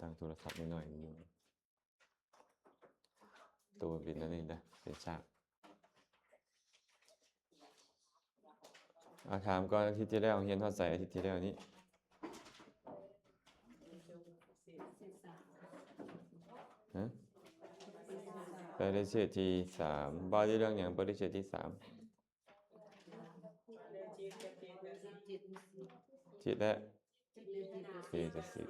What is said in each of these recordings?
ຕັ້ງໂທລະສັບໜ້ອຍໆ ໂຕເປັນອັນນີ້ນະ ເປັນສາກ. ເອົາ ຖາມກ່ອນ ອາທິດທີ່ແລ້ວຮຽນຮອດໃສ? ອາທິດທີ່ແລ້ວນີ້ ຮະ? ປະລິເຊດທີສາມ ວ່າດ້ວຍເລື່ອງຫຍັງ? ປະລິເຊດທີສາມ ຈິດ ແລະ ເຈຕະສິກ.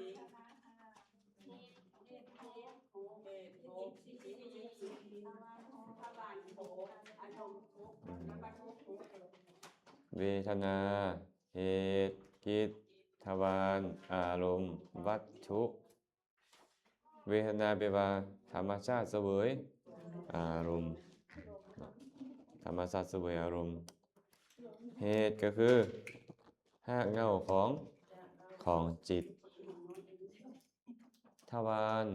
ເວທະນາ, ເຫດ, ກິດ, ທວານ, ອາລົມ, ວັດຖຸ. ເວທະນາແປວ່າທຳມະຊາດສະເຫວີຍອາລົມ, ທຳມະຊາດສະເຫວີຍອາລົມ. ເຫດກໍຄືຮາກເຫງົ້າຂອງ, ຂອງຈິດ. ທວານ,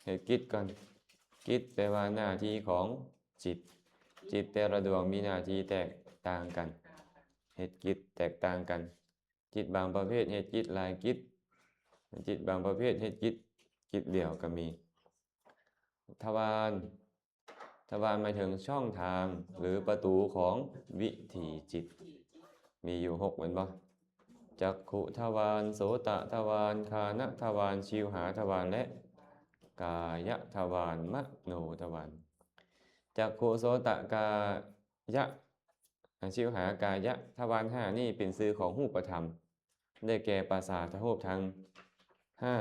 ເຫດກິດກ່ອນ. ກິດແປວ່າໜ້າທີ່ຂອງຈິດ. ຈິດແຕ່ລະດວງມີໜ້າທີ່ແຕກຕ່າງກັນ. ເຫດກິດແຕກຕ່າງກັນ. ຈິດບາງປະເພດເຮັດກິດຫຼາຍກິດ, ຈິດບາງປະເພດເຮັດກິດ ກິດດຽວກໍມີ. ທວານ, ທວານໝາຍເຖິງຊ່ອງທາງ ຫຼື ປະຕູຂອງວິຖີຈິດ ມີຢູ່ຫົກແມ່ນບໍ່? ຈັກຂຸທວານ, ໂສຕະທວານ, ຄານະທວານ, ຊິວຫາທວານ ແລະ ກາຍະທວານ, ມະໂນທວານ. ຈັກຂຸ, ໂສຕະ, ກາຍະ, ອາ ຊິວຫາກາຍະທະວານຫ້ານີ້ເປັນຊື່ຂອງຮູບປະທຳ ໄດ້ແກ່ປະສາທະຮູບທັງຫ້າ.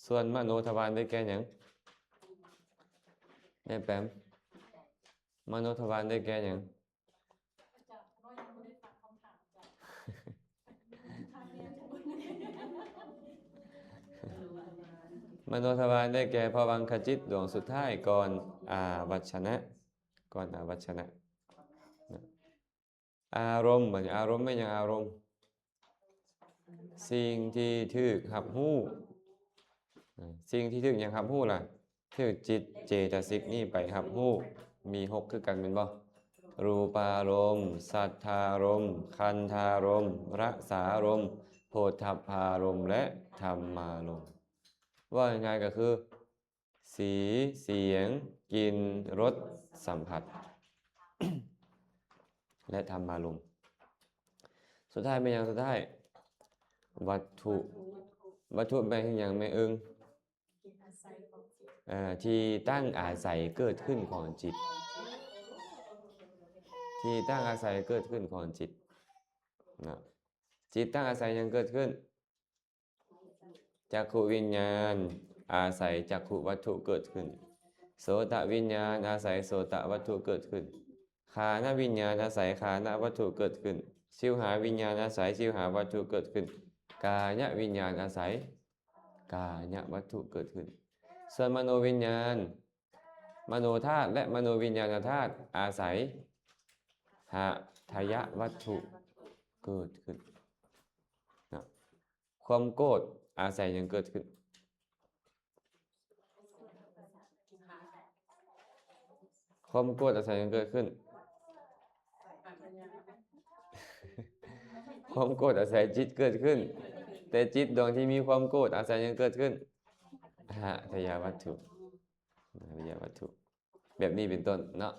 ສ່ວນມະໂນທະວານໄດ້ແກ່ຫຍັງ? ແມ່ແປມ, ມະໂນທະວານໄດ້ແກ່ຫຍັງ? ມະໂນທະວານໄດ້ແກ່ພະວັງຄະຈິດດວງສຸດທ້າຍກ່ອນອາວັດຊະນະ, ກ່ອນອາວັດຊະນະ. ອາລົມ, ບັດນີ້ອາລົມແມ່ນຫຍັງ? ອາລົມ ສິ່ງທີ່ຖືກຮັບຮູ້. ເອີ ສິ່ງທີ່ຖືກຫຍັງຮັບຮູ້ລະ? ຖືກຈິດເຈຕະສິກນີ້ໄປຮັບຮູ້. ມີຫົກຄືກັນແມ່ນບໍ່? ຮູປາລົມ, ສັດທາລົມ, ຄັນທາລົມ, ລະສາລົມ, ໂຜດທັບພາລົມ ແລະ ທຳມາລົມ. ເວົ້າງ່າຍໆກໍຄື ສີ, ສຽງ, ກິ່ນ, ລົດ, ສຳຜັດ ແລະ ທຳມາລົມ. ສຸດທ້າຍແມ່ນຫຍັງ? ສຸດທ້າຍ ວັດຖຸ. ວັດຖຸແມ່ນຫຍັງແມ່ເອີ່ງ? ເອີ ທີ່ຕັ້ງອາໄສເກີດຂຶ້ນຂອງຈິດ. ທີ່ຕັ້ງອາໄສເກີດຂຶ້ນຂອງຈິດເນາະ. ຈິດຕັ້ງອາໄສຫຍັງເກີດຂຶ້ນ? ຈັກຂຸວິນຍານອາໄສຈັກຂຸວັດຖຸເກີດຂຶ້ນ, ໂສຕະວິນຍານອາໄສໂສຕະວັດຖຸເກີດຂຶ້ນ, ຄານະວິນຍານອາໄສຄານະວັດຖຸເກີດຂຶ້ນ, ຊິວຫາວິນຍານອາໄສຊິວຫາວັດຖຸເກີດຂຶ້ນ, ກາຍະວິນຍານອາໄສກາຍະວັດຖຸເກີດຂຶ້ນ. ສ່ວນມະໂນວິນຍານ, ມະໂນທາດ ແລະ ມະໂນວິນຍານະທາດອາໄສຫະທະຍະວັດຖຸເກີດຂຶ້ນເນາະ. ຄວາມໂກດອາໄສຫຍັງເກີດຂຶ້ນ? ຄວາມໂກດອາໄສຫຍັງເກີດຂຶ້ນ? ຄວາມໂກດອາໄສຈິດເກີດຂຶ້ນ. ແຕ່ຈິດດວງທີ່ມີຄວາມໂກດອາໄສຫຍັງເກີດຂຶ້ນ? ຫະທະຍະວັດຖຸ. ອະລິຍະວັດຖຸ ແບບນີ້ເປັນຕົ້ນເນາະ.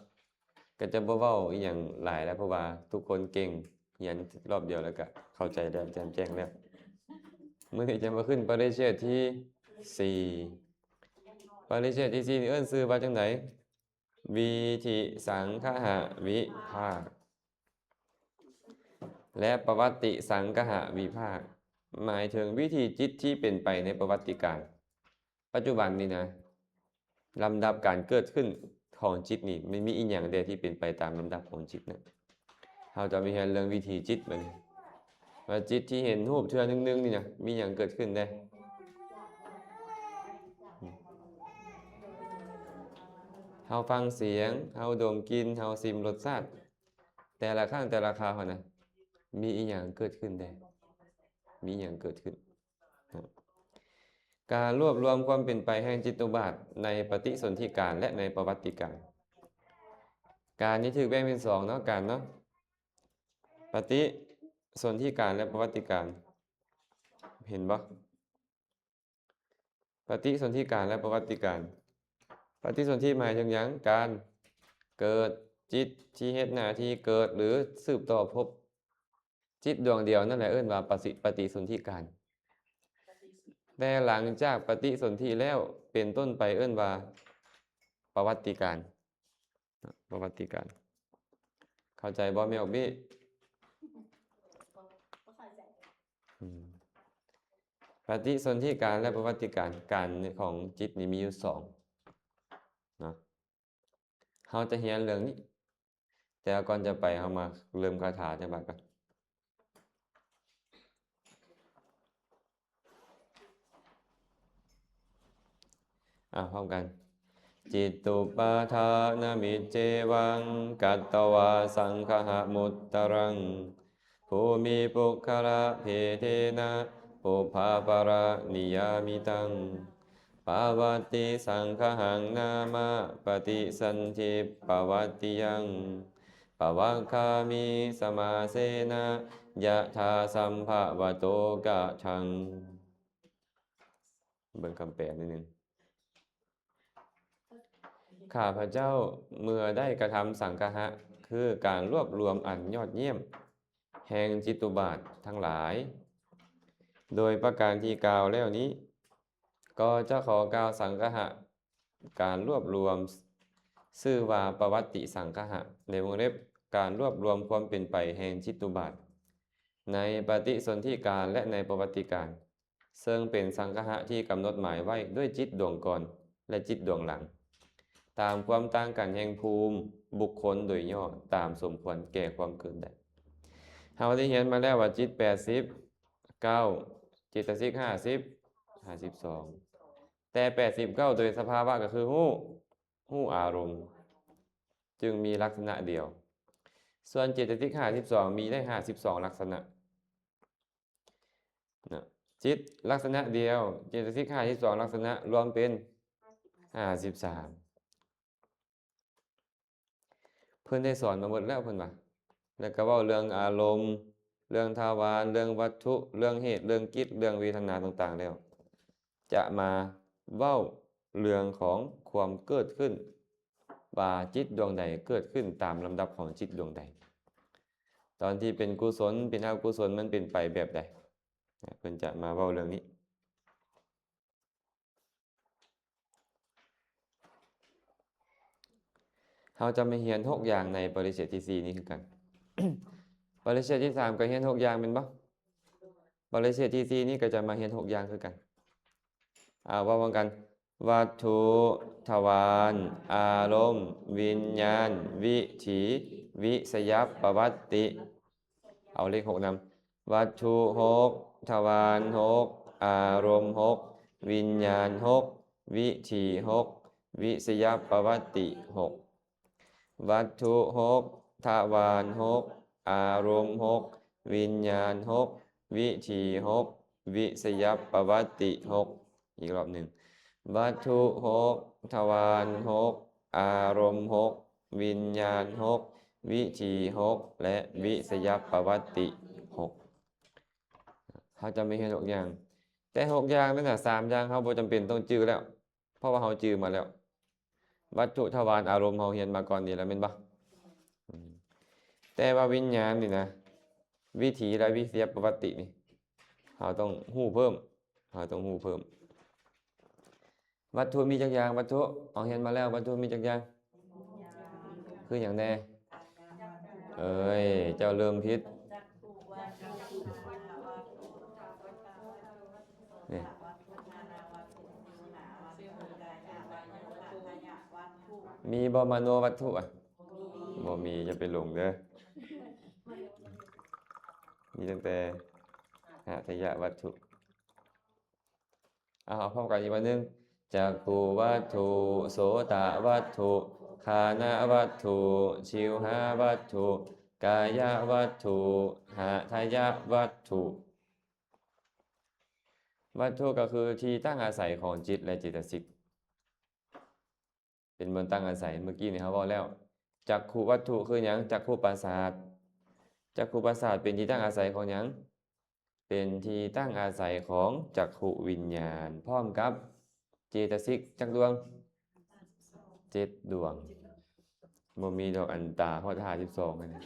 ກໍຈະບໍ່ເວົ້າອີ່ຫຍັງຫຼາຍແລ້ວ ເພາະວ່າທຸກຄົນເກັ່ງ, ຮຽນຮອບດຽວແລ້ວກໍເຂົ້າໃຈແລ້ວ ແຈ່ມແຈ້ງແລ້ວ. ມື້ນີ້ຈະມາຂຶ້ນປະລິເຊດທີສີ່. ປະລິເຊດທີສີ່ນີ້ເອີ້ນຊື່ວ່າຈັ່ງໃດ? ວິທິສັງຄະຫະວິພາກ ແລະ ປະຫວັດຕິສັງຄະຫະວິພາກ ໝາຍເຖິງວິຖີຈິດທີ່ເປັນໄປໃນປະຫວັດຕິການ. ປັດຈຸບັນນີ້ນະ ລຳດັບການເກີດຂຶ້ນຂອງຈິດນີ້ ມັນມີອີ່ຫຍັງແດ່ທີ່ເປັນໄປຕາມລຳດັບຂອງຈິດນະ? ເຮົາຈະມາຮຽນເລື່ອງວິຖີຈິດບັດນີ້ ວ່າຈິດທີ່ເຫັນຮູບເທື່ອໜຶ່ງໆນີ້ນະ ມີຫຍັງເກີດຂຶ້ນແດ່? ເຮົາຟັງສຽງ, ເຮົາດົມກິ່ນ, ເຮົາຊິມລົດຊາດ, ແຕ່ລະຄັ້ງແຕ່ລະຄາວຫັ້ນນະ ມີອີ່ຫຍັງເກີດຂຶ້ນແດ່? ມີອີ່ຫຍັງເກີດຂຶ້ນ? ການລວບລວມຄວາມເປັນໄປແຫ່ງຈິດຕານຸບາດໃນປະຕິສົນທິການ ແລະ ໃນປະຫວັດຕິການ. ການນີ້ຖືກແບ່ງເປັນສອງເນາະ, ການເນາະ, ປະຕິສົນທິການ ແລະ ປະຫວັດຕິການ. ເຫັນບໍ່? ປະຕິສົນທິການ ແລະ ປະວັດຕິການ. ປະຕິສົນທິໝາຍເຖິງຫຍັງ? ການເກີດ, ຈິດທີ່ເຮັດໜ້າທີ່ເກີດ ຫຼື ສືບຕໍ່ພົບ. ຈິດດວງດຽວນັ້ນແຫຼະເອີ້ນວ່າປະຕິ ປະຕິສົນທິການ. ແຕ່ຫຼັງຈາກປະຕິສົນທິແລ້ວເປັນຕົ້ນໄປເອີ້ນວ່າປະວັດຕິການ. ປະວັດຕິການ ເຂົ້າໃຈບໍ່ແມ່ອອກບີ? ອືມ ປະຕິສົນທິການ ແລະ ປະວັດຕິການ, ການຂອງຈິດນີ້ມີຢູ່ສອງເນາະ. ເຮົາຈະຮຽນເລື່ອງນີ້ ແຕ່ວ່າກ່ອນຈະໄປ ເຮົາມາເລີ່ມຄາຖາຈັກບາດກ່ອນ. ອາ ພ້ອມກັນ. ຈິດຕຸປາທານະມິດເຈວັງ ກັດຕະວາສັງຄະຫະມຸດຕະລັງ ພູມິປຸກຄະລະເພເທນະ ປຸບພະປະລະນິຍາມິຕັງ ປະວັດຕິສັງຄະຫັງນາມະ ປະຕິສັນທິປະວັດຕິຍັງ ປະວັກຂາມິສະມາເສນະ ຍະຖາສຳພະວະໂຕ ກະຖັງ. ເບິ່ງຄຳແປນິດໜຶ່ງ. ຂ້າພະເຈົ້າເມື່ອໄດ້ກະທຳສັງຄະຫະ ຄືການລວບລວມອັນຍອດຢ້ຽມແຫ່ງຈິດຕຸບາດທັງຫຼາຍ ໂດຍປະການທີ່ກ່າວແລ້ວນີ້ ກໍຈະຂໍກ່າວສັງຄະຫະ ການລວບລວມ ຊື່ວ່າປະວັດຕິສັງຄະຫະ ໃນວົງເລັບ ການລວບລວມຄວາມເປັນໄປແຫ່ງຈິດຕຸບາດ ໃນປະຕິສົນທິການ ແລະ ໃນປະວັດຕິການ ເຊິ່ງເປັນສັງຄະຫະທີ່ກຳນົດໝາຍໄວ້ດ້ວຍຈິດດວງກ່ອນ ແລະ ຈິດດວງຫຼັງ ຕາມຄວາມຕ່າງກັນແຫ່ງພູມບຸກຄົນໂດຍຫຍໍ້ ຕາມສົມຄວນແກ່ຄວາມເກີດໄດ້. ເຮົາໄດ້ຮຽນມາແລ້ວວ່າຈິດແປດສິບເກົ້າ ເຈດຕະສິກຫ້າສິບ ຫ້າສິບສອງ ແຕ່ແປດສິບເກົ້າໂດຍສະພາວະກໍຄືຮູ້ ຮູ້ອາລົມ ຈຶ່ງມີລັກສະນະດຽວ. ສ່ວນເຈດຕະສິກຫ້າສິບສອງ ມີໄດ້ຫ້າສິບສອງລັກສະນະນະ. ຈິດລັກສະນະດຽວ ເຈດຕະສິກຫ້າສິບສອງລັກສະນະ ລວມເປັນຫ້າສິບສາມ. ເພິ່ນໄດ້ສອນມາໝົດແລ້ວເພິ່ນວ່າ ແລ້ວກໍເວົ້າເລື່ອງອາລົມ, ເລື່ອງທະວານ, ເລື່ອງວັດຖຸ, ເລື່ອງເຫດ, ເລື່ອງກິດ, ເລື່ອງເວທະນາຕ່າງໆແລ້ວ ຈະມາເວົ້າເລື່ອງຂອງຄວາມເກີດຂຶ້ນ ວ່າຈິດດວງໃດເກີດຂຶ້ນຕາມລຳດັບຂອງຈິດດວງໃດ, ຕອນທີ່ເປັນກຸສົນ, ເປັນອະກຸສົນ, ມັນເປັນໄປແບບໃດ, ເພິ່ນຈະມາເວົ້າເລື່ອງນີ້. ເຮົາຈະມາຮຽນຫົກຢ່າງໃນປະລິເສດທີສີ່ນີ້ຄືກັນ. ປະລິເສດທີສາມກໍຮຽນຫົກຢ່າງແມ່ນບໍ່? ປະລິເສດທີສີ່ນີ້ກໍຈະມາຮຽນຫົກຢ່າງຄືກັນ. ເອົາ ເວົ້າພ້ອມກັນ. ວັດຖຸ, ທະວານ, ອາລົມ, ວິນຍານ, ວິຖີ, ວິສະຍັບປະວັດຕິ. ເອົາເລກຫົກນຳ. ວັດຖຸຫົກ, ທະວານຫົກ, ອາລົມຫົກ, ວິນຍານຫົກ, ວິຖີຫົກ, ວິສະຍັບປະວັດຕິຫົກ. ວັດຖຸຫົກ, ທະວານຫົກ, ອາລົມຫົກ, ວິນຍານຫົກ, ວິຖີຫົກ, ວິສະຍັບປະວັດຕິຫົກ. ອີກລອບໜຶ່ງ. ວັດຖຸຫົກ, ທະວານຫົກ, ອາລົມຫົກ, ວິນຍານຫົກ, ວິຖີຫົກ ແລະ ວິສະຍັບປະວັດຕິຫົກ. ເຮົາຈະໄປຮຽນຫົກຢ່າງ, ແຕ່ຫົກຢ່າງນັ້ນນະ ສາມຢ່າງເຮົາບໍ່ຈຳເປັນຕ້ອງຈື່ແລ້ວ ເພາະວ່າເຮົາຈື່ມາແລ້ວ. ວັດຖຸ, ທະວານ, ອາລົມ ເຮົາຮຽນມາກ່ອນນີ້ແລ້ວແມ່ນບໍ່? ອືມ ແຕ່ວ່າວິນຍານນີ້ນະ ວິຖີ ແລະ ວິສະຍັບປະວັດຕິນີ້ ເຮົາຕ້ອງຮູ້ເພີ່ມ, ເຮົາຕ້ອງຮູ້ເພີ່ມ. ວັດຖຸມີຈັກຢ່າງ? ວັດຖຸ ເຮົາຮຽນມາແລ້ວ, ວັດຖຸມີຈັກຢ່າງ? ຄືຫຍັງແດ່? ເອີຍ ເຈົ້າເລີ່ມຜິດ. ນີ້ ມີບໍ່ມະໂນວັດຖຸອະ? ບໍ່ມີ, ຢ່າໄປຫຼົງເດີ. ມີຕັ້ງແຕ່ຫາທະຍະວັດຖຸ. ເອົາ ເອົາພ້ອມກັນອີກບາດໜຶ່ງ. ຈັກຂຸວັດຖຸ, ໂສຕະວັດຖຸ, ຄານະວັດຖຸ, ຊິວຫາວັດຖຸ, ກາຍະວັດຖຸ, ຫາທະຍະວັດຖຸ. ວັດຖຸກໍຄືທີ່ຕັ້ງອາໄສຂອງຈິດ ແລະ ເຈດຕະສິກ. ເປັນບ່ອນຕັ້ງອາໄສ. ເມື່ອກີ້ນີ້ເຮົາເວົ້າແລ້ວ, ຈັກຂຸວັດຖຸຄືຫຍັງ? ຈັກຂຸປະສາດ. ຈັກຂຸປະສາດເປັນທີ່ຕັ້ງອາໄສຂອງຫຍັງ? ເປັນທີ່ຕັ້ງອາໄສຂອງຈັກຂຸວິນຍານ ພ້ອມກັບ ເຈຕະສິກຈັກດວງ? ເຈັດດວງ. ບໍ່ມີດອກອັນຕາຮອດຫ້າສິບສອງຫັ້ນນະ.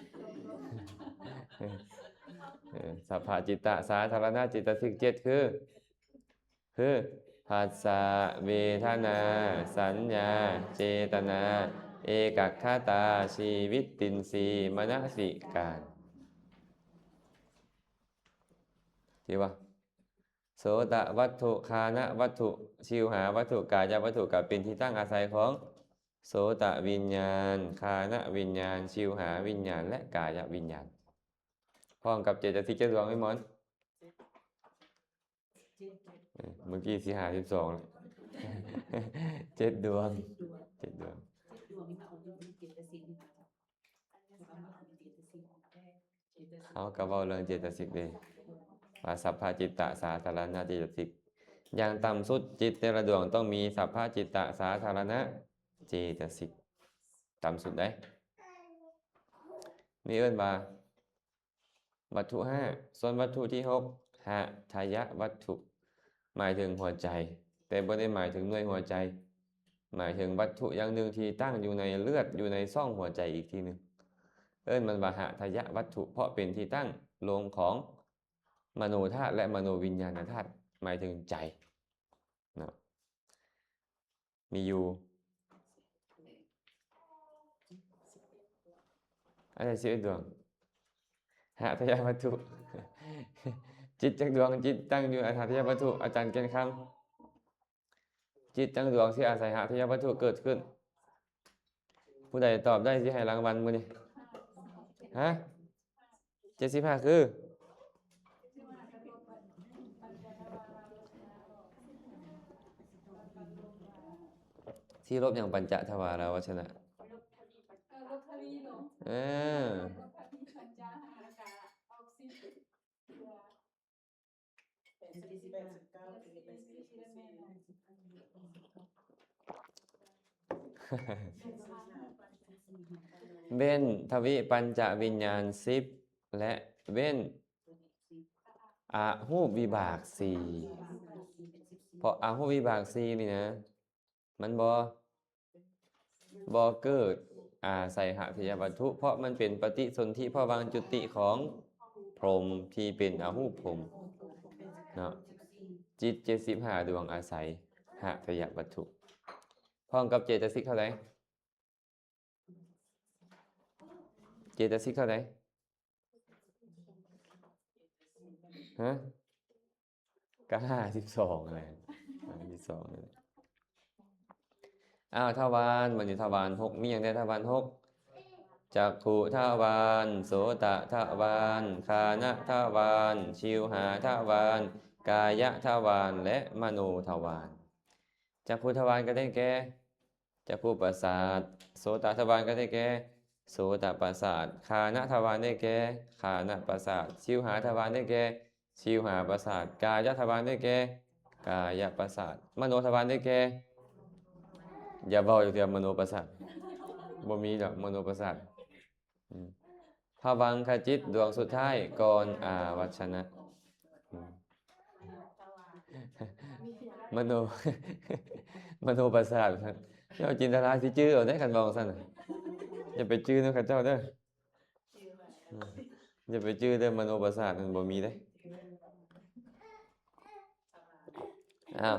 ເອີ ສັບພະຈິດຕະສາທາລະນະເຈຕະສິກເຈັດຄື ຄື ພັດສະ ເວທະນາ ສັນຍາ ເຈຕະນາ ເອກັກຂະຕາ ຊີວິດຕິນຊີ ມະນະສິການ. ຖືວ່າ ໂສຕະວັດຖຸ ຄານະວັດຖຸ ຊິວຫາວັດຖຸ ກາຍະວັດຖຸ ກໍເປັນທີ່ຕັ້ງອາໄສຂອງໂສຕະວິນຍານ ຄານະວິນຍານ ຊິວຫາວິນຍານ ແລະ ກາຍະວິນຍານ ພ້ອມກັບເຈຕະສິກຈັກດວງ ແມ່ນບໍ່? ເອີ ເມື່ອກີ້ຊິຫ້າສິບສອງແລ້ວ ເຈັດດວງ ເຈັດດວງ. ເຮົາກໍເວົ້າເລື່ອງເຈຕະສິກເດ້ ວ່າສັບພະຈິດຕະສາທາລະນະເຈຕະສິກ ຢ່າງຕ່ຳສຸດ ຈິດແຕ່ລະດວງຕ້ອງມີສັບພະຈິດຕະສາທາລະນະເຈຕະສິກ ຕ່ຳສຸດເດ້. ນີ້ເອີ້ນວ່າວັດຖຸຫ້າ. ສ່ວນວັດຖຸທີຫົກ ຫະທະຍະວັດຖຸ ໝາຍເຖິງຫົວໃຈ ແຕ່ບໍ່ໄດ້ໝາຍເຖິງໜ່ວຍຫົວໃຈ ໝາຍເຖິງວັດຖຸຢ່າງໜຶ່ງທີ່ຕັ້ງຢູ່ໃນເລືອດ ຢູ່ໃນຊ່ອງຫົວໃຈອີກທີໜຶ່ງ ເອີ້ນມັນວ່າຫະທະຍະວັດຖຸ ເພາະເປັນທີ່ຕັ້ງລົງຂອງມະໂນທາດ ແລະ ມະໂນວິນຍານະທາດ ໝາຍເຖິງໃຈເນາະ. ມີຢູ່ ອາຈານສິບເອັດດວງ ຫະທະຍະວັດຖຸ ຈິດຈັກດວງ ຈິດຕັ້ງຢູ່ຫະທະຍະວັດຖຸ ອາຈານແກ່ນຄຳ. ຈິດຈັກດວງທີ່ອາໄສຫະທະຍະວັດຖຸເກີດຂຶ້ນ? ຜູ້ໃດຕອບໄດ້ຊິໃຫ້ລາງວັນມື້ນີ້. ຮະ? ເຈັດສິບຫ້າຄື? ທີ່ລົບຫຍັງ? ປັນຈະທະວາລາວັດຊະນະ. ເອີ ລົບທະວີເນາະ. ເອີ ລົບທະວີປັນຈະ ແລ້ວກະອອກຊິດ ເວັ້ນທະວິປັນຈະວິນຍານສິບ ແລະ ເວັ້ນອະຮູບວິບາກສີ່ ເພາະອະຮູບວິບາກສີ່ນີ້ນະ ມັນບໍ່ ບໍ່ເກີດອາໄສຫະທະຍະວັດຖຸ ເພາະມັນເປັນປະຕິສົນທິພະວັງຈຸຕິຂອງພົມທີ່ເປັນອະຮູບພົມເນາະ. ຈິດເຈັດສິບຫ້າດວງອາໄສຫະທະຍະວັດຖຸ ພ້ອມກັບເຈຕະສິກເທົ່າໃດ? ເຈຕະສິກເທົ່າໃດ? ຮະ? ກໍຫ້າສິບສອງແຫຼະ ຫ້າສິບສອງນີ້ແຫຼະ. ອ້າວ ທະວານ ບັດນີ້ທະວານຫົກ ມີຫຍັງແດ່? ທະວານຫົກ ຈັກຂຸທະວານ ໂສຕະທະວານ ຄານະທະວານ ຊິວຫາທະວານ ກາຍະທະວານ ແລະ ມະໂນທະວານ. ຈັກຂຸທະວານກໍໄດ້ແກ່ ຈັກຂຸປະສາດ, ໂສຕະທະວານກໍໄດ້ແກ່ ໂສຕະປະສາດ, ຄານະທະວານໄດ້ແກ່ ຄານະປະສາດ, ຊິວຫາທະວານໄດ້ແກ່ ຊິວຫາປະສາດ, ກາຍະທະວານໄດ້ແກ່ ກາຍະປະສາດ, ມະໂນທະວານໄດ້ແກ່ ຢ່າເວົ້າຢູ່ເທື່ອມະໂນປະສາດ ບໍ່ມີດອກມະໂນປະສາດ. ອືມ ພະວັງຄະຈິດດວງສຸດທ້າຍກ່ອນອາວັດຊະນະ ອືມ ມະໂນ ມະໂນປະສາດ ເຈົ້າຈິນຕະລາຊິຈື່ເອົາເດ້ ຄັນເວົ້າຊັ້ນນະ ຢ່າໄປຈື່ນຳເຂົາເຈົ້າເດີ ອືມ ຢ່າໄປຈື່ເດີ ມະໂນປະສາດນັ້ນບໍ່ມີເດ້. ອ້າວ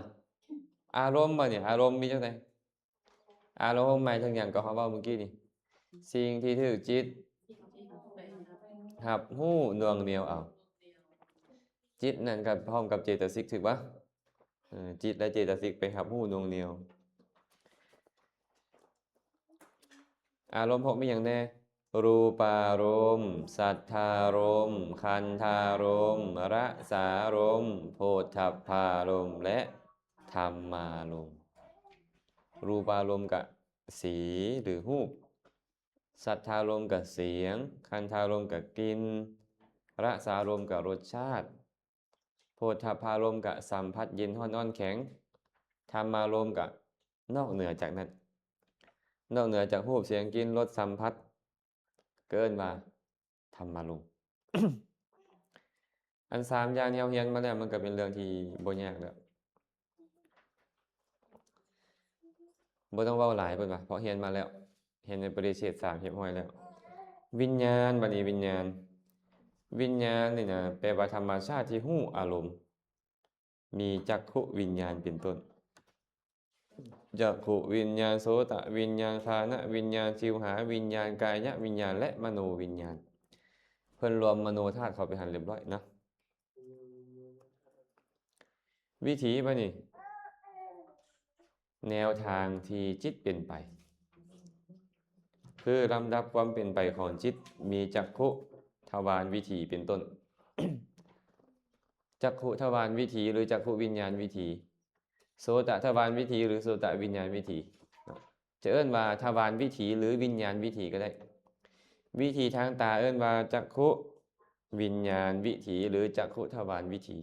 ອາລົມ ບັດນີ້ ອາລົມມີຈັ່ງໃດ? ອາລົມໝາຍເຖິງຫຍັງ? ກໍເຮົາເວົ້າມື້ກີ້ນີ້ ສິ່ງທີ່ຖືກຈິດຮັບຮູ້ໜ່ວງໜຽວເອົາ. ຈິດນັ້ນກໍພ້ອມກັບເຈຕະສິກ ຖືກປະ? ເອີ ຈິດ ແລະ ເຈຕະສິກໄປຮັບຮູ້ໜ່ວງໜຽວ. ອາລົມຫົກມີຫຍັງແດ່? ຮູປາລົມ, ສັດທາລົມ, ຄັນທາລົມ, ລະສາລົມ, ໂພດທັບພາລົມ ແລະ ທຳມາລົມ. ຮູປາລົມກະສີ ຫຼື ຮູບ, ສັດທາລົມກະສຽງ, ຄັນທາລົມກະກິ່ນ, ລະສາລົມກະລົດຊາດ, ໂພດທັບພາລົມກະສຳຜັດເຢັນຮ້ອນອ່ອນແຂງ, ທຳມາລົມກະນອກເໜືອຈາກນັ້ນ, ນອກເໜືອຈາກຮູບ ສຽງ ກິ່ນ ລົດ ສຳຜັດ ກໍເອີ້ນວ່າທຳມາລົມ. ອັນສາມຢ່າງທີ່ເຮົາຮຽນມາແລ້ວ ມັນກໍເປັນເລື່ອງທີ່ບໍ່ຍາກແລ້ວ. ບໍ່ຕ້ອງເວົ້າຫຼາຍ ເພິ່ນວ່າ ເພາະຮຽນມາແລ້ວ ຮຽນໃນປະລິເສດສາມຮຽບຮ້ອຍແລ້ວ. ວິນຍານ ບັດນີ້ວິນຍານ ວິນຍານນີ້ນະ ແປວ່າທຳມະຊາດທີ່ຮູ້ອາລົມ ມີຈັກຂຸວິນຍານເປັນຕົ້ນ ຈັກຂຸວິນຍານ ໂສຕະວິນຍານ ຄານະວິນຍານ ຊິວຫາວິນຍານ ກາຍະວິນຍານ ແລະ ມະໂນວິນຍານ. ເພິ່ນລວມມະໂນທາດເຂົ້າໄປຫັ້ນຮຽບຮ້ອຍເນາະ. ວິຖີບັດນີ້ ແນວທາງທີ່ຈິດເປັນໄປ ຄືລຳດັບຄວາມເປັນໄປຂອງຈິດ ມີຈັກຂຸທະວານວິຖີເປັນຕົ້ນ. ຈັກຂຸທະວານວິຖີ ຫຼື ຈັກຂຸວິນຍານວິຖີ, ໂສຕະທະວານວິຖີ ຫຼື ໂສຕະວິນຍານວິຖີ ຈະເອີ້ນວ່າທະວານວິຖີ ຫຼື ວິນຍານວິຖີກໍໄດ້. ວິຖີທາງຕາເອີ້ນວ່າຈັກຂຸວິນຍານວິຖີ ຫຼື ຈັກຂຸທະວານວິຖີ.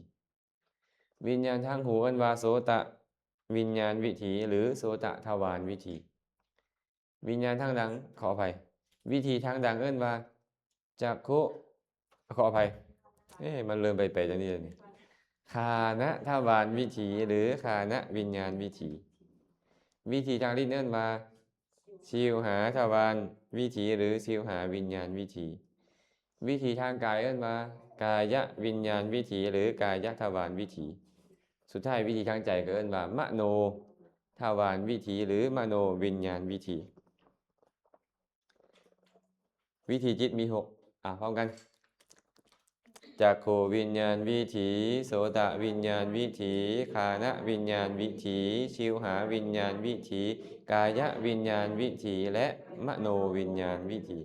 ວິນຍານທາງຫູເອີ້ນວ່າໂສຕະວິນຍານວິຖີ ຫຼື ໂສຕະທະວານວິຖີ. ວິນຍານທາງດັງ ຂໍອະໄພ ວິຖີທາງດັງເອີ້ນວ່າຈັກຂຸ ຂໍອະໄພ ເອ ມັນເລີ່ມໄປໆຈັ່ງນີ້ແລ້ວນີ້ ຄານະທະວານວິຖີ ຫຼື ຄານະວິນຍານວິຖີ. ວິຖີທາງລິ້ນເອີ້ນວ່າ ຊິວຫາທະວານວິຖີ ຫຼື ຊິວຫາວິນຍານວິຖີ. ວິຖີທາງກາຍເອີ້ນວ່າ ກາຍະວິນຍານວິຖີ ຫຼື ກາຍະທະວານວິຖີ. ສຸດທ້າຍວິຖີທາງໃຈກໍເອີ້ນວ່າ ມະໂນທະວານວິຖີຫຼື ມະໂນວິນຍານວິຖີ. ວິຖີຈິດມີຫົກ ອ່າ ພ້ອມກັນ ຈັກຂຸວິນຍານວິຖີ, ໂສຕະວິນຍານວິຖີ, ຄານະວິນຍານວິຖີ, ຊິວຫາວິນຍານວິຖີ, ກາຍະວິນຍານວິຖີ ແລະ ມະໂນວິນຍານວິຖີ.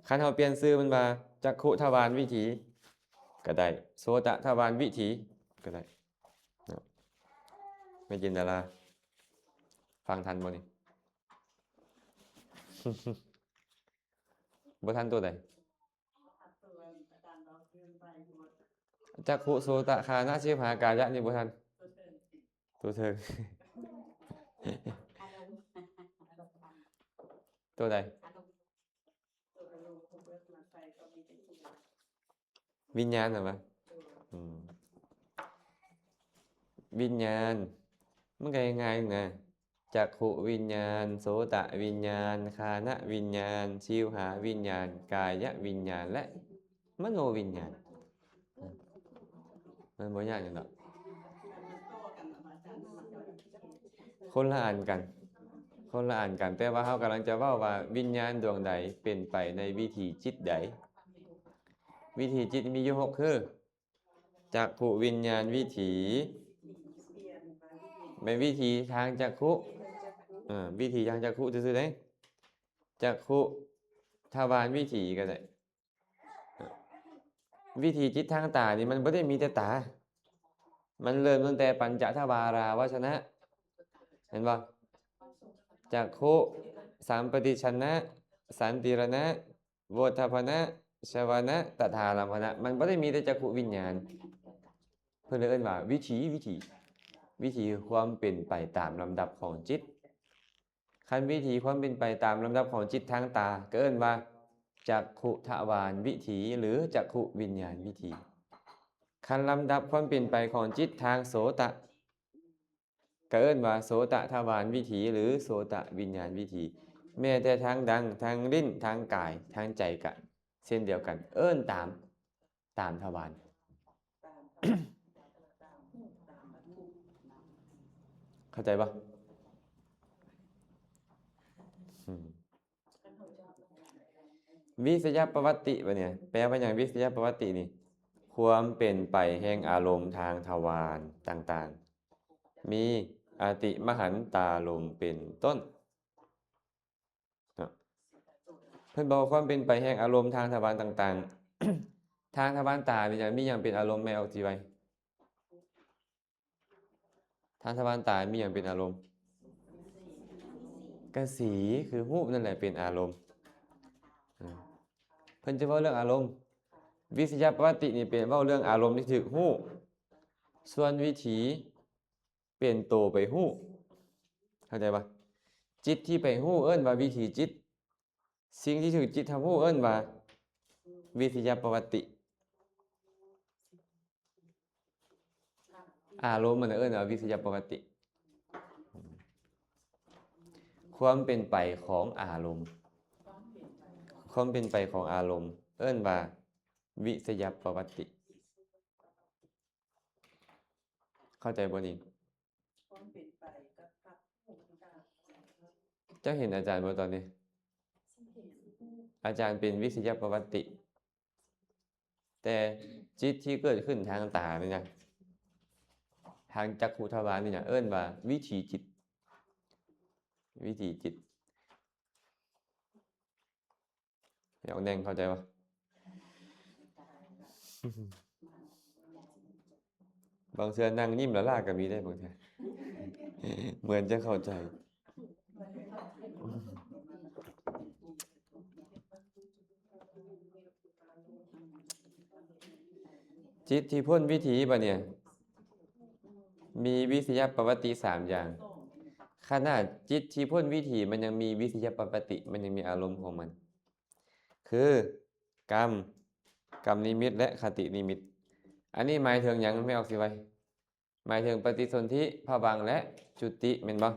ຄັນເຮົາປ່ຽນຊື່ມັນວ່າ ຈັກຂຸທະວານວິຖີກໍໄດ້ ໂສຕະທະວານວິຖີກໍໄດ້ເນາະ. ແມ່ຈິນດາລາ ຟັງທັນບໍ່ນີ້? ບໍ່ທັນໂຕໃດ? ຈັກຂຸ ໂສຕະ ຄານະ ຊິວຫາ ກາຍະ ນີ້ບໍ່ທັນ? ໂຕເທິງ ໂຕໃດ? ວິນຍານຫັ້ນຫວາ? ອືມ ວິນຍານ ມັນກໍງ່າຍໆນະ ຈັກຂຸວິນຍານ, ໂສຕະວິນຍານ, ຄານະວິນຍານ, ຊິວຫາວິນຍານ, ກາຍະວິນຍານ ແລະ ມະໂນວິນຍານ. ມັນບໍ່ຍາກຫຍັງດອກ ຄົນລະອັນກັນ ຄົນລະອັນກັນ ແຕ່ວ່າເຮົາກຳລັງຈະເວົ້າວ່າ ວິນຍານດວງໃດເປັນໄປໃນວິຖີຈິດໃດ. ວິຖີຈິດມີຢູ່ຫົກ ຄື ຈັກຂຸວິນຍານວິຖີ ແມ່ນວິຖີທາງຈັກຂຸ ເອີ ວິຖີທາງຈັກຂຸຊື່ໆເດ້ ຈັກຂຸທະວານວິຖີກໍໄດ້. ວິຖີຈິດທາງຕານີ້ ມັນບໍ່ໄດ້ມີແຕ່ຕາ ມັນເລີ່ມຕັ້ງແຕ່ປັນຈະທະວາລາວະຊະນະ ເຫັນບໍ່? ຈັກຂຸ ສຳປະຕິດສະນະ ສັນຕິລະນະ ໂວດທະພະນະ ຊະວະນະ ຕະຖາລຳພະນະ ມັນບໍ່ໄດ້ມີແຕ່ຈັກຂຸວິນຍານ. ເພິ່ນເລີຍເອີ້ນວ່າວິຖີ ວິຖີ ວິຖີຄືຄວາມເປັນໄປຕາມລຳດັບຂອງຈິດ. ຄັນວິຖີຄວາມເປັນໄປຕາມລຳດັບຂອງຈິດທາງຕາ ກໍເອີ້ນວ່າຈັກຂຸທະວານວິຖີ ຫຼື ຈັກຂຸວິນຍານວິຖີ. ຄັນລຳດັບຄວາມເປັນໄປຂອງຈິດທາງໂສຕະ ກໍເອີ້ນວ່າໂສຕະທະວານວິຖີ ຫຼື ໂສຕະວິນຍານວິຖີ. ແມ້ແຕ່ທາງດັງ ທາງລິ້ນ ທາງກາຍ ທາງໃຈ ກະເຊັ່ນດຽວກັນ ເອີ້ນຕາມ ຕາມທະວານ. ເຂົ້າໃຈບໍ່? ອືມ ວິສະຍະປະວັດຕິ ບາດນີ້ ແປວ່າຫຍັງ? ວິສະຍະປະວັດຕິນີ້ ຄວາມເປັນໄປແຫ່ງອາລົມທາງທະວານຕ່າງໆ ມີອະຕິມະຫັນຕາລົມເປັນຕົ້ນເນາະ. ເພິ່ນບອກວ່າຄວາມເປັນໄປແຫ່ງອາລົມທາງທະວານຕ່າງໆ ທາງທະວານຕາມີຫຍັງ ມີຫຍັງເປັນອາລົມ? ແມ່ອອກຊິໄວ ທາງທະວານຕາມີຫຍັງເປັນອາລົມ? ກະສີ ຄືຮູບນັ້ນແຫຼະເປັນອາລົມ. ເພິ່ນຈະເວົ້າເລື່ອງອາລົມ. ວິສະຍະປະວັດຕິນີ້ເປັນເວົ້າເລື່ອງອາລົມທີ່ຖືກຮູ້, ສ່ວນວິຖີເປັນໂຕໄປຮູ້. ເຂົ້າໃຈບໍ່? ຈິດທີ່ໄປຮູ້ເອີ້ນວ່າວິຖີຈິດ. ສິ່ງທີ່ຖືກຈິດຮັບຮູ້ເອີ້ນວ່າວິສະຍະປະວັດຕິ. ອາລົມມັນເອີ້ນວ່າວິສະຍະປະວັດຕິ. ຄວາມເປັນໄປຂອງອາລົມ ຄວາມເປັນໄປຂອງອາລົມ ເອີ້ນວ່າວິສຍັບປະວັດຕິ ເຂົ້າໃຈບໍ່ນີ້? ຄວາມເປັນໄປກັບຮັບຮູ້ຕ່າງໆ ເຈົ້າເຫັນອາຈານບໍ່ຕອນນີ້? ອາຈານເປັນວິສຍັບປະວັດຕິ ແຕ່ຈິດທີ່ເກີດຂຶ້ນທາງຕານີ້ນະ ທາງຈັກຂຸທວານນີ້ນະ ເອີ້ນວ່າວິຖີຈິດ ວິຖີຈິດ. ອອກແນງ ເຂົ້າໃຈບໍ່? ບາງເທື່ອນັ່ງຍິ້ມຫຼ້າໆກໍມີເດ້ ບາງເທື່ອ ເໝືອນຈະເຂົ້າໃຈ. ຈິດທີ່ພົ້ນວິຖີ ບາດນີ້ມີວິສຍັບປະວັດຕິສາມຢ່າງ. ຂະໜາດຈິດທີ່ພົ້ນວິຖີມັນຍັງມີວິສຍັບປະວັດຕິ ມັນຍັງມີອາລົມຂອງມັນ ຄື ກຳ ກຳນິມິດ ແລະ ຄະຕິນິມິດ. ອັນນີ້ໝາຍເຖິງຫຍັງ? ແມ່ອອກຊິໄວ ໝາຍເຖິງປະຕິສົນທິ ພະວັງ ແລະ ຈຸຕິ ແມ່ນບໍ່?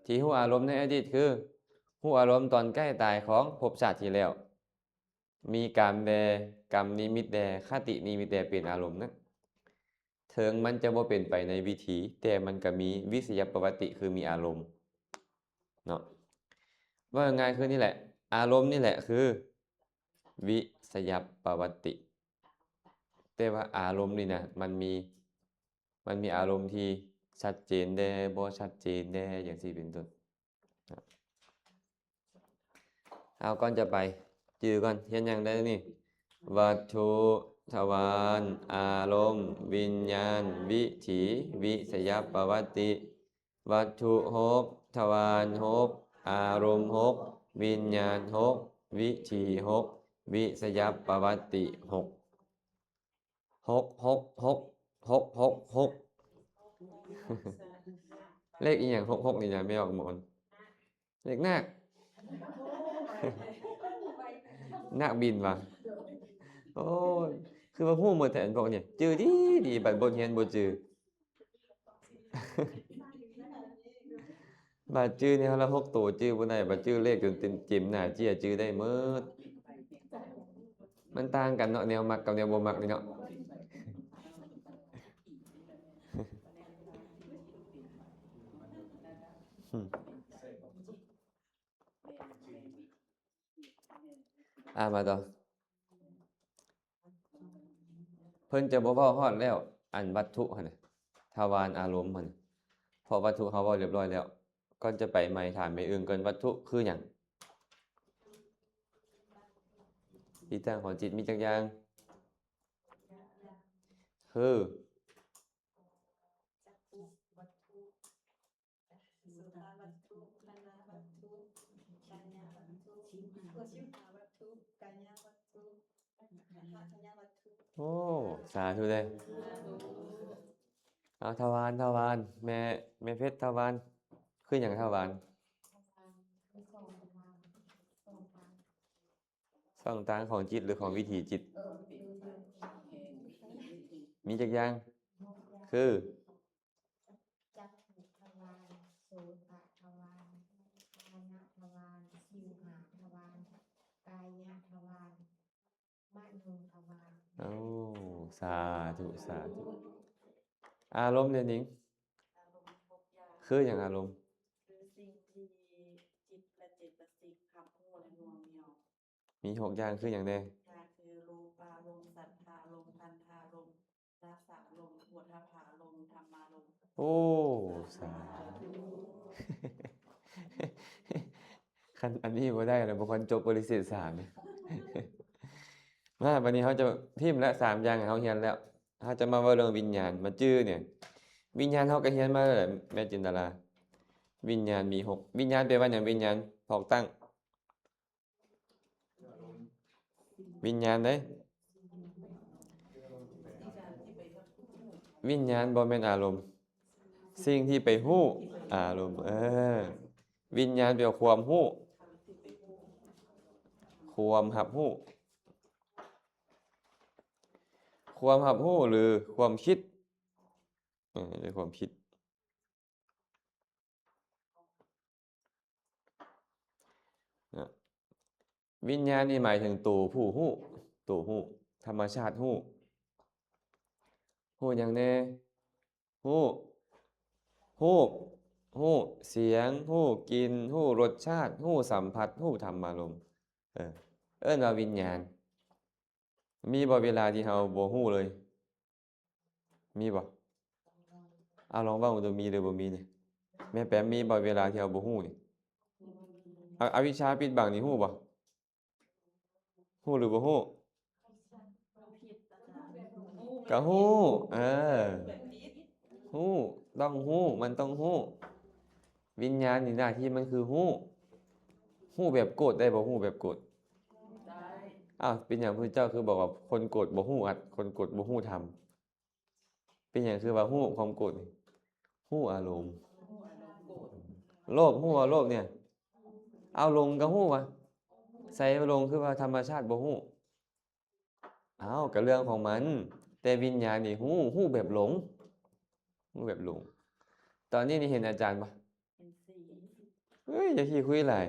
ທີ່ຮູ້ອາລົມໃນອະດີດຄື ຮູ້ອາລົມຕອນໃກ້ຕາຍຂອງພົບຊາດທີ່ແລ້ວ ມີກຳແດ່ ກຳນິມິດແດ່ ຄະຕິນິມິດແດ່ເປັນອາລົມນະ. ເຖິງມັນຈະບໍ່ເປັນໄປໃນວິຖີ ແຕ່ມັນກໍມີວິສຍັບປະວັດຕິ ຄືມີອາລົມເນາະ. ເວົ້າງ່າຍໆຄືນີ້ແຫຼະ ອາລົມນີ້ແຫຼະຄືວິສຍັບປະວັດຕິ. ແຕ່ວ່າອາລົມນີ້ນະ ມັນມີ ມັນມີອາລົມທີ່ຊັດເຈນແດ່ ບໍ່ຊັດເຈນແດ່ ຈັ່ງຊີ້ເປັນຕົ້ນ. ເອົາ ກ່ອນຈະໄປ ຈື່ກ່ອນ ຮຽນຫຍັງແດ່ນີ້? ວັດຖຸ ທະວານ ອາລົມ ວິນຍານ ວິຖີ ວິສຍັບປະວັດຕິ. ວັດຖຸຫົກ ທະວານຫົກ ອາລົມຫົກ ວິນຍານຫົກ ວິຖີຫົກ ວິສຍັບປະວັດຕິຫົກ. ຫົກ ຫົກ ຫົກ ຫົກ ຫົກ ຫົກ. ເລກອີ່ຫຍັງ ຫົກ ຫົກ ນີ້ນະ ແມ່ອອກໝົດ? ເລກນາກ ນາກບິນຫວາ? ໂອ້ຍ ຄືວ່າຮູ້ໝົດແທ້ ອັນພວກນີ້ ຈື່ດີໆ ບັດບົດຮຽນບໍ່ຈື່. ບາດຈື່ນີ້ເຮົາລະຫົກໂຕຈື່ບໍ່ໄດ້ ບາດຈື່ເລກຈົນເຕັມ ເຕັມໜ້າເຈ້ຍຈື່ໄດ້ໝົດ. ມັນຕ່າງກັນເນາະ ແນວມັກກັບແນວບໍ່ມັກນີ້ເນາະ. ອ່າ ມາຕໍ່. ເພິ່ນຈະບໍ່ເວົ້າຮອດແລ້ວ ອັນວັດຖຸຫັ້ນນະ ທະວານອາລົມຫັ້ນນະ ເພາະວັດຖຸເຮົາເວົ້າລຽບຮ້ອຍແລ້ວ. ກ່ອນຈະໄປໃໝ່ ຖາມແມ່ອຶ່ງກ່ອນ ວັດຖຸຄືຫຍັງ? ທີ່ຕັ້ງຂອງຈິດມີຈັກຢ່າງ? ຄື ໂສຕະວັດຖຸ ຄານະວັດຖຸ ຄາຍະວັດຖຸ ໂພດທິພາວັດຖຸ ກາຍະວັດຖຸ ທັກຂະຍະວັດຖຸ. ໂອ້ ສາທຸເດີ້. ເອົາ ທະວານ ທະວານ ແມ່ ແມ່ເພັດ ທະວານ ຄືຫຍັງ ທະວານ? ຊ່ອງທາງຂອງຈິດ ຫຼື ຂອງວິຖີຈິດ ມີຈັກຢ່າງ? ຄື ຈັກຂຸທະວານ ໂສຕະທະວານ ຄານະທະວານ ຊິວຫາທະວານ ກາຍະທະວານ ມະໂນທະວານ. ໂອ້ ສາທຸ ສາທຸ. ອາລົມເດ ນິງ? ອາລົມຫົກຢ່າງ ຄືຫຍັງອາລົມ? ຄືສິ່ງທີ່ຈິດ ແລະ ເຈດຕະສິກຮັບຮູ້ ແລະ ໜ່ວງໜຽວ. ມີຫົກຢ່າງຄືຫຍັງແດ່? ກໍຄື ຮູປາລົມ ສັດທາລົມ ຄັນທາລົມ ລະສາລົມ ໂຜດຖະພາລົມ ທຳມາລົມ. ໂອ້ ສາທຸ. ຄັນອັນນີ້ບໍ່ໄດ້ລະ ບໍ່ຄວນຈົບບໍລິເສດສາມ. ມາ ບັດນີ້ເຮົາຈະຖິ້ມລະ ສາມຢ່າງເຮົາຮຽນແລ້ວ ເຮົາຈະມາເວົ້າເລື່ອງວິນຍານ ມາຈື່ນີ້. ວິນຍານເຮົາກໍຮຽນມາແລ້ວແຫຼະ ແມ່ຈິນດາລາ. ວິນຍານມີຫົກ. ວິນຍານແປວ່າຫຍັງ? ວິນຍານ ພອກຕັ້ງ. ວິນຍານເດ້ ວິນຍານບໍ່ແມ່ນອາລົມ ສິ່ງທີ່ໄປຮູ້ ອາລົມ. ເອີ ວິນຍານແປວ່າຄວາມຮູ້ ຄວາມຮັບຮູ້ ຄວາມຮັບຮູ້ ຫຼື ຄວາມຄິດ ເອີ ຄວາມຄິດ. ວິນຍານນີ້ໝາຍເຖິງໂຕຜູ້ຮູ້, ໂຕຮູ້, ທຳມະຊາດຮູ້. ຮູ້ຫຍັງແດ່? ຮູ້ ຮູບ, ຮູ້ສຽງ, ຮູ້ກິ່ນ, ຮູ້ລົດຊາດ, ຮູ້ສຳຜັດ, ຮູ້ທຳມາລົມ. ເອີ ເອີ້ນວ່າວິນຍານ. ມີບໍ່ເວລາທີ່ເຮົາບໍ່ຮູ້ເລີຍ? ມີບໍ່? ເອົາ ລອງເວົ້າເບິ່ງດູ ມີຫຼືບໍ່ມີນີ້? ແມ່ແປມ ມີບໍ່ເວລາທີ່ເຮົາບໍ່ຮູ້ນີ້? ອະ ອະວິຊາປິດບັງນີ້ຮູ້ບໍ່? ຮູ້ຫຼືບໍ່ຮູ້? ກະຮູ້ ເອີ ຮູ້ ຕ້ອງຮູ້ ມັນຕ້ອງຮູ້. ວິນຍານນີ້ໜ້າທີ່ມັນຄືຮູ້. ຮູ້ແບບໂກດໄດ້ບໍ່? ຮູ້ແບບໂກດ. ອ້າວ ເປັນຫຍັງພະພຸດທະເຈົ້າຄືບອກວ່າຄົນໂກດບໍ່ຮູ້ອັດ, ຄົນໂກດບໍ່ຮູ້ທຳ? ເປັນຫຍັງຄືວ່າຮູ້ຄວາມໂກດນີ້? ຮູ້ອາລົມ. ໂລບ ຮູ້ບໍ່ໂລບນີ້? ເອົາ ຫຼົງກະຮູ້ວະ? ໃສວ່າຫຼົງ ຄືວ່າທຳມະຊາດບໍ່ຮູ້? ອ້າວ ກະເລື່ອງຂອງມັນ. ແຕ່ວິນຍານນີ້ຮູ້ ຮູ້ແບບຫຼົງ ຮູ້ແບບຫຼົງ. ຕອນນີ້ນີ້ເຫັນອາຈານບໍ່? ເຫັນສີ. ເອີຍ ຢ່າຂີ້ຄຸຍຫຼາຍ.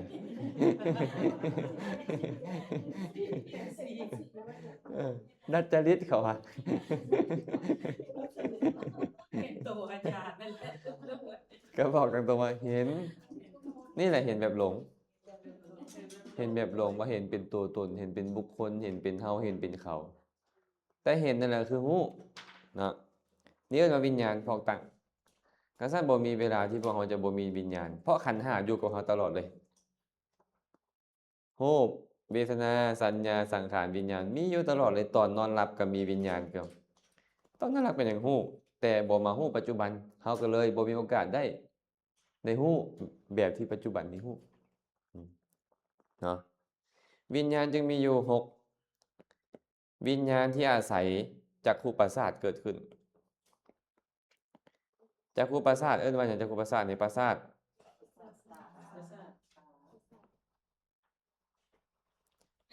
ເອີ ດັດຈະລິດເຂົາວ່າ ເຫັນໂຕອາຈານນັ້ນແຫຼະ. ກະບອກຕາງໆວ່າເຫັນ. ນີ້ແຫຼະເຫັນແບບຫຼົງ. ເຫັນແບບຫຼົງ ວ່າເຫັນເປັນຕົວຕົນ, ເຫັນເປັນບຸກຄົນ, ເຫັນເປັນເຮົາ, ເຫັນເປັນເຂົາ. ແຕ່ເຫັນນັ້ນແຫຼະຄືຮູ້ເນາະ. ນີ້ເອີ້ນວ່າວິນຍານພອກຕັ້ງ. ຄັນຊັ້ນບໍ່ມີເວລາທີ່ພວກເຮົາຈະບໍ່ມີວິນຍານ, ເພາະຂັນຫ້າຢູ່ກັບເຮົາຕະຫຼອດເລີຍ. ຮູບ, ເວທະນາ, ສັນຍາ, ສັງຂານ, ວິນຍານ ມີຢູ່ຕະຫຼອດເລີຍ. ຕອນນອນຫຼັບກະມີວິນຍານເກີດ, ຕອນນອນຫຼັບກະຍັງຮູ້ ແຕ່ບໍ່ມາຮູ້ປັດຈຸບັນ, ເຮົາກະເລີຍບໍ່ມີໂອກາດໄດ້ ໄດ້ຮູ້ແບບທີ່ປັດຈຸບັນນີ້ຮູ້ ເນາະ. ວິນຍານຈຶ່ງມີຢູ່ຫົກ ວິນຍານທີ່ອາໄສຈັກຂຸປະສາດເກີດຂຶ້ນ. ຈັກຂຸປະສາດເອີ້ນວ່າຫຍັງ? ຈັກຂຸປະສາດນີ້ ປະສາດ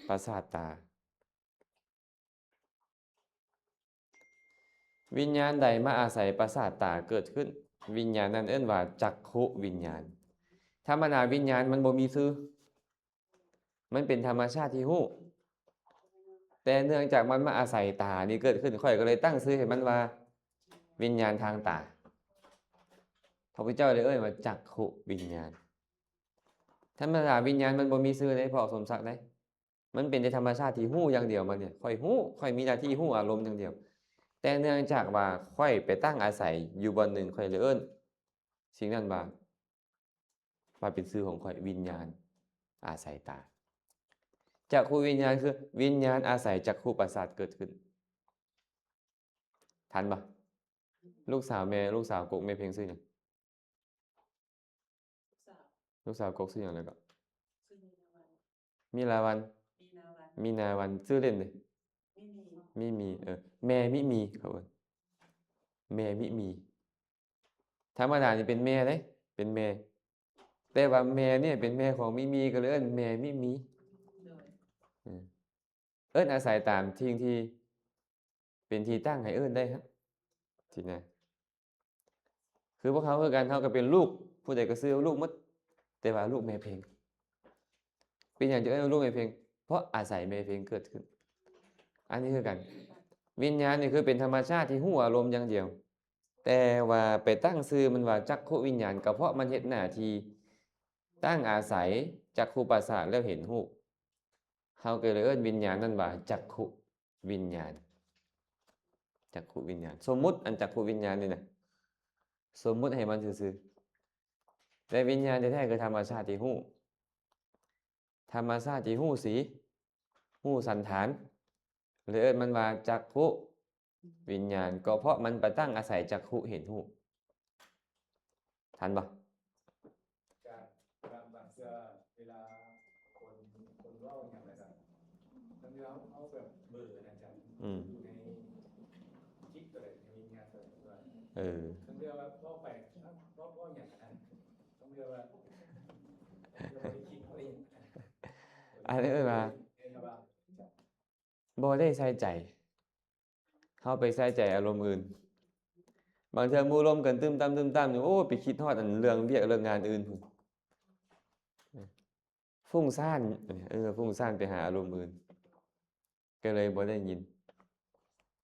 ປະສາດຕາ. ວິນຍານໃດມາອາໄສປະສາດຕາເກີດຂຶ້ນ, ວິນຍານນັ້ນເອີ້ນວ່າຈັກຂຸວິນຍານ. ທຳມະດາວິນຍານມັນບໍ່ມີຊື່, ມັນເປັນທຳມະຊາດທີ່ຮູ້. ແຕ່ເນື່ອງຈາກມັນມາອາໄສຕານີ້ເກີດຂຶ້ນ, ຂ້ອຍກະເລີຍຕັ້ງຊື່ໃຫ້ມັນວ່າວິນຍານທາງຕາ. ພະພຸດທະເຈົ້າເລີຍເອີ້ນວ່າຈັກຂຸວິນຍານ. ທຳມະດາວິນຍານມັນບໍ່ມີຊື່ເດ້ ພໍ່ສົມສັກເດ້. ມັນເປັນແຕ່ທຳມະຊາດທີ່ຮູ້ຢ່າງດຽວ. ມັນນີ້ ຂ້ອຍຮູ້, ຂ້ອຍມີໜ້າທີ່ຮູ້ອາລົມຢ່າງດຽວ. ແຕ່ເນື່ອງຈາກວ່າຂ້ອຍໄປຕັ້ງອາໄສຢູ່ບ່ອນໜຶ່ງ, ຂ້ອຍເລີຍເອີ້ນສິ່ງນັ້ນວ່າ ວ່າເປັນຊື່ຂອງຂ້ອຍ, ວິນຍານອາໄສຕາ. ຈັກຂຸວິນຍານຄືວິນຍານອາໄສຈັກຂຸປະສາດເກີດຂຶ້ນ. ທັນບໍ່? ລູກສາວແມ່, ລູກສາວກົກແມ່ເພັງຊື່ຫຍັງ? ລູກສາວ ລູກສາວກົກຊື່ຫຍັງແລ້ວກໍ? ມີລາວັນ. ມີລາວັນ. ມີນາວັນ. ຊື່ຫຼິ້ນເດ? ມີມີ. ມີມີ. ເອີ ແມ່ມີມີ ເຂົາເອີ້ນ ແມ່ມີມີ. ທຳມະດານີ້ເປັນແມ່ເດ້, ເປັນແມ່. ແຕ່ວ່າແມ່ນີ້ເປັນແມ່ຂອງມີມີ ກໍເລີຍເອີ້ນແມ່ມີມີ. ໂດຍ. ເອີ ເອີ້ນອາໄສຕາມສິ່ງທີ່ເປັນທີ່ຕັ້ງໃຫ້ເອີ້ນໄດ້ຫັ້ນ ຊີ້ນະ. ຄືພວກເຮົາຄືກັນ, ເຮົາກໍເປັນລູກ, ຜູ້ໃດກໍຊື່ວ່າລູກໝົດ, ແຕ່ວ່າລູກແມ່ເພັງ. ເປັນຫຍັງຈຶ່ງເອີ້ນວ່າລູກແມ່ເພັງ? ເພາະອາໄສແມ່ເພັງເກີດຂຶ້ນ. ອັນນີ້ຄືກັນ, ວິນຍານນີ້ຄືເປັນທຳມະຊາດທີ່ຮູ້ອາລົມຢ່າງດຽວ, ແຕ່ວ່າໄປຕັ້ງຊື່ມັນວ່າຈັກຂຸວິນຍານ ກໍເພາະມັນເຮັດໜ້າທີ່ຕັ້ງອາໄສຈັກຂຸປະສາດແລ້ວເຫັນຮູບ. ເຮົາກໍເລີຍເອີ້ນວິນຍານນັ້ນວ່າຈັກຂຸວິນຍານ. ຈັກຂຸວິນຍານ ສົມມຸດ, ອັນຈັກຂຸວິນຍານນີ້ນະ ສົມມຸດໃຫ້ມັນຊື່ໆ. ແຕ່ວິນຍານແທ້ໆຄືທຳມະຊາດທີ່ຮູ້, ທຳມະຊາດທີ່ຮູ້ສີ, ຮູ້ສັນຖານ, ເລີຍເອີ້ນມັນວ່າຈັກຂຸວິນຍານ, ກໍເພາະມັນໄປຕັ້ງອາໄສຈັກຂຸເຫັນຮູບ. ທັນບໍ່? ຈາກບາງ ບາງເທື່ອເວລາຄົນ ຄົນເວົ້າຫຍັງແລ້ວກໍ ບາງເທື່ອເຮົາ ເຮົາແບບເບີນະ ອາຈານ ອືມ ຢູ່ໃນຈິດກໍໄດ້ ໃນວິນຍານກໍໄດ້ ເອີ ບາງເທື່ອວ່າເວົ້າໄປ ເວົ້າ ເວົ້າຫຍັງອັນນັ້ນ ບາງເທື່ອວ່າ ເຮົາບໍ່ໄດ້ຄິດ ເຮົາເອງ ອັນນີ້ເອີ້ນວ່າ ເອີ້ນວ່າ ບໍ່ໄດ້ໃສ່ໃຈ. ເຮົາໄປໃສ່ໃຈອາລົມອື່ນ. ບາງເທື່ອໝູ່ລົມກັນຕຶ້ມຕາມ ຕຶ້ມຕາມຢູ່ ໂອ້ ໄປຄິດຮອດອັນເລື່ອງວຽກເລື່ອງງານອື່ນພຸ້ນ. ຟຸ້ງຊານ ເອີ ຟຸ້ງຊານໄປຫາອາລົມອື່ນ ກໍເລີຍບໍ່ໄດ້ຍິນ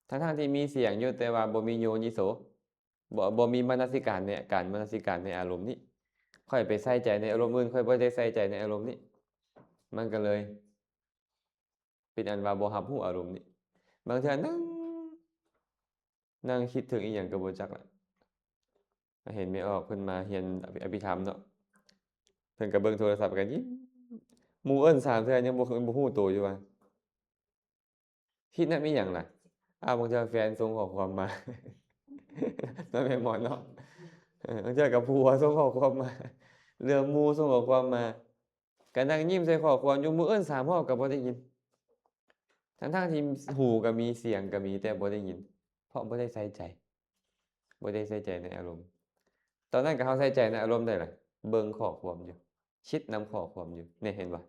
ທັງໆທີ່ມີສຽງຢູ່ ແຕ່ວ່າບໍ່ມີໂຍນິໂສ ບໍ່ ບໍ່ມີມະນະສິການໃນ ການມະນະສິການໃນອາລົມນີ້ ຂ້ອຍໄປໃສ່ໃຈໃນອາລົມອື່ນ ຂ້ອຍບໍ່ໄດ້ໃສ່ໃຈໃນອາລົມນີ້ ມັນກໍເລີຍ ເປັນອັນວ່າບໍ່ຮັບຮູ້ອາລົມນີ້ ບາງເທື່ອນັ່ງ ນັ່ງຄິດເຖິງອີ່ຫຍັງກໍບໍ່ຈັກລະ ເຫັນແມ່ອອກເພິ່ນມາຮຽນອະພິ ອະພິທຳເນາະ ເພິ່ນກໍເບິ່ງໂທລະສັບກັນຍິ້ມ ໝູ່ເອີ້ນສາມເທື່ອຍັງບໍ່ ບໍ່ຮູ້ໂຕຢູ່ວ່າ ຄິດນຳອີ່ຫຍັງລະ ອ້າວ ບາງເທື່ອແຟນສົ່ງຂໍ້ຄວາມມາ ເນາະ ແມ່ໝໍເນາະ ເອີ ບາງເທື່ອກໍຜົວສົ່ງຂໍ້ຄວາມມາ ເລື່ອງໝູ່ສົ່ງຂໍ້ຄວາມມາ ກໍນັ່ງຍິ້ມໃສ່ຂໍ້ຄວາມຢູ່ ມື້ອື່ນສາມຮອບກໍບໍ່ໄດ້ຍິນ ທັງໆທີ່ຫູກໍມີ ສຽງກໍມີ ແຕ່ບໍ່ໄດ້ຍິນ ເພາະບໍ່ໄດ້ໃສ່ໃຈ ບໍ່ໄດ້ໃສ່ໃຈໃນອາລົມ ຕອນນັ້ນກໍເຮົາໃສ່ໃຈໃນອາລົມໃດລະ ເບິ່ງຂໍ້ຄວາມຢູ່ ຄິດນຳຂໍ້ຄວາມຢູ່ ນີ້ເຫັນບໍ່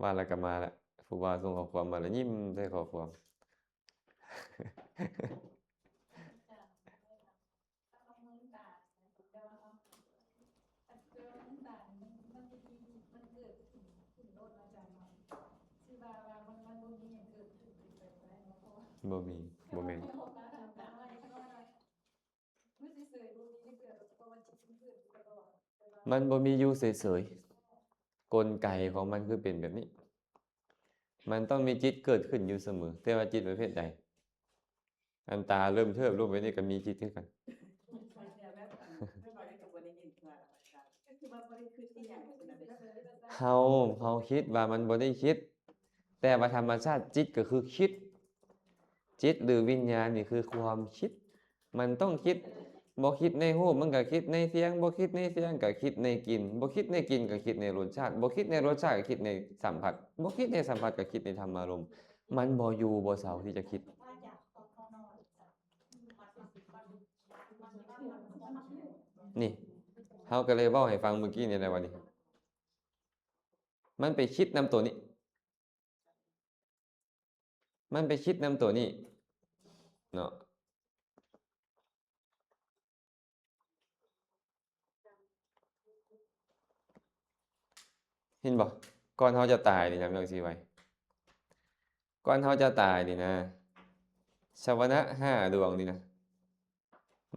ວ່າແລ້ວກໍມາລະ ຜູ້ບ່າວສົ່ງຂໍ້ຄວາມມາລະຍິ້ມໃສ່ຂໍ້ຄວາມ ບໍ່ມີ ບໍ່ແມ່ນ ມັນບໍ່ມີຢູ່ເສີຍໆ ກົນໄກຂອງມັນຄືເປັນແບບນີ້ ມັນຕ້ອງມີຈິດເກີດຂຶ້ນຢູ່ສະເໝີ ແຕ່ວ່າຈິດປະເພດໃດ ອັນຕາເລີ່ມເທີບລົງໄປນີ້ກໍມີຈິດຄືກັນ ເຮົາ ເຮົາຄິດວ່າມັນບໍ່ໄດ້ຄິດ ແຕ່ວ່າທຳມະຊາດຈິດກໍຄືຄິດ ຈິດ ຫຼື ວິນຍານນີ້ຄືຄວາມຄິດ ມັນຕ້ອງຄິດ ບໍ່ຄິດໃນຮູບມັນກໍຄິດໃນສຽງ ບໍ່ຄິດໃນສຽງກໍຄິດໃນກິ່ນ ບໍ່ຄິດໃນກິ່ນກໍຄິດໃນລົດຊາດ ບໍ່ຄິດໃນລົດຊາດກໍຄິດໃນສຳຜັດ ບໍ່ຄິດໃນສຳຜັດກໍຄິດໃນທຳມາລົມ ມັນບໍ່ຢູ່ບໍ່ເຊົາທີ່ຈະຄິດ ນີ້ ເຮົາກໍເລີຍເວົ້າໃຫ້ຟັງມື້ກີ້ນີ້ແຫຼະວ່ານີ້ ມັນໄປຄິດນຳໂຕນີ້ ມັນໄປຄິດນຳໂຕນີ້ເນາະ ເຫັນບໍ່? ກ່ອນເຮົາຈະຕາຍນີ້ນະ ແມ່ນຈັ່ງຊີ້ໄວ້ ກ່ອນເຮົາຈະຕາຍນີ້ນະ ຊະວະນະຫ້າດວງນີ້ນະ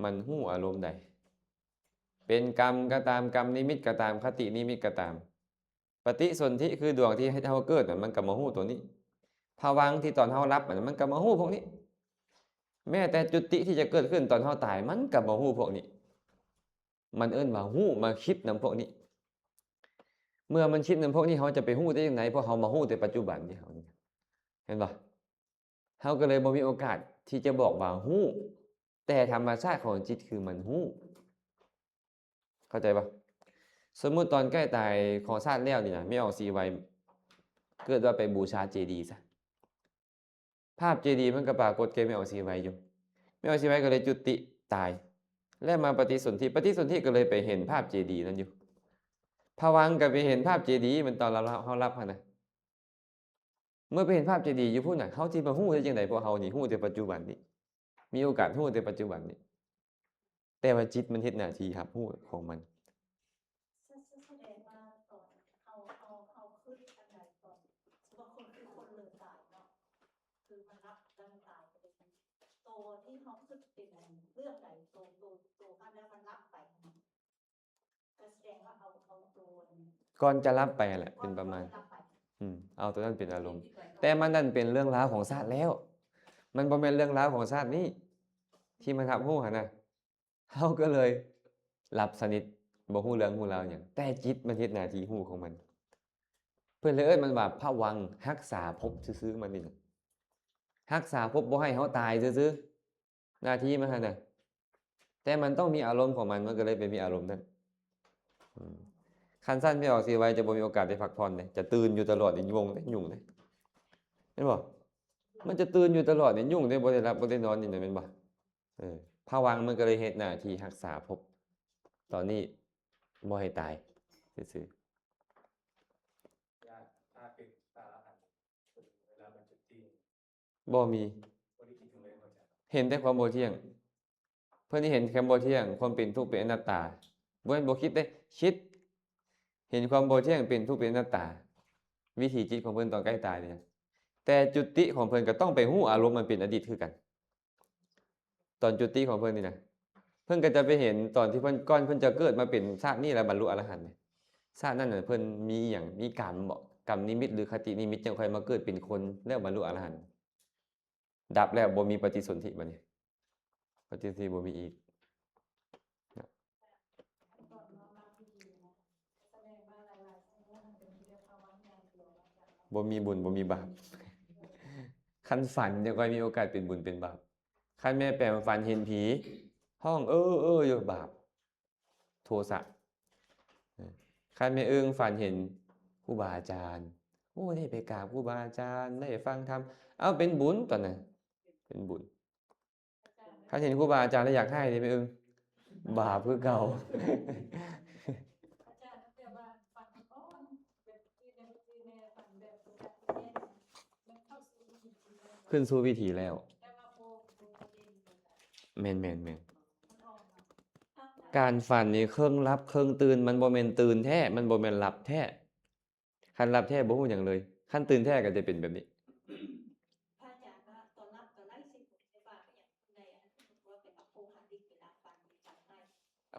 ມັນຮູ້ອາລົມໃດ? ເປັນກຳກໍຕາມ, ກຳນິມິດກໍຕາມ, ຄະຕິນິມິດກໍຕາມ. ປະຕິສົນທິຄືດວງທີ່ເຮັດໃຫ້ເຮົາເກີດນະ ມັນກໍມາຮູ້ຕົວນີ້. ພະວັງທີ່ຕອນເຮົາຫຼັບຫັ້ນນະ ມັນກໍມາຮູ້ພວກນີ້. ແມ້ແຕ່ຈຸຕິທີ່ຈະເກີດຂຶ້ນຕອນເຮົາຕາຍ ມັນກໍມາຮູ້ພວກນີ້. ມັນເອີ້ນວ່າຮູ້ມາຄິດນຳພວກນີ້. ເມື່ອມັນຄິດນຳພວກນີ້ ເຮົາຈະໄປຮູ້ໄດ້ຈັ່ງໃດ? ເພາະເຮົາມາຮູ້ແຕ່ປັດຈຸບັນນີ້ ເຮົານີ້ ເຫັນບໍ່? ເຮົາກໍເລີຍບໍ່ມີໂອກາດທີ່ຈະບອກວ່າຮູ້, ແຕ່ທຳມະຊາດຂອງຈິດຄືມັນຮູ້. ເຂົ້າໃຈບໍ່? ສົມມຸດຕອນໃກ້ຕາຍຂອງຊາດແລ້ວນີ້ນະ ແມ່ອອກສີໄວເກີດວ່າໄປບູຊາເຈດີຊະ, ພາບເຈດີມັນກໍປາກົດແກ່ແມ່ອອກສີໄວຢູ່. ແມ່ອອກສີໄວກໍເລີຍຈຸຕິຕາຍ ແລ້ວມາປະຕິສົນທິ, ປະຕິສົນທິກໍເລີຍໄປເຫັນພາບເຈດີນັ້ນຢູ່. ພະວັງກໍໄປເຫັນພາບເຈດີ ມັນຕອນເຮົາ ເຮົາຫຼັບຫັ້ນນະ. ເມື່ອໄປເຫັນພາບເຈດີຢູ່ພຸ້ນນະ ເຮົາຊິມາຮູ້ໄດ້ຈັ່ງໃດ? ເພາະເຮົານີ້ຮູ້ແຕ່ປັດຈຸບັນນີ້ ມີໂອກາດຮູ້ແຕ່ປັດຈຸບັນນີ້ ແຕ່ວ່າຈິດມັນເຮັດໜ້າທີ່ຮັບຮູ້ຂອງມັນ. ສະ ສະ ສະແດງວ່າຕອນເຮົາ ເຮົາ ເຮົາຄິດອັນໃດຕອນ ສົມມຸດວ່າຄົນ ຄືຄົນເລີຍຕາຍເນາະ ຄືມັນຫຼັບແລ້ວມັນຕາຍໄປເລີຍ ໂຕທີ່ເຮົາຄິດເປັນເລື່ອງໃດ ໂຕ ໂຕ ໂຕມັນແລ້ວມັນຫຼັບໄປ ກໍສະແດງວ່າເອົາ ເອົາໂຕ ກ່ອນຈະຫຼັບໄປຫັ້ນແຫຼະ ເປັນປະມານ ອືມ ເອົາໂຕນັ້ນເປັນອາລົມ. ແຕ່ມັນນັ້ນເປັນເລື່ອງລາວຂອງຊາດແລ້ວ ມັນບໍ່ແມ່ນເລື່ອງລາວຂອງຊາດນີ້ ທີ່ມາຮັບຮູ້ຫັ້ນນະ. ເຮົາກໍເລີຍຫຼັບສະໜິດ ບໍ່ຮູ້ເລື່ອງຮູ້ລາວຫຍັງ ແຕ່ຈິດມັນເຮັດໜ້າທີ່ຮູ້ຂອງມັນ. ເພິ່ນເລີຍເອີ້ນມັນວ່າພະວັງ ຮັກສາພົບຊື່ໆ ມັນນີ້ນະ ຮັກສາພົບບໍ່ໃຫ້ເຮົາຕາຍຊື່ໆ ໜ້າທີ່ມັນຫັ້ນນະ. ແຕ່ມັນຕ້ອງມີອາລົມຂອງມັນ ມັນກໍເລີຍໄປມີອາລົມນັ້ນ. ອືມ ຄັນຊັ້ນແມ່ອອກສີໄວຈະບໍ່ມີໂອກາດໄດ້ພັກຜ່ອນເດ້ ຈະຕື່ນຢູ່ຕະຫຼອດນີ້ ຫຍຸ້ງເດ້ ຫຍຸ້ງເດ້ ເຫັນບໍ່? ມັນຈະຕື່ນຢູ່ຕະຫຼອດນີ້ ຫຍຸ້ງເດ້ ບໍ່ໄດ້ຫຼັບບໍ່ໄດ້ນອນນີ້ນະ ແມ່ນບໍ່? ເອີ ພະວັງມັນກໍເລີຍເຮັດໜ້າທີ່ຮັກສາພົບ ຕອນນີ້ບໍ່ໃຫ້ຕາຍຊື່ໆ. ບໍ່ມີ ເຫັນແຕ່ຄວາມບໍ່ທ່ຽງ. ເພິ່ນເຫັນຄວາມບໍ່ທ່ຽງ ຄວາມເປັນທຸກ ເປັນອະນັດຕາ. ບໍ່ແມ່ນບໍ່ຄິດເດ້ ຄິດ. ເຫັນຄວາມບໍ່ທ່ຽງ ເປັນທຸກ ເປັນອະນັດຕາ ວິຖີຈິດຂອງເພິ່ນຕອນໃກ້ຕາຍນີ້ນະ ແຕ່ຈຸຕິຂອງເພິ່ນກໍຕ້ອງໄປຮູ້ອາລົມມັນເປັນອະດີດຄືກັນ. ຕອນຈຸຕິຂອງເພິ່ນນີ້ນະ ເພິ່ນກໍຈະໄປເຫັນຕອນທີ່ເພິ່ນ ກ່ອນເພິ່ນຈະເກີດມາເປັນຊາດນີ້ແລ້ວບັນລຸອະລະຫັນນີ້ ຊາດນັ້ນນະເພິ່ນມີຫຍັງ ມີກຳບໍ ກຳນິມິດ ຫຼື ຄະຕິນິມິດ ຈັ່ງຄ່ອຍມາເກີດເປັນຄົນ ແລ້ວບັນລຸອະລະຫັນ ດັບແລ້ວ ບໍ່ມີປະຕິສົນທິບັດນີ້ ປະຕິສົນທິບໍ່ມີອີກ ບໍ່ມີບຸນບໍ່ມີບາບ. ຄັນຝັນ ຈັ່ງຄ່ອຍມີໂອກາດເປັນບຸນເປັນບາບ. ຄັນແມ່ແປມຝັນເຫັນຜີ ຮ້ອງເອີໆຢູ່ ບາບ ໂທສະ. ຄັນແມ່ເອີ່ງຝັນເຫັນຄູບາອາຈານ ໂອ້ ໄດ້ໄປກາບຄູບາອາຈານ ໄດ້ຟັງທຳ ເອົ້າ ເປັນບຸນຕອນນັ້ນ ເປັນບຸນ. ຄັນເຫັນຄູບາອາຈານແລ້ວຢາກຮ້າຍເດ ແມ່ເອີ່ງ ບາບຄືເກົ່າ. ຂຶ້ນສູ່ວິຖີແລ້ວ. ແມ່ນໆໆ. ການຝັນນີ້ເຄິ່ງຫຼັບເຄິ່ງຕື່ນ ມັນບໍ່ແມ່ນຕື່ນແທ້ ມັນບໍ່ແມ່ນຫຼັບແທ້. ຄັນຫຼັບແທ້ບໍ່ຮູ້ຫຍັງເລີຍ ຄັນຕື່ນແທ້ກໍຈະເປັນແບບນີ້.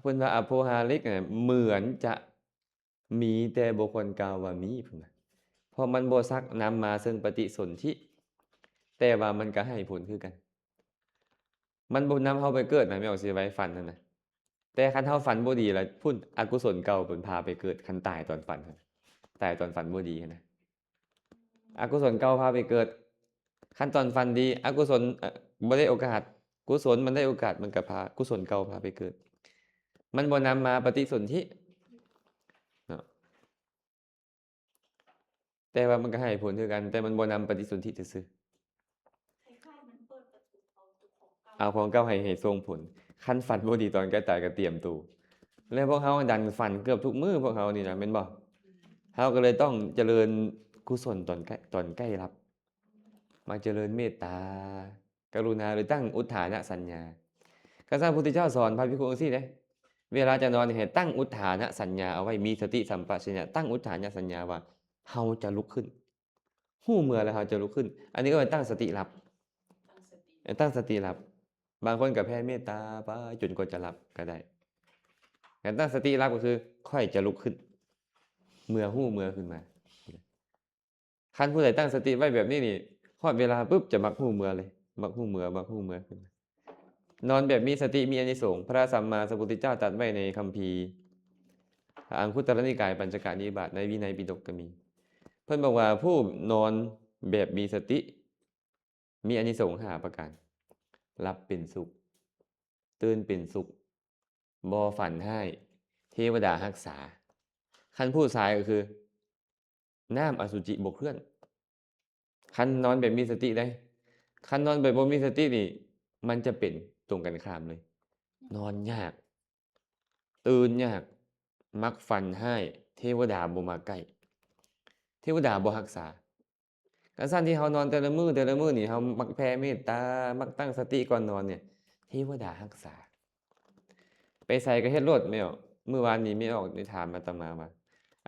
ເພິ່ນວ່າອະໂພຮາລິກນະ ເໝືອນຈະມີ ແຕ່ບໍ່ຄວນກ່າວວ່າມີ ເພິ່ນວ່າ ເພາະມັນບໍ່ຊັກນຳມາເຊິ່ງປະຕິສົນທິ ແຕ່ວ່າມັນກໍໃຫ້ຜົນຄືກັນ. ມັນບໍ່ນຳເຮົາໄປເກີດນະ ແມ່ອອກຊິໄວ້ຝັນຫັ້ນນະ. ແຕ່ຄັນເຮົາຝັນບໍ່ດີລະ ພຸ້ນ ອະກຸສົນເກົ່າເພິ່ນພາໄປເກີດ ຄັນຕາຍຕອນຝັນຫັ້ນ ຕາຍຕອນຝັນບໍ່ດີຫັ້ນນະ ອະກຸສົນເກົ່າພາໄປເກີດ. ຄັນຕອນຝັນດີ ອະກຸສົນ ເອີ ບໍ່ໄດ້ໂອກາດ ກຸສົນມັນໄດ້ໂອກາດ ມັນກໍພາ ກຸສົນເກົ່າພາໄປເກີດ ມັນບໍ່ນຳມາປະຕິສົນທິເນາະ. ແຕ່ວ່າມັນກໍໃຫ້ຜົນຄືກັນ ແຕ່ມັນບໍ່ນຳປະຕິສົນທິຊື່ໆ ເອົາຂອງເກົ່າໃຫ້ ໃຫ້ສົ່ງຜົນ. ຄັນຝັນບໍ່ດີຕອນໃກ້ຕາຍກໍຕຽມໂຕ ແລ້ວພວກເຮົາດັນຝັນເກືອບທຸກມື້ ພວກເຮົານີ້ນະ ແມ່ນບໍ່? ເຮົາກໍເລີຍຕ້ອງຈະເລີນກຸສົນຕອນໃກ້ ຕອນໃກ້ຫຼັບ ມັກຈະເລີນເມດຕາ ກະລຸນາ ຫຼື ຕັ້ງອຸດຖານະສັນຍາ. ກະສັດພຸດທະເຈົ້າສອນພະພິກຂຸຈັ່ງຊີ້ເດ້ ເວລາຈະນອນໃຫ້ຕັ້ງອຸດຖານະສັນຍາເອົາໄວ້ ມີສະຕິສຳປະຊັນຍະ ຕັ້ງອຸດຖານະສັນຍາວ່າເຮົາຈະລຸກຂຶ້ນ ຮູ້ເມື່ອແລ້ວເຮົາຈະລຸກຂຶ້ນ. ອັນນີ້ເອີ້ນຕັ້ງສະຕິຫຼັບ ຕັ້ງສະຕິຫຼັບ. ບາງຄົນກໍແຜ່ເມດຕາໄປຈົນກວ່າຈະຫຼັບກໍໄດ້. ການຕັ້ງສະຕິຫຼັບກໍຄື ຂ້ອຍຈະລຸກຂຶ້ນ ເມື່ອຮູ້ເມື່ອຂຶ້ນມາ. ຄັນຜູ້ໃດຕັ້ງສະຕິໄວ້ແບບນີ້ນີ້ ຮອດເວລາປຶບຈະມັກຮູ້ເມື່ອເລີຍ ມັກຮູ້ເມື່ອ ມັກຮູ້ເມື່ອຂຶ້ນມາ. ນອນແບບມີສະຕິມີອານິສົງ ພະສຳມາສຳພຸດທະເຈົ້າຕັດໄວ້ໃນຄຳພີອັງຄຸດຕະລະນິກາຍ ປັນຈະກະນິບາດ ໃນວິໄນປິດົກກໍມີ. ເພິ່ນບອກວ່າຜູ້ນອນແບບມີສະຕິ ມີອານິສົງຫ້າປະການ ຫຼັບເປັນສຸກ ຕື່ນເປັນສຸກ ບໍ່ຝັນຮ້າຍ ເທວະດາຮັກສາ. ຄັນຜູ້ຊາຍກໍຄື ນ້ຳອະສຸຈິບໍ່ເຄື່ອນ. ຄັນນອນແບບມີສະຕິໄດ໋ ຄັນນອນແບບບໍ່ມີສະຕິນີ້ ມັນຈະເປັນຕົງກັນຂ້າມເລີຍ ນອນຍາກ ຕື່ນຍາກ ມັກຝັນຮ້າຍ ເທວະດາບໍ່ມາໃກ້ ເທວະດາບໍ່ຮັກສາ. ການສັນທີ່ເຮົານອນແຕ່ລະມື້ ແຕ່ລະມື້ນີ້ ເຮົາມັກແຜ່ເມດຕາ ມັກຕັ້ງສະຕິກ່ອນນອນນີ້ ເທວະດາຮັກສາ. ໄປໃສກໍເຮັດໂລດແມ່ອອກ. ມື້ວານນີ້ແມ່ອອກໄດ້ຖາມອາດຕະມາວ່າ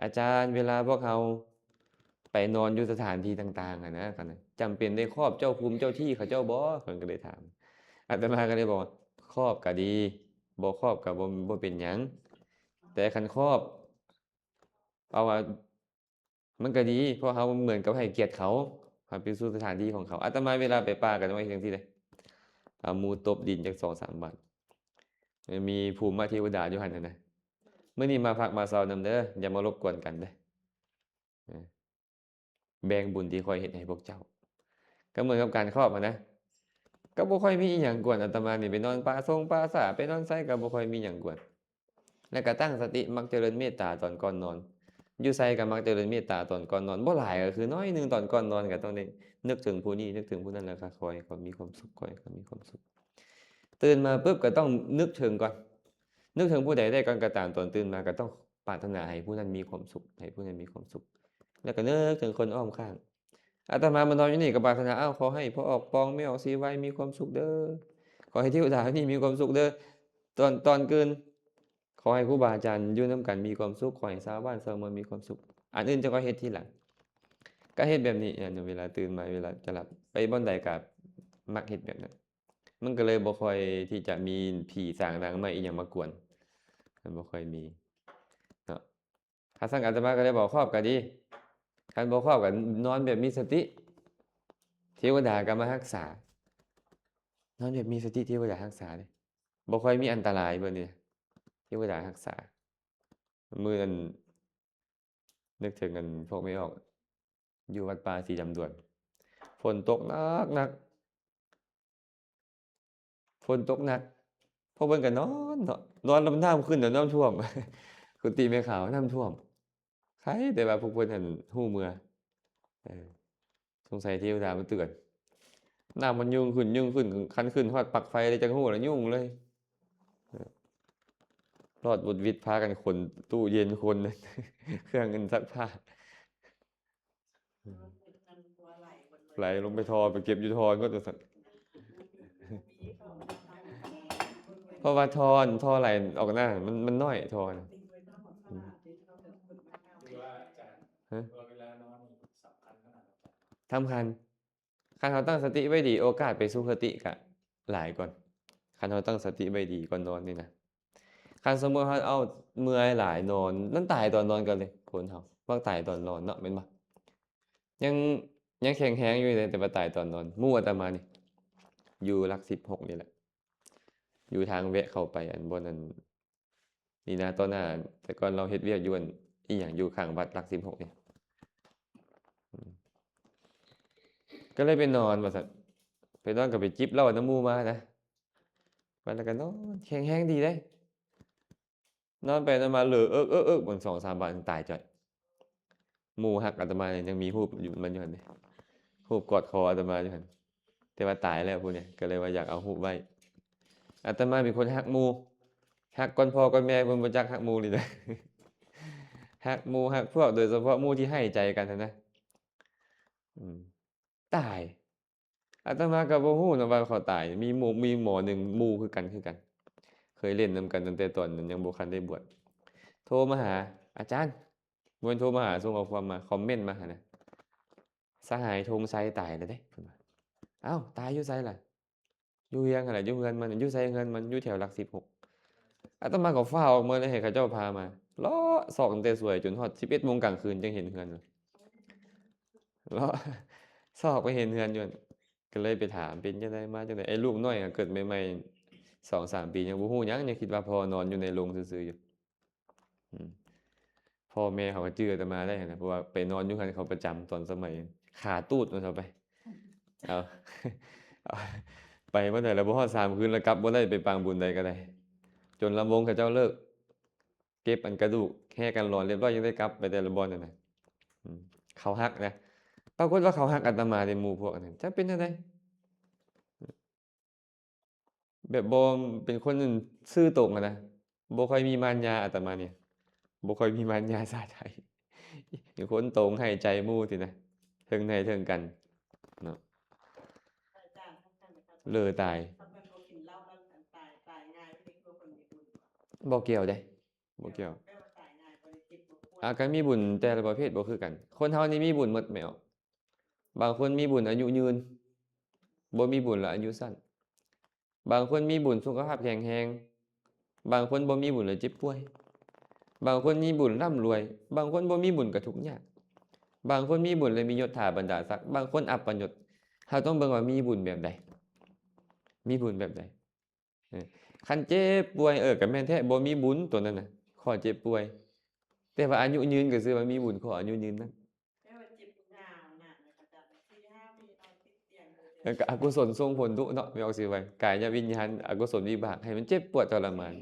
ອາຈານ ເວລາພວກເຮົາໄປນອນຢູ່ສະຖານທີ່ຕ່າງໆຫັ້ນນະ ຈຳເປັນໄດ້ຄອບເຈົ້າພູມເຈົ້າທີ່ເຂົາເຈົ້າບໍ່? ເພິ່ນກໍເລີຍຖາມ. ອາດຕະມາກໍເລີຍບອກວ່າ ຄອບກໍດີ ບໍ່ຄອບກໍບໍ່ ບໍ່ເປັນຫຍັງ ແຕ່ຄັນຄອບ ເອົາວ່າ ມັນກໍດີ ເພາະເຮົາເໝືອນກັບໃຫ້ກຽດເຂົາ ເຮົາໄປສູ່ສະຖານທີ່ຂອງເຂົາ. ອາດຕະມາເວລາໄປປ່າກໍຈະວ່າຈັ່ງຊີ້ເດ້ ເອົາມືຕົບດິນຈັກສອງສາມບາດ ມີພູມມະເທວະດາຢູ່ຫັ້ນນະ ມື້ນີ້ມາພັກມາເຊົານຳເດີ ຢ່າມາລົບກວນກັນເດີ ແບ່ງບຸນທີ່ຂ້ອຍເຮັດໃຫ້ພວກເຈົ້າ. ກໍເໝືອນກັບການຄອບຫັ້ນນະ ກໍບໍ່ຄ່ອຍມີອີ່ຫຍັງກວນ. ອາດຕະມານີ້ໄປນອນປ່າຊົງປ່າຊ້າ ໄປນອນໃສກໍບໍ່ຄ່ອຍມີຫຍັງກວນ. ແລ້ວກໍຕັ້ງສະຕິ ມັກຈະເລີນເມດຕາຕອນກ່ອນນອນ. ຢູ່ໃສກໍມັກຈະເລີນເມດຕາຕອນກ່ອນນອນ ບໍ່ຫຼາຍກໍຄືໜ້ອຍໜຶ່ງ ຕອນກ່ອນນອນກໍຕ້ອງໄດ້ນຶກເຖິງຜູ້ນີ້ ນຶກເຖິງຜູ້ນັ້ນ ແລ້ວກໍຂໍໃຫ້ເຂົາມີຄວາມສຸກ ຂໍໃຫ້ເຂົາມີຄວາມສຸກ. ຕື່ນມາປຶບກໍຕ້ອງນຶກເຖິງກ່ອນ ນຶກເຖິງຜູ້ໃດໄດ້ກ່ອນກໍຕາມ ຕອນຕື່ນມາກໍຕ້ອງປາດຖະໜາໃຫ້ຜູ້ນັ້ນມີຄວາມສຸກ ໃຫ້ຜູ້ນັ້ນມີຄວາມສຸກ ແລ້ວກໍນຶກເຖິງຄົນອ້ອມຂ້າງ. ອາດຕະມາມານອນຢູ່ນີ້ກໍປາດຖະໜາ ອ້າວ ຂໍໃຫ້ພໍ່ອອກປອງ ແມ່ອອກສີໄວມີຄວາມສຸກເດີ ຂໍໃຫ້ເທວະດານີ້ມີຄວາມສຸກເດີ. ຕອນ ຕອນຕື່ນ ຂໍໃຫ້ຄູບາອາຈານຢູ່ນຳກັນມີຄວາມສຸກ, ຂໍໃຫ້ຊາວບ້ານຊາວເມືອງມີຄວາມສຸກ, ອັນອື່ນຈັ່ງຄ່ອຍເຮັດທີຫຼັງ. ກໍເຮັດແບບນີ້ ເວລາຕື່ນມາ ເວລາຈະຫຼັບ ໄປບ່ອນໃດກໍມັກເຮັດແບບນັ້ນ. ມັນກໍເລີຍບໍ່ຄ່ອຍທີ່ຈະມີຜີສາງນາງໄມ້ອີ່ຫຍັງມາກວນ, ມັນບໍ່ຄ່ອຍມີເນາະ. ຄັນຊັ້ນອາດຕະມາກໍເລີຍບອກຄອບກໍດີ, ຄັນບໍ່ຄອບກໍນອນແບບມີສະຕິ ເທວະດາກໍມາຮັກສາ, ນອນແບບມີສະຕິ ເທວະດາຮັກສາເດ້, ບໍ່ຄ່ອຍມີອັນຕະລາຍເບິ່ງນີ້ ເທວະດາຮັກສາ. ມື້ນັ້ນນຶກເຖິງອັນພວກແມ່ອອກ ຢູ່ວັດປ່າສີດຳດວນ ຝົນຕົກໜັກໆ ຝົນຕົກໜັກ ພວກເພິ່ນກໍນອນເນາະ, ນອນແລ້ວນ້ຳຂຶ້ນ ນ້ຳຖ້ວມ ກຸຕິແມ່ຂາວນ້ຳຖ້ວມ. ໃຄແຕ່ວ່າພວກເພິ່ນຫັ້ນຮູ້ເມືອ, ເອີ ສົງໄສເທວະດາມາເຕືອນ. ນ້ຳມັນຍົງຂຶ້ນ ຍົງຂຶ້ນ, ຄັນຂຶ້ນຮອດປັກໄຟແລ້ວຈັ່ງຮູ້ລະຍຸ່ງເລີຍ. ລອດວຸດວິດ ພາກັນຂົນຕູ້ເຢັນ, ຂົນເຄື່ອງອັນຊັກຜ້າ ໄຫຼລົງໄປທໍ່ ໄປເກັບຢູ່ທໍ່ໝົດວ່າຊັ້ນ. ເພາະວ່າທໍ່ ທໍ່ໄຫຼອອກໜ້າ ມັນ ມັນນ້ອຍ ທໍ່ນະ. ຮະ? ສຳຄັນ. ຄັນເຮົາຕັ້ງສະຕິໄວ້ດີ ໂອກາດໄປສູ່ຄະຕິກະຫຼາຍກ່ອນ. ຄັນເຮົາຕັ້ງສະຕິໄວ້ດີກ່ອນນອນນີ້ນະ, ຄັນສົມມຸດເຮົາເອົາເມື່ອຍຫຼາຍນອນ ນັ້ນຕາຍຕອນນອນກ່ອນເລີຍ. ຄົນເຮົາມັກຕາຍຕອນນອນເນາະ ແມ່ນບໍ່? ຍັງ ຍັງແຂງແຮງຢູ່ເດ ແຕ່ວ່າຕາຍຕອນນອນ. ໝູ່ອາດຕະມານີ້ຢູ່ຫຼັກສິບຫົກນີ້ແຫຼະ, ຢູ່ທາງແວະເຂົ້າໄປອັນບ່ອນອັນ ນີ້ນະ ຕໍ່ໜ້າ ແຕ່ກ່ອນລາວເຮັດວຽກຢູ່ອັນ ອີ່ຫຍັງ ຢູ່ຂ້າງວັດຫຼັກສິບຫົກນີ້. ອືມ ກໍເລີຍໄປນອນວ່າຊັ້ນ, ໄປນອນກໍໄປຈິບເຫຼົ້ານຳໝູ່ມານະ, ບັດນັ້ນກໍນອນ ແຂງແຮງດີເດ້. ນອນໄປນອນມາເຫຼີເອິກໆໆ ເບິ່ງສອງສາມບາດ ຕາຍຈ້ອຍ. ໝູ່ຮັກອາດຕະມານີ້ ຍັງມີຮູບຢູ່ ມັນຢູ່ຫັ້ນເດ້, ຮູບກອດຄໍອາດຕະມາຢູ່ຫັ້ນ. ແຕ່ວ່າຕາຍແລ້ວຜູ້ນີ້ ກໍເລີຍວ່າຢາກເອົາຮູບໄວ້. ອາດຕະມາເປັນຄົນຮັກໝູ່, ຮັກກ່ອນພໍ່ກ່ອນແມ່, ເພິ່ນບໍ່ຈັກຮັກໝູ່ນີ້ນະ. ຮັກໝູ່ຮັກພວກ, ໂດຍສະເພາະໝູ່ທີ່ໄຫ້ໃຈກັນຫັ້ນນະ. ອືມ ຕາຍ. ອາດຕະມາກໍບໍ່ຮູ້ນະວ່າເຂົາຕາຍ. ມີໝູ່ ມີໝໍໜຶ່ງໝູ່ຄືກັນ ຄືກັນ, ເຄີຍຫຼິ້ນນຳກັນຕັ້ງແຕ່ຕອນນັ້ນຍັງບໍ່ທັນໄດ້ບວດ, ໂທມາຫາ ອາຈານ, ບໍ່ແມ່ນໂທມາຫາ, ສົ່ງຂໍ້ຄວາມມາ, ຄອມເມັນມາຫັ້ນນະ, ສະຫາຍ ທົງໄຊ ຕາຍແລ້ວເດ້ ເພິ່ນວ່າ. ອ້າວ ຕາຍຢູ່ໃສລະ? ຢູ່ວຽງຫັ້ນແຫຼະ, ຢູ່ເຮືອນມັນ. ຢູ່ໃສເຮືອນມັນ? ຢູ່ແຖວຫຼັກສິບຫົກ. ອາດຕະມາກໍຟ້າວອອກເມືອເລີຍ ໃຫ້ເຂົາເຈົ້າພາມາ. ເລາະຊອກຕັ້ງແຕ່ສວຍຈົນຮອດສິບເອັດໂມງກາງຄືນ ຈັ່ງເຫັນເຮືອນ. ເລາະຊອກໄປເຫັນເຮືອນຢູ່ຫັ້ນ, ກໍເລີຍໄປຖາມ ເປັນຈັ່ງໃດ ມາຈັ່ງໃດ. ໄອ້ລູກນ້ອຍກໍເກີດໃໝ່ໆ ສອງສາມປີ ຍັງບໍ່ຮູ້ຫຍັງ, ຍັງຄິດວ່າພໍ່ນອນຢູ່ໃນໂລງຊື່ໆຢູ່. ອືມ ພໍ່ແມ່ເຂົາກໍຈື່ອາດຕະມາໄດ້ຫັ້ນນະ, ເພາະວ່າໄປນອນຢູ່ເຮືອນເຂົາປະຈຳຕອນສະໄໝ ຂາຕູດມັນເຂົ້າໄປ. ເອົາ ເອົາ ໄປມື້ໃດລະບໍ່ຮອດສາມຄືນ ລະກັບບໍ່ໄດ້, ໄປປາງບຸນໃດກໍໄດ້. ຈົນລຳວົງເຂົາເຈົ້າເລີກ ເກັບອັນກະດູກແຮ່ກັນຫຼອນລຽບຮ້ອຍ ຍັງໄດ້ກັບໄປແຕ່ລະບ່ອນຫັ້ນນະ. ອືມ ເຂົາຮັກນະ, ປາກົດວ່າເຂົາຮັກອາດຕະມາເດ້ ໝູ່ພວກນັ້ນ. ຈັກເປັນຈັ່ງໃດ? ແບບບໍ່ເປັນຄົນຊື່ຕົງຫັ້ນນະ, ບໍ່ຄ່ອຍມີມານຍາ. ອາດຕະມານີ້ບໍ່ຄ່ອຍມີມານຍາສາໃຈ, ເປັນຄົນຕົງໃຫ້ໃຈໝູ່ຊີ້ນະ, ເຖິງໃຫ້ເຖິງກັນເນາະ. ເລີຕາຍ. ບໍ່ກ່ຽວເດ້, ບໍ່ກ່ຽວ. ອາ ການມີບຸນແຕ່ລະປະເພດບໍ່ຄືກັນ. ຄົນເຮົານີ້ມີບຸນໝົດແມ່ນບໍ່? ບາງຄົນມີບຸນອາຍຸຍືນ, ບໍ່ມີບຸນລະອາຍຸສັ້ນ. ບາງຄົນມີບຸນສຸຂະພາບແຂງແຮງ, ບາງຄົນບໍ່ມີບຸນລະເຈັບປ່ວຍ, ບາງຄົນມີບຸນລ່ຳລວຍ, ບາງຄົນບໍ່ມີບຸນກະທຸກຍາກ, ບາງຄົນມີບຸນລະມີຍົດຖາບັນດາສັກ, ບາງຄົນອັບປະຍົດ. ເຮົາຕ້ອງເບິ່ງວ່າມີບຸນແບບໃດ, ມີບຸນແບບໃດ. ເອີ ຄັນເຈັບປ່ວຍ ເອີ ກໍແມ່ນແທ້ ບໍ່ມີບຸນຕົວນັ້ນນະ, ຂໍເຈັບປ່ວຍ. ແຕ່ວ່າອາຍຸຍືນກໍຊື່ວ່າມີບຸນ ຂໍອາຍຸຍືນນັ້ນ. ແຕ່ວ່າເຈັບຍາວນານນະ ອາຈານ ສີ່ຫ້າປີນອນຕິດຕຽງຢູ່. ເອີ ກໍອະກຸສົນສົ່ງຜົນດຸເນາະ, ແມ່ອອກຊື່ໄວ້ ກາຍະວິນຍານ ອະກຸສົນວິບາກ ໃຫ້ມັນເຈັບປວດທໍລະມານ,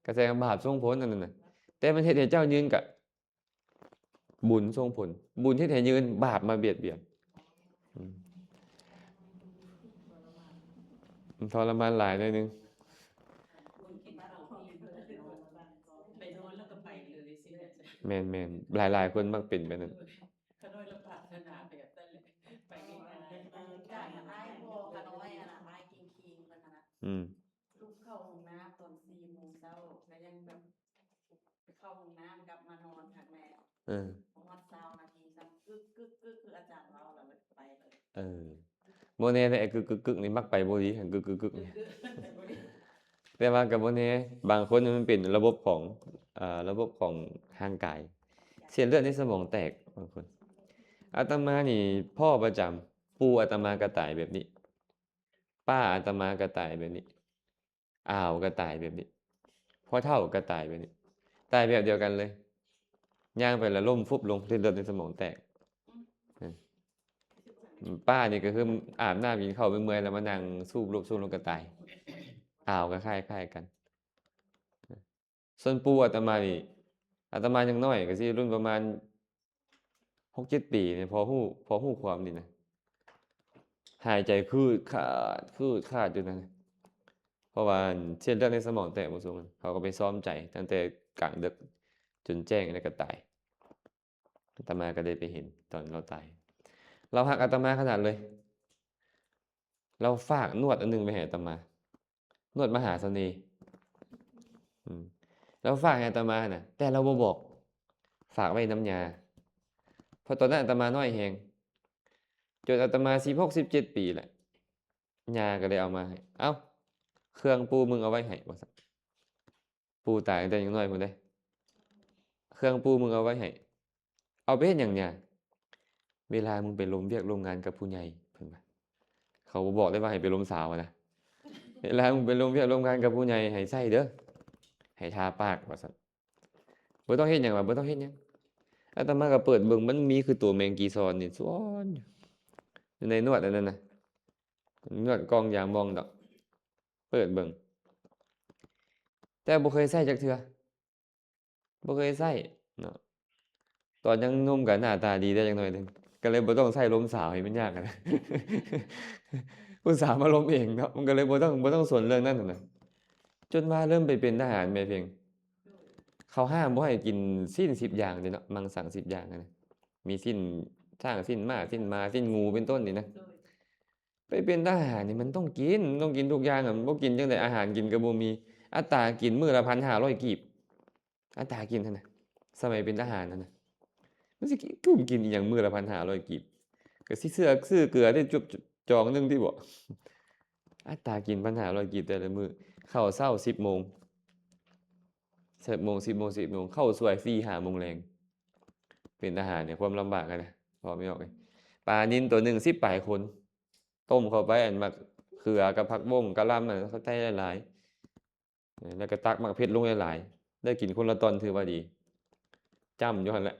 ກະແສດງວ່າບາບສົ່ງຜົນອັນນັ້ນນະ. ແຕ່ມັນເຮັດໃຫ້ເຈົ້າຍືນ ກະ ບຸນສົ່ງຜົນ, ບຸນເຮັດໃຫ້ຍືນ, ບາບມາບຽດບຽນ. ອືມ ມັນທໍລະມານຫຼາຍໜ້ອຍໜຶ່ງ. ແມ່ນໆ ຫຼາຍໆຄົນມັກເປັນແບບນັ້ນ. ອືມ ລຸກເຂົ້າຫ້ອງນ້ຳຕອນສີ່ໂມງເຊົ້າ ກໍຍັງແບບ ໄປເຂົ້າຫ້ອງນ້ຳ ກັບມານອນຫັ້ນແຫຼະ ເອີ ບໍ່ຮອດຊາວນາທີຊ້ຳ ກຶກໆໆ ຄືອາຈານເວົ້າ ແລ້ວໄປເລີຍ ເອີ ບໍ່ແນ່ເດ້ ອາ ກຶກໆໆ ນີ້ມັກໄປບໍ່ດີ ກຶກໆໆ ນີ້ ແຕ່ວ່າກໍບໍ່ແນ່ ບາງຄົນມັນເປັນລະບົບຂອງ ເອີ ລະບົບຂອງຮ່າງກາຍ ເສັ້ນເລືອດໃນສະໝອງແຕກ ບາງຄົນ ອາດຕະມານີ້ພໍ້ປະຈຳ ປູ່ອາດຕະມາກໍຕາຍແບບນີ້ ປ້າອາດຕະມາກໍຕາຍແບບນີ້ ອາວກໍຕາຍແບບນີ້ ພໍ່ເຖົ້າກໍຕາຍແບບນີ້ ຕາຍແບບດຽວກັນເລີຍ ຍ່າງໄປແລ້ວລົ້ມຟຸບລົງ ເສັ້ນເລືອດໃນສະໝອງແຕກ ອືມ ປ້ານີ້ກໍຄືອາບນ້ຳກິນເຂົ້າເມື່ອຍໆ ແລ້ວມານັ່ງສູບລົບສູບລົງກໍຕາຍ ອາວກໍຄ້າຍໆກັນ ສ່ວນປູ່ອາດຕະມານີ້ ອາດຕະມາຍັງນ້ອຍ ກໍຊິລຸ້ນປະມານຫົກເຈັດປີນີ້ ພໍຮູ້ ພໍຮູ້ຄວາມນີ້ນະ ຫາຍໃຈຄືດຄາດ ຄືດຄາດຢູ່ນັ້ນ ເພາະວ່າເສັ້ນເລືອດໃນສະໝອງແຕກບໍ່ສູງ ເຂົາກໍໄປຊ້ອມໃຈຕັ້ງແຕ່ກາງດຶກຈົນແຈ້ງ ແລ້ວກໍຕາຍ ອາດຕະມາກໍໄດ້ໄປເຫັນຕອນລາວຕາຍ ລາວຮັກອາດຕະມາຂະໜາດເລີຍ ລາວຝາກນວດອັນໜຶ່ງໄວ້ໃຫ້ອາດຕະມາ ນວດມະຫາສະເໜ່ ອືມ ລາວຝາກໃຫ້ອາດຕະມານະ ແຕ່ລາວບໍ່ບອກ ຝາກໄວ້ນຳຍ່າ ເພາະຕອນນັ້ນອາດຕະມານ້ອຍແຮງ ຈົນອາດຕະມາສິບຫົກ ສິບເຈັດປີແຫຼະ ຍ່າກໍໄດ້ເອົາມາໃຫ້ ເອົ້າ ເຄື່ອງປູ່ມຶງເອົາໄວ້ໃຫ້ ວ່າຊັ້ນ ປູ່ຕາຍຕັ້ງແຕ່ຍັງນ້ອຍພຸ້ນເດ້ ເຄື່ອງປູ່ມຶງເອົາໄວ້ໃຫ້ ເອົາໄປເຮັດຫຍັງຍ່າ ເວລາມຶງໄປລົມວຽກລົມງານກັບຜູ້ໃຫຍ່ ເພິ່ນວ່າ ເຂົາບໍ່ບອກເດ້ວ່າໃຫ້ໄປລົມສາວນະ ເວລາມຶງໄປລົມວຽກລົມງານກັບຜູ້ໃຫຍ່ໃຫ້ໃຊ້ເດີ ໃຫ້ທາປາກ ວ່າຊັ້ນ ບໍ່ຕ້ອງເຮັດຫຍັງ ວ່າບໍ່ຕ້ອງເຮັດຫຍັງ ອາດຕະມາກໍເປີດເບິ່ງ ມັນມີຄືໂຕແມງກີຊອນນີ້ຊ້ອນຢູ່ ຢູ່ໃນນວດອັນນັ້ນນະ ນວດກ່ອງຢາໝ່ອງດອກ ເປີດເບິ່ງ ແຕ່ບໍ່ເຄີຍໃຊ້ຈັກເທື່ອ ບໍ່ເຄີຍໃຊ້ເນາະ ຕອນຍັງໜຸ່ມກໍໜ້າຕາດີໄດ້ຈັກໜ້ອຍໜຶ່ງ ກໍເລີຍບໍ່ຕ້ອງໃຊ້ລົມສາວໃຫ້ມັນຍາກຫັ້ນນະ ອຸດສ່າມາລົມເອງເນາະ ມັນກໍເລີຍບໍ່ຕ້ອງ ບໍ່ຕ້ອງສົນເລື່ອງນັ້ນຫັ້ນນະ ຈົນວ່າເລີ່ມໄປເປັນທະຫານແມ່ເພັງ ເຂົາຫ້າມບໍ່ໃຫ້ກິນຊີ້ນສິບຢ່າງເດ້ເນາະ ມັງສັງສິບຢ່າງຫັ້ນນະ ມີຊີ້ນຊ້າງ ຊີ້ນມ້າ ຊີ້ນໝາ ຊີ້ນງູ ເປັນຕົ້ນນີ້ນະ ໄປເປັນທະຫານນີ້ມັນຕ້ອງກິນ ຕ້ອງກິນທຸກຢ່າງ ຄັນບໍ່ກິນຈັ່ງໃດ ອາຫານກິນກໍບໍ່ມີ ອັດຕາກິນມື້ລະພັນຫ້າຮ້ອຍກີບ ອັດຕາກິນຫັ້ນນະ ສະໄໝເປັນທະຫານຫັ້ນນະ ມັນຊິກຸ້ມກິນອີ່ຫຍັງມື້ລະພັນຫ້າຮ້ອຍກີບ ກໍຊິເຊື່ອຊື້ເກືອໄດ້ຈຸບຈອງໜຶ່ງຕິບໍ ອັດຕາກິນພັນຫ້າຮ້ອຍກີບແຕ່ລະມື້ ເຂົ້າເຊົ້າສິບໂມງ ສິບໂມງ ສິບໂມງ ສິບໂມງ ເຂົ້າສວຍສີ່ຫ້າໂມງແລງ ເປັນທະຫານນີ້ຄວາມລຳບາກຫັ້ນນະ ເວົ້າບໍ່ອອກເລີຍ ປານິນໂຕໜຶ່ງສິບປາຍຄົນ ຕົ້ມເຂົ້າໄປ ອັນໝາກເຂືອກັບຜັກບົ້ງ ກະຫຼ່ຳ ອັນນັ້ນເຂົ້າໃຈຫຼາຍໆ ແລ້ວກໍຕັກໝາກເຜັດລົງຫຼາຍໆ ໄດ້ກິນຄົນລະຕ່ອນ ຖືວ່າດີ ຈ້ຳຢູ່ຫັ້ນແຫຼະ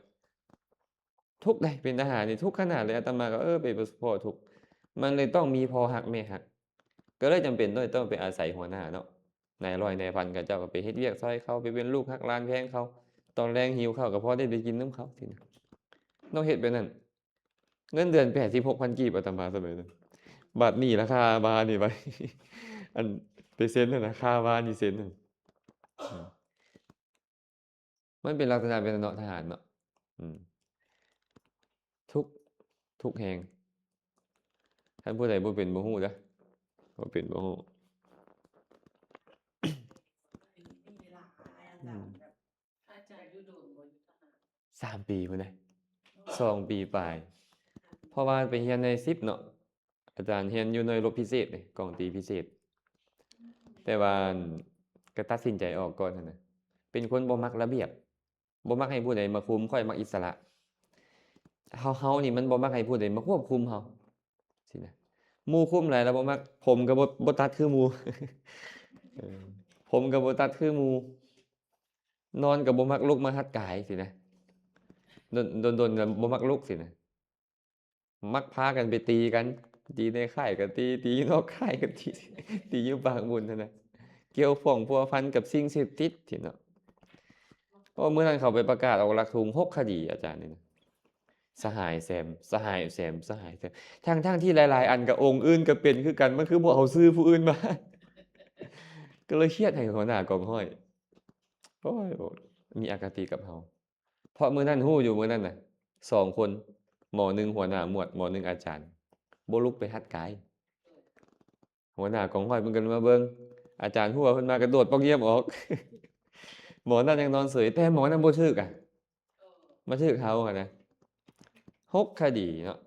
ທຸກໃດ໋ ເປັນທະຫານນີ້ທຸກຂະໜາດເລີຍ ອາດຕະມາກໍ ເອີ ໄປພໍ້ທຸກ ມັນເລີຍຕ້ອງມີພໍ່ຮັກແມ່ຮັກ ກໍເລີຍຈຳເປັນຕ້ອງ ຕ້ອງໄປອາໄສຫົວໜ້າເນາະ ນາຍຮ້ອຍນາຍພັນເຂົາເຈົ້າກໍໄປເຮັດວຽກຊ່ອຍເຂົາ ໄປເປັນລູກຮັກຫຼານແພງເຂົາ ຕອນແລງຫິວເຂົ້າກໍພໍໄດ້ໄປກິນນຳເຂົາ ຊີ້ນະ ຕ້ອງເຮັດແບບນັ້ນ ເງິນເດືອນແປດສິບຫົກພັນກີບ ອາດຕະມາສະເໜີ ບັດນີ້ລະຄ່າວານີ້ໄວ້ ອັນໄປເຊັນຫັ້ນນະ ຄ່າວານີ້ເຊັນຫັ້ນ ມັນເປັນລັກສະນະແບບນັ້ນເນາະ ທະຫານເນາະ ອືມ ທຸກ ທຸກແຮງ ຄັນຜູ້ໃດບໍ່ເປັນບໍ່ຮູ້ເດີ ບໍ່ເປັນບໍ່ຮູ້ ມີເວລາອາຈານ ອືມ ແບບ ອາຈານຢູ່ດົນບໍ່ ຢູ່ທະຫານ ສາມປີພຸ້ນເດ້ ສອງປີປາຍ ເພາະວ່າໄປຮຽນໜ່ວຍສິບເນາະ ອາຈານຮຽນຢູ່ໜ່ວຍລົບພິເສດເດ້ ກອງຕີພິເສດ ແຕ່ວ່າ ອັນ ກໍຕັດສິນໃຈອອກກ່ອນຫັ້ນນະ ເປັນຄົນບໍ່ມັກລະບຽບ ບໍ່ມັກໃຫ້ຜູ້ໃດມາຄຸມ ຂ້ອຍມັກອິດສະຫຼະ ເຮົາ ເຮົານີ້ມັນບໍ່ມັກໃຫ້ຜູ້ໃດມາຄວບຄຸມເຮົາ ຊີ້ນະ ໝູ່ຄຸມຫຼາຍລະບໍ່ມັກ ຜົມກໍບໍ່ ບໍ່ຕັດຄືໝູ່ ເອີ ຜົມກໍບໍ່ຕັດຄືໝູ່ ນອນກໍບໍ່ມັກລຸກມາຮັດກາຍຊີ້ນະ ດົນ ດົນໆ ກໍບໍ່ມັກລຸກຊີ້ນະ ມັກພາກັນໄປຕີກັນ ຕີໃນຄ້າຍກໍຕີ ຕີຢູ່ນອກຄ້າຍກໍຕີ ຕີຢູ່ປາກບຸນຫັ້ນນະ ກ່ຽວຂ້ອງພົວພັນກັບສິ່ງເສບຕິດຊີ້ເນາະ ໂອ້ ມື້ນັ້ນເຂົາໄປປະກາດອອກຫຼັກທຸງ ຫົກຄະດີ ອາຈານນີ້ນະ ສະຫາຍແຊມ ສະຫາຍແຊມ ສະຫາຍແຊມ ທັງໆທີ່ຫຼາຍໆອັນກໍອົງອື່ນກໍເປັນຄືກັນ ມັນຄືບໍ່ເອົາຊື່ຜູ້ອື່ນມາ ກໍເລີຍຄຽດໃຫ້ຫົວໜ້າກອງຮ້ອຍ ໂອ້ຍ ມີອະຄະຕິກັບເຮົາ ເພາະມື້ນັ້ນຮູ້ຢູ່ ມື້ນັ້ນນະ ສອງຄົນ ໝໍໜຶ່ງຫົວໜ້າໝວດ ໝໍໜຶ່ງອາຈານ ບໍ່ລຸກໄປຮັດກາຍ ຫົວໜ້າກອງຮ້ອຍເພິ່ນກໍເລີຍມາເບິ່ງ ອາຈານຫົວເພິ່ນມາກະໂດດປ່ອງຢ້ຽມອອກ ໝໍນັ້ນຍັງນອນເສີຍ ແຕ່ໝໍນັ້ນບໍ່ຖືກອະ ມາຖືກເຮົາຫັ້ນນະ ຫົກຄະດີເນາະ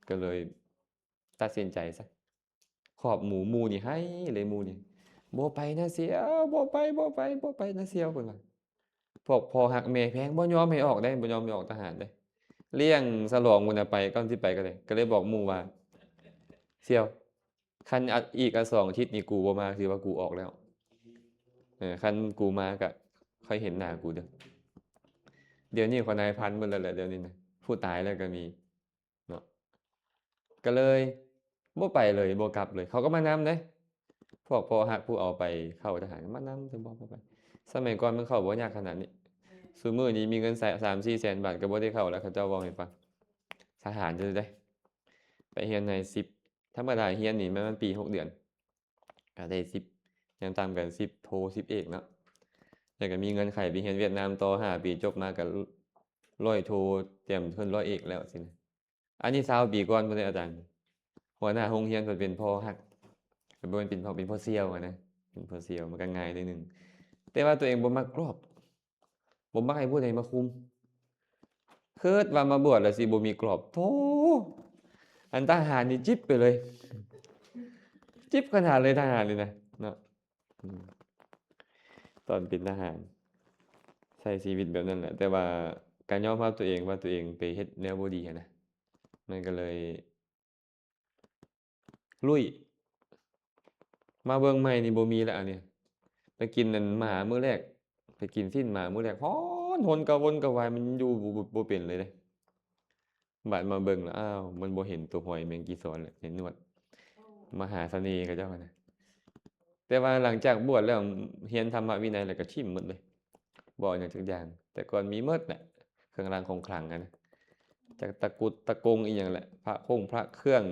ກໍເລີຍຕັດສິນໃຈຊະ ຂອບໝູ່ ໝູ່ນີ້ໄຫ້ເລີຍ ໝູ່ນີ້ ບໍ່ໄປນະສ່ຽວ ບໍ່ໄປ ບໍ່ໄປ ບໍ່ໄປນະສ່ຽວ ເພິ່ນວ່າ ພວກພໍ່ຮັກແມ່ແພງ ບໍ່ຍອມໃຫ້ອອກເດ້ ບໍ່ຍອມໃຫ້ອອກທະຫານເດ້ ລ້ຽງສະຫຼອງພຸ້ນນະ ໄປ ກ່ອນຊິໄປກໍໄດ້ ກໍເລີຍບອກໝູ່ວ່າ ສ່ຽວ ຄັນອີກສອງອາທິດນີ້ ກູບໍ່ມາ ຖືວ່າກູອອກແລ້ວ ເອີ ຄັນກູມາກໍຄ່ອຍເຫັນໜ້າກູເດີ້. ດຽວນີ້ເຂົານາຍພັນໝົດແລ້ວແຫຼະ ດຽວນີ້ນະ ຜູ້ຕາຍແລ້ວກໍມີເນາະ ກໍເລີຍບໍ່ໄປເລີຍ ບໍ່ກັບເລີຍ ເຂົາກໍມານຳເດ້ ພວກພໍ່ຮັກຜູ້ເອົາໄປເຂົ້າທະຫານມານຳ ແຕ່ບໍ່ໄປ ສະໄໝກ່ອນມັນເຂົ້າບໍ່ຍາກຂະໜາດນີ້ ຊຸມື້ນີ້ມີເງິນສາມສີ່ແສນບາດກໍບໍ່ໄດ້ເຂົ້າແລ້ວ ເຂົາເຈົ້າເວົ້າໃຫ້ຟັງ ທະຫານເດີ ໄປຮຽນໃນສິບ ທຳມະດາຮຽນນີ້ແມ່ນມັນປີຫົກເດືອນ ກໍໄດ້ສິບ ຢ່າງຕ່ຳກໍສິບໂທ ສິບເອກເນາະ ແລ້ວກໍມີເງື່ອນໄຂໄປຮຽນຫວຽດນາມຕໍ່ຫ້າປີ ຈົບມາກໍຮ້ອຍໂທ ຕຽມຂຶ້ນຮ້ອຍເອກແລ້ວຊີ້ນະ ອັນນີ້ຊາວປີກ່ອນພຸ້ນເດ້ອາຈານ ຫົວໜ້າໂຮງຮຽນເພິ່ນເປັນພໍ່ຮັກ ເພິ່ນບໍ່ແມ່ນເປັນພໍ່ ເປັນພໍ່ສ່ຽວຫັ້ນນະ ເປັນພໍ່ສ່ຽວ ມັນກໍງ່າຍໜ້ອຍໜຶ່ງ ແຕ່ວ່າຕົວເອງບໍ່ມັກກອບ ບໍ່ມັກໃຫ້ຜູ້ໃດມາຄຸມ ຄິດວ່າມາບວດແລ້ວຊິບໍ່ມີກອບ ໂທ້ ອັນທະຫານນີ້ຈິບໄປເລີຍ ຈິບຂະໜາດເລີຍ ທະຫານນີ້ນະເນາະ ອືມ ຕອນເປັນທະຫານ ໃຊ້ຊີວິດແບບນັ້ນແຫຼະ ແຕ່ວ່າກໍຍອມຮັບຕົວເອງວ່າຕົວເອງໄປເຮັດແນວບໍ່ດີຫັ້ນນະ ມັນກໍເລີຍ ລຸຍ ມາເບິ່ງໃໝ່ນີ້ບໍ່ມີແລ້ວອັນນີ້ ໄປກິນອັນໝາມື້ແລກ ໄປກິນຊີ້ນໝາມື້ແລກ ຮ້ອນຮົນກະວົນກະວາຍ ມັນຢູ່ບໍ່ ບໍ່ ບໍ່ເປັນເລີຍເດ້ ບາດມາເບິ່ງແລ້ວ ອ້າວ ມັນບໍ່ເຫັນຕົວຫອຍແມງກີສອນແລ້ວ ເຫັນໜວດ ມະຫາສະເໜ່ເຂົາເຈົ້າຫັ້ນນະ ແຕ່ວ່າຫຼັງຈາກບວດແລ້ວ ຮຽນທຳມະວິໄນແລ້ວກໍຖິ້ມໝົດເລີຍ ບໍ່ເອົາຫຍັງຈັກຢ່າງ ແຕ່ກ່ອນມີໝົດແຫຼະ ເຄື່ອງລາງຂອງຂລັງຫັ້ນນະ ຈັກຕະກຸດຕະກົງອີ່ຫຍັງແຫຼະ ພະຄົງພະເຄື່ອງ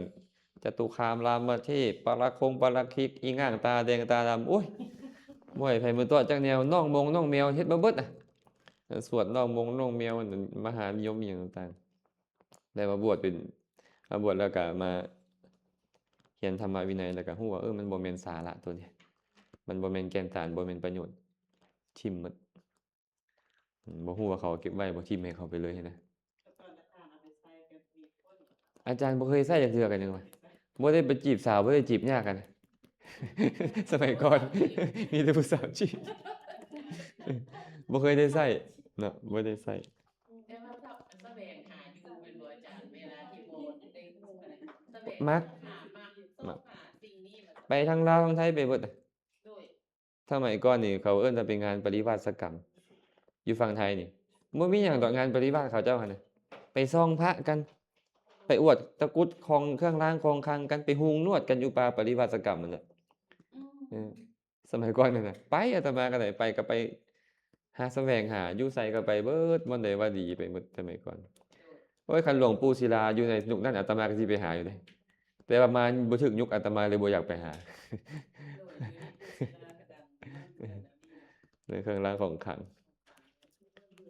ຈະຕຸຄາມລາມະເທບ ປະລະຄົງປະລະຄິກ ອີ່ງາງຕາແດງຕາດຳ ໂອ້ຍ ບໍ່ໃຫ້ໃຜມາຕົວະຈັກແນວ ນ້ອງມົງນ້ອງແມວ ເຮັດມາເບິດນະ ສວດນ້ອງມົງນ້ອງແມວ ມະຫານິຍົມອີ່ຫຍັງຕ່າງໆ ໄດ້ມາບວດເປັນ ມາບວດແລ້ວກໍມາຮຽນທຳມະວິໄນ ແລ້ວກໍຮູ້ວ່າ ເອີ ມັນບໍ່ແມ່ນສາລະຕົວນີ້ ມັນບໍ່ແມ່ນແກ່ນສານ ບໍ່ແມ່ນປະໂຫຍດ ຖິ້ມໝົດ ອືມ ບໍ່ຮູ້ວ່າເຂົາເກັບໄວ້ບໍ່ ຖິ້ມໃຫ້ເຂົາໄປເລີຍຫັ້ນນະ ອາຈານບໍ່ເຄີຍໃຊ້ຈັກເທື່ອກັນຍັງວ່າ ບໍ່ໄດ້ໄປຈີບສາວ ບໍ່ໄດ້ຈີບຍາກກັນ ສະໄໝກ່ອນ ມີແຕ່ຜູ້ສາວຈີບ ບໍ່ເຄີຍໄດ້ໃຊ້ເນາະ ບໍ່ໄດ້ໃຊ້ ແຕ່ວ່າສະແຫວງຫາຢູ່ແມ່ນບໍ່ອາຈານ ເວລາທີ່ບໍ່ໄດ້ ມັກ ມັກ ໄປທັງລາວທັງໄທໄປເບິດ ໂດຍ ສະໄໝກ່ອນນີ້ເຂົາເອີ້ນວ່າເປັນງານປະລິວາສະກຳ ຢູ່ຝັ່ງໄທນີ້ ບໍ່ມີຫຍັງດອກ ງານປະລິວາດເຂົາເຈົ້າຫັ້ນນະ ໄປສ່ອງພະກັນ ໄປອວດຕະກຸດຂອງເຄື່ອງລາງຂອງຂລັງກັນ ໄປຫຸງນວດກັນຢູ່ປ່າປະລິວາສະກຳຫັ້ນແຫຼະ ອືມ ເອີ ສະໄໝກ່ອນນັ້ນນະ ໄປ ອາດຕະມາກໍໄດ້ໄປ ກໍໄປຫາສະແຫວງຫາ ຢູ່ໃສກໍໄປເບິດ ບ່ອນໃດວ່າດີໄປເບິດ ສະໄໝກ່ອນ ໂອ້ຍ ຄັນຫຼວງປູ່ສິລາຢູ່ໃນຍຸກນັ້ນ ອາດຕະມາກໍຊິໄປຫາຢູ່ເດ້ ແຕ່ວ່າມາບໍ່ຖືກຍຸກ ອາດຕະມາເລີຍບໍ່ຢາກໄປຫາ ເລື່ອງເຄື່ອງລາງຂອງຂລັງ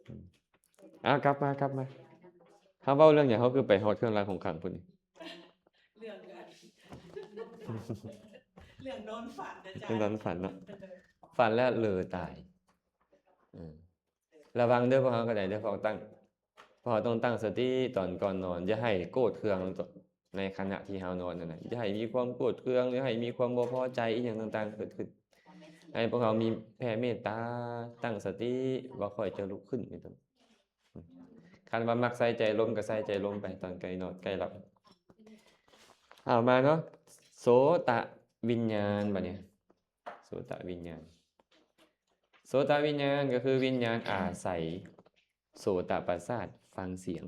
ອືມ ເອົາ ກັບມາ ກັບມາ ເຮົາເວົ້າເລື່ອງຫຍັງ ເຮົາຄືໄປຮອດເຄື່ອງລາງຂອງຂລັງພຸ້ນນີ້ ເລື່ອງ ເລື່ອງນອນຝັນ ເລື່ອງນອນຝັນເນາະ ຝັນແລ້ວເລີຕາຍ ເອີ ລະວັງເດີ ພວກເຮົາກໍໄດ້ເດີ ພວກເຮົາຕັ້ງ ພວກເຮົາຕ້ອງຕັ້ງສະຕິຕອນກ່ອນນອນ ຢ່າໃຫ້ໂກດເຄືອງໃນຂະນະທີ່ເຮົານອນນັ້ນນະ ຢ່າໃຫ້ມີຄວາມໂກດເຄືອງ ຢ່າໃຫ້ມີຄວາມບໍ່ພໍໃຈອີ່ຫຍັງຕ່າງໆເກີດຂຶ້ນ ໃຫ້ພວກເຮົາມີແຜ່ເມດຕາ ຕັ້ງສະຕິວ່າຂ້ອຍຈະລຸກຂຶ້ນ ເປັນຕົ້ນ ຄັນວ່າມັກໃສ່ໃຈລົມກໍໃສ່ໃຈລົມໄປ ຕອນໃກ້ນອນໃກ້ຫຼັບ ເອົາມາເນາະ ໂສຕະວິນຍານ ບາດນີ້ ໂສຕະວິນຍານ ໂສຕະວິນຍານກໍຄືວິນຍານອາໄສໂສຕະປະສາດຟັງສຽງ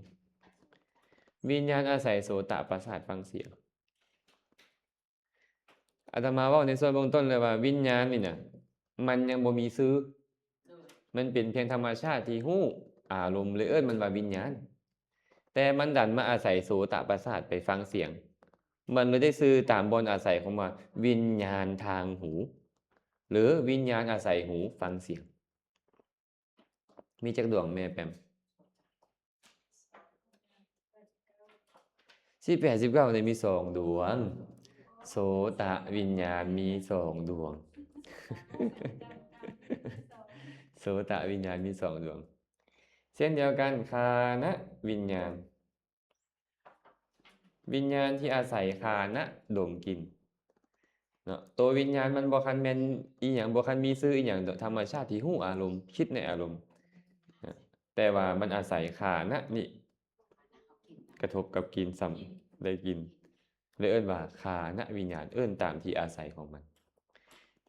ວິນຍານອາໄສໂສຕະປະສາດຟັງສຽງ ອາດຕະມາເວົ້າໃນສ່ວນເບື້ອງຕົ້ນແລ້ວວ່າ ວິນຍານນີ້ນະ ມັນຍັງບໍ່ມີຊື່ ມັນເປັນພຽງທຳມະຊາດທີ່ຮູ້ອາລົມ ເລີຍເອີ້ນມັນວ່າວິນຍານ ແຕ່ມັນດັນມາອາໄສໂສຕະປະສາດໄປຟັງສຽງ ມັນເລີຍໄດ້ຊື່ຕາມບ່ອນອາໄສຂອງວ່າ ວິນຍານທາງຫູ ຫຼື ວິນຍານອາໄສຫູຟັງສຽງ. ມີຈັກດວງແມ່ແປມ? ສິບແປດ ສິບເກົ້ານີ້ມີສອງດວງ ໂສຕະວິນຍານມີສອງດວງ ໂສ ໂສຕະວິນຍານມີສອງດວງ. ເຊັ່ນດຽວກັນ ຄານະວິນຍານ ວິນຍານທີ່ອາໄສຄານະດົມກິ່ນເນາະ. ໂຕວິນຍານມັນບໍ່ຄັນແມ່ນອີ່ຫຍັງ ບໍ່ຄັນມີຊື່ອີ່ຫຍັງດອກ ທຳມະຊາດທີ່ຮູ້ອາລົມ ຄິດໃນອາລົມນະ ແຕ່ວ່າມັນອາໄສຄານະນີ້ກະທົບກັບກິ່ນ ສຳໄດ້ກິ່ນ ເລີຍເອີ້ນວ່າຄານະວິນຍານ ເອີ້ນຕາມທີ່ອາໄສຂອງມັນ.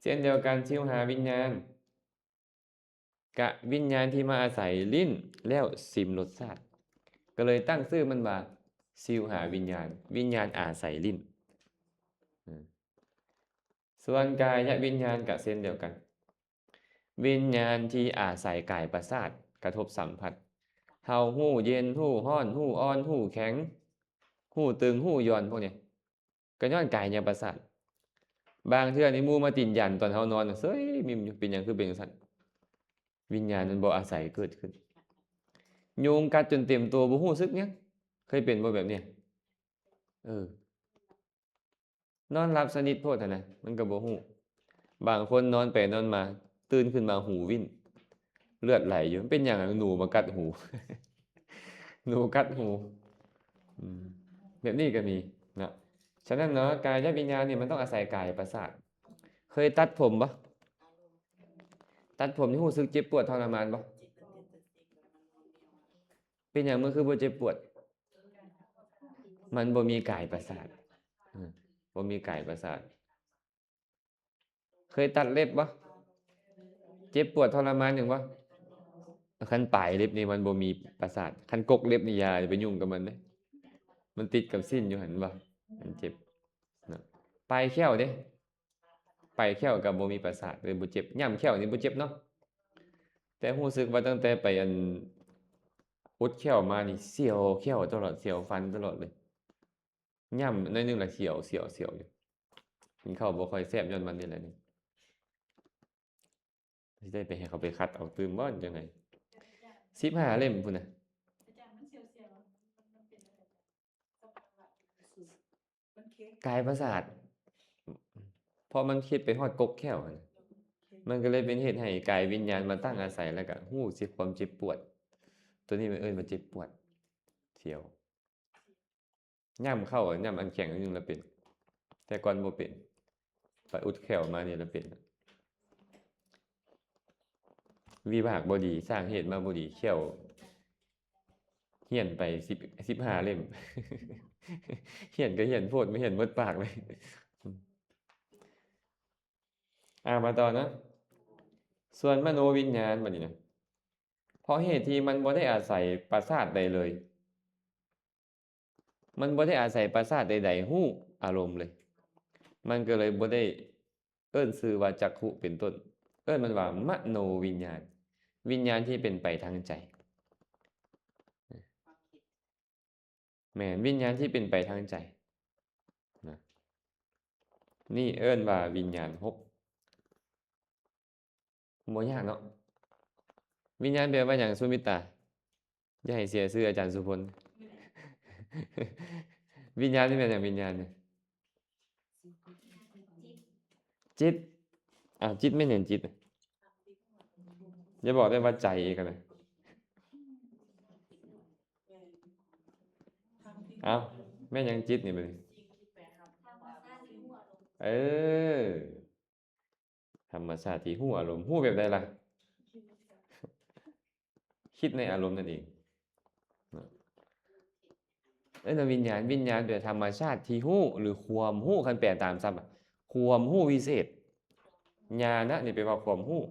ເຊັ່ນດຽວກັນ ຊິວຫາວິນຍານ ກະວິນຍານທີ່ມາອາໄສລີ້ນແລ້ວຊິມລົດຊາດ ກໍເລີຍຕັ້ງຊື່ມັນວ່າ ຊິວຫາວິນຍານ ວິນຍານອາໄສລີ້ນ. ສ່ວນກາຍະວິນຍານກະເຊັ່ນດຽວກັນ ວິນຍານທີ່ອາໄສກາຍປະສາດກະທົບສຳຜັດ ເຮົາຮູ້ເຢັນ ຮູ້ຮ້ອນ ຮູ້ອ່ອນ ຮູ້ແຂງ ຮູ້ຕຶງ ຮູ້ຢ່ອນ ພວກນີ້ ກໍຍ້ອນກາຍຍະປະສາດ. ບາງເທື່ອນີ້ໝູ່ມາຕີນຢັນຕອນເຮົານອນ ເສີຍມິມຢູ່ ເປັນຫຍັງຄືເປັນຈັ່ງຊັ້ນ? ວິນຍານມັນບໍ່ອາໄສເກີດຂຶ້ນ. ຍຸງກັດຈົນເຕັມໂຕ ບໍ່ຮູ້ສຶກຫຍັງ. ເຄີຍເປັນບໍ່ແບບນີ້? ເອີ ນອນຫຼັບສະໜິດໂພດຫັ້ນນະ ມັນກໍບໍ່ຮູ້. ບາງຄົນນອນໄປນອນມາ ຕື່ນຂຶ້ນມາຫູວິ້ນ ເລືອດໄຫຼຢູ່. ມັນເປັນຫຍັງ? ໜູມາກັດຫູ ໜູກັດຫູ. ອືມ ແບບນີ້ກໍມີເນາະ. ສະນັ້ນເນາະ ກາຍະວິນຍານນີ້ມັນຕ້ອງອາໄສກາຍປະສາດ. ເຄີຍຕັດຜົມບໍ່? ຕັດຜົມນີ້ຮູ້ສຶກເຈັບປວດທໍລະມານບໍ່? ເປັນຫຍັງມັນຄືບໍ່ເຈັບປວດ? ມັນບໍ່ມີກາຍປະສາດ. ເອີ ບໍ່ມີກາຍປະສາດ. ເຄີຍຕັດເລັບບໍ່? ເຈັບປວດທໍລະມານຫຍັງບໍ່? ຄັນປາຍເລັບນີ້ມັນບໍ່ມີປະສາດ. ຄັນກົກເລັບນີ້ຢ່າໄປຫຍຸ້ງກັບມັນເດ້ ມັນຕິດກັບຊີ້ນຢູ່ຫັ້ນ ເຫັນບໍ່? ມັນເຈັບເນາະ. ປາຍແຂ້ວເດ້? ປາຍແຂ້ວກໍບໍ່ມີປະສາດ ເລີຍບໍ່ເຈັບ. ຫຍ້ຳແຂ້ວນີ້ບໍ່ເຈັບເນາະ ແຕ່ຮູ້ສຶກວ່າຕັ້ງແຕ່ໄປ ອັນ ອຸດແຂ້ວມານີ້ ສຽວແຂ້ວຕະຫຼອດ ສຽວຟັນຕະຫຼອດເລີຍ. ຫຍ້ຳໜ້ອຍໜຶ່ງລະສຽວ ສຽວ ສຽວຢູ່. ກິນເຂົ້າບໍ່ຄ່ອຍແຊບຍ້ອນມັນນີ້ແຫຼະນີ້. ຊິໄດ້ໄປໃຫ້ເຂົາໄປຄັດເອົາຕື່ມບໍ່ ຈັ່ງໃດ? ສິບຫ້າເຫຼັ້ມພຸ້ນນະ. ກາຍປະສາດ ເພາະມັນຄິດໄປຮອດກົກແຂ້ວຫັ້ນນະ ມັນກໍເລີຍເປັນເຫດໃຫ້ກາຍວິນຍານມາຕັ້ງອາໄສ ແລ້ວກໍຮູ້ສຶກຄວາມເຈັບປວດ. ໂຕນີ້ມັນເອີ້ນວ່າເຈັບປວດ ສຽວ. ຫຍ້ຳເຂົ້າ ຫຍ້ຳອັນແຂງໜ້ອຍໜຶ່ງລະເປັນ ແຕ່ກ່ອນບໍ່ເປັນ ໄປອຸດແຂ້ວມານີ້ລະເປັນ. ວິບາກບໍ່ດີ ສ້າງເຫດມາບໍ່ດີ ແຂ້ວ ຮຽນໄປສິບ ສິບຫ້າເຫຼັ້ມ ຮຽນກໍຮຽນໂພດ ມາຮຽນໝົດປາກເລີຍ. ອ່າ ມາຕໍ່ເນາະ ສ່ວນມະໂນວິນຍານບັດນີ້ນະ ເພາະເຫດທີ່ມັນບໍ່ໄດ້ອາໄສປະສາດໃດເລີຍ ມັນບໍ່ໄດ້ອາໄສປະສາດໃດໆຮູ້ອາລົມເລີຍ ມັນກໍເລີຍບໍ່ໄດ້ເອີ້ນຊື່ວ່າຈັກຂຸເປັນຕົ້ນ ເອີ້ນມັນວ່າມະໂນວິນຍານ ວິນຍານທີ່ເປັນໄປທາງໃຈ. ແມ່ນ ວິນຍານທີ່ເປັນໄປທາງໃຈນະ ນີ້ເອີ້ນວ່າວິນຍານຫົກ. ບໍ່ຍາກເນາະ. ວິນຍານແປວ່າຫຍັງ ສຸມິດຕາ? ຢ່າໃຫ້ເສຍຊື່ອາຈານສຸພົນ. ວິນຍານນີ້ແມ່ນຫຍັງ? ວິນຍານນີ້ ຈິດ. ອ້າວ ຈິດແມ່ນຫຍັງ? ຈິດ ຢ່າບອກໄດ້ວ່າໃຈອີກຫັ້ນນະ. ອ້າວ ແມ່ນຫຍັງຈິດນີ້ບັດນີ້? ເອີ ທຳມະຊາດທີ່ຮູ້ອາລົມ. ຮູ້ແບບໃດລະ? ຄິດໃນອາລົມນັ້ນເອງ. ເອີ້ນວ່າວິນຍານ. ວິນຍານແປວ່າທຳມະຊາດທີ່ຮູ້ ຫຼື ຄວາມຮູ້. ຄັນແປຕາມສັບ ຄວາມຮູ້ວິເສດ. ຍານະນີ້ແປວ່າຄວາມຮູ້.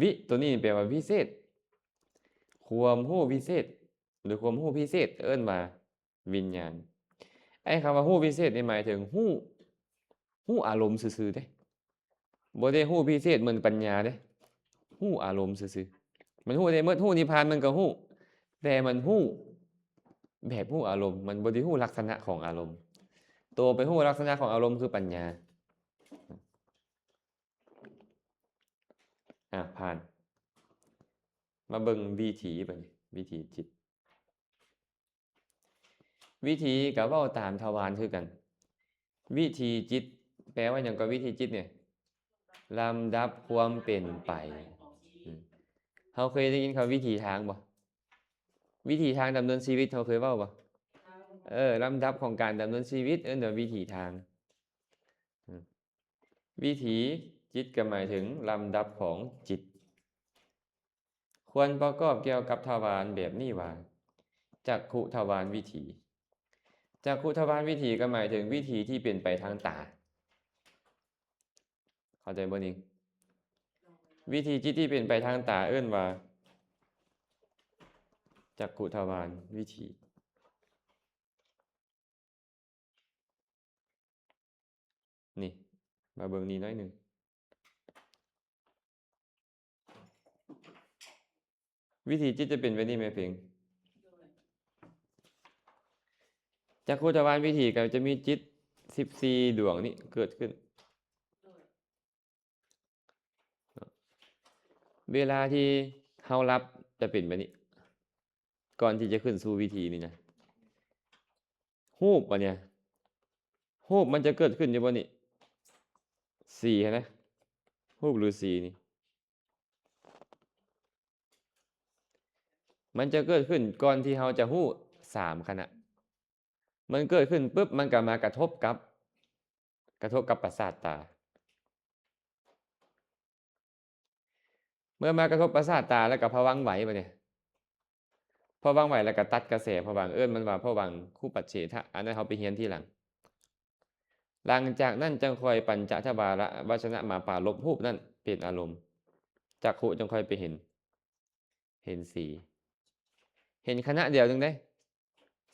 ວິ ໂຕນີ້ແປວ່າວິເສດ. ຄວາມຮູ້ວິເສດ ຫຼື ຄວາມຮູ້ພິເສດ ເອີ້ນວ່າວິນຍານ. ໄອ້ຄຳວ່າຮູ້ພິເສດນີ້ໝາຍເຖິງຮູ້ ຮູ້ອາລົມຊື່ໆເດ້. ບໍ່ໄດ້ຮູ້ພິເສດເໝືອນປັນຍາເດ້. ຮູ້ອາລົມຊື່ໆ. ມັນຮູ້ໄດ້ໝົດ. ຮູ້ນິບພານມັນກໍຮູ້. ແຕ່ມັນຮູ້ແບບຮູ້ອາລົມ. ມັນບໍ່ໄດ້ຮູ້ລັກສະນະຂອງອາລົມ. ໂຕໄປຮູ້ລັກສະນະຂອງອາລົມຄືປັນຍາ. ອ່າ ຜ່ານ. ມາເບິ່ງວິຖີບັດນີ້. ວິຖີຈິດ. ວິຖີກໍເວົ້າຕາມທະວານຄືກັນ. ວິຖີຈິດ ແປວ່າຫຍັງກໍ? ວິຖີຈິດນີ້ ລຳດັບຄວາມເປັນໄປ. ອື ເຮົາເຄີຍໄດ້ຍິນຄຳວ່າວິຖີທາງບໍ່? ວິຖີທາງດຳເນີນຊີວິດ ເຮົາເຄີຍເວົ້າບໍ່? ເອີ ລຳດັບຂອງການດຳເນີນຊີວິດ ເອີ້ນວ່າວິຖີທາງ. ອືມ ວິຖີຈິດກໍໝາຍເຖິງລຳດັບຂອງຈິດ. ຄວນປະກອບກ່ຽວກັບທະວານແບບນີ້ວ່າ ຈັກຂຸທະວານວິຖີ. ຈັກຂຸທະວານວິຖີກໍໝາຍເຖິງວິຖີທີ່ເປັນໄປທາງຕາ. ເຂົ້າໃຈບໍ່ນິງ? ວິຖີຈິດທີ່ເປັນໄປທາງຕາເອີ້ນວ່າ ຈັກຂຸທະວານວິຖີ. ນີ້ ມາເບິ່ງນີ້ໜ້ອຍໜຶ່ງ. ວິຖີຈິດຈະເປັນແບບນີ້ແມ່ເພັງ. ຈັກຂຸທະວານວິຖີກໍຈະມີຈິດສິບສີ່ດວງນີ້ເກີດຂຶ້ນ. ເວລາທີ່ເຮົາຫຼັບຈະເປັນແບບນີ້ ກ່ອນທີ່ຈະຂຶ້ນສູ່ວິຖີນີ້ນະ ຮູບບາດນີ້ ຮູບມັນຈະເກີດຂຶ້ນຢູ່ບໍ່ນີ້? ສີຫັ້ນນະ ຮູບຫຼືສີນີ້ ມັນຈະເກີດຂຶ້ນກ່ອນທີ່ເຮົາຈະຮູ້ສາມຂະນະ. ມັນເກີດຂຶ້ນປຶບ ມັນກໍມາກະທົບກັບ ກະທົບກັບປະສາດຕາ. ເມື່ອມາກະທົບປະສາດຕາແລ້ວກໍຜະວັງໄຫວບາດນີ້ ຜະວັງໄຫວແລ້ວກໍຕັດກະແສຜະວັງ ເອີ້ນມັນວ່າຜະວັງຄຸປັດເສທະ. ອັນນັ້ນເຮົາໄປຮຽນທີຫຼັງ. ຫຼັງຈາກນັ້ນຈຶ່ງຄ່ອຍປັນຈະທະວາລະວັດຊະນະມາປາລົບຮູບນັ້ນເປັນອາລົມ ຈັກຂຸຈຶ່ງຄ່ອຍໄປເຫັນ ເຫັນສີ ເຫັນຂະນະດຽວໜຶ່ງເດ້.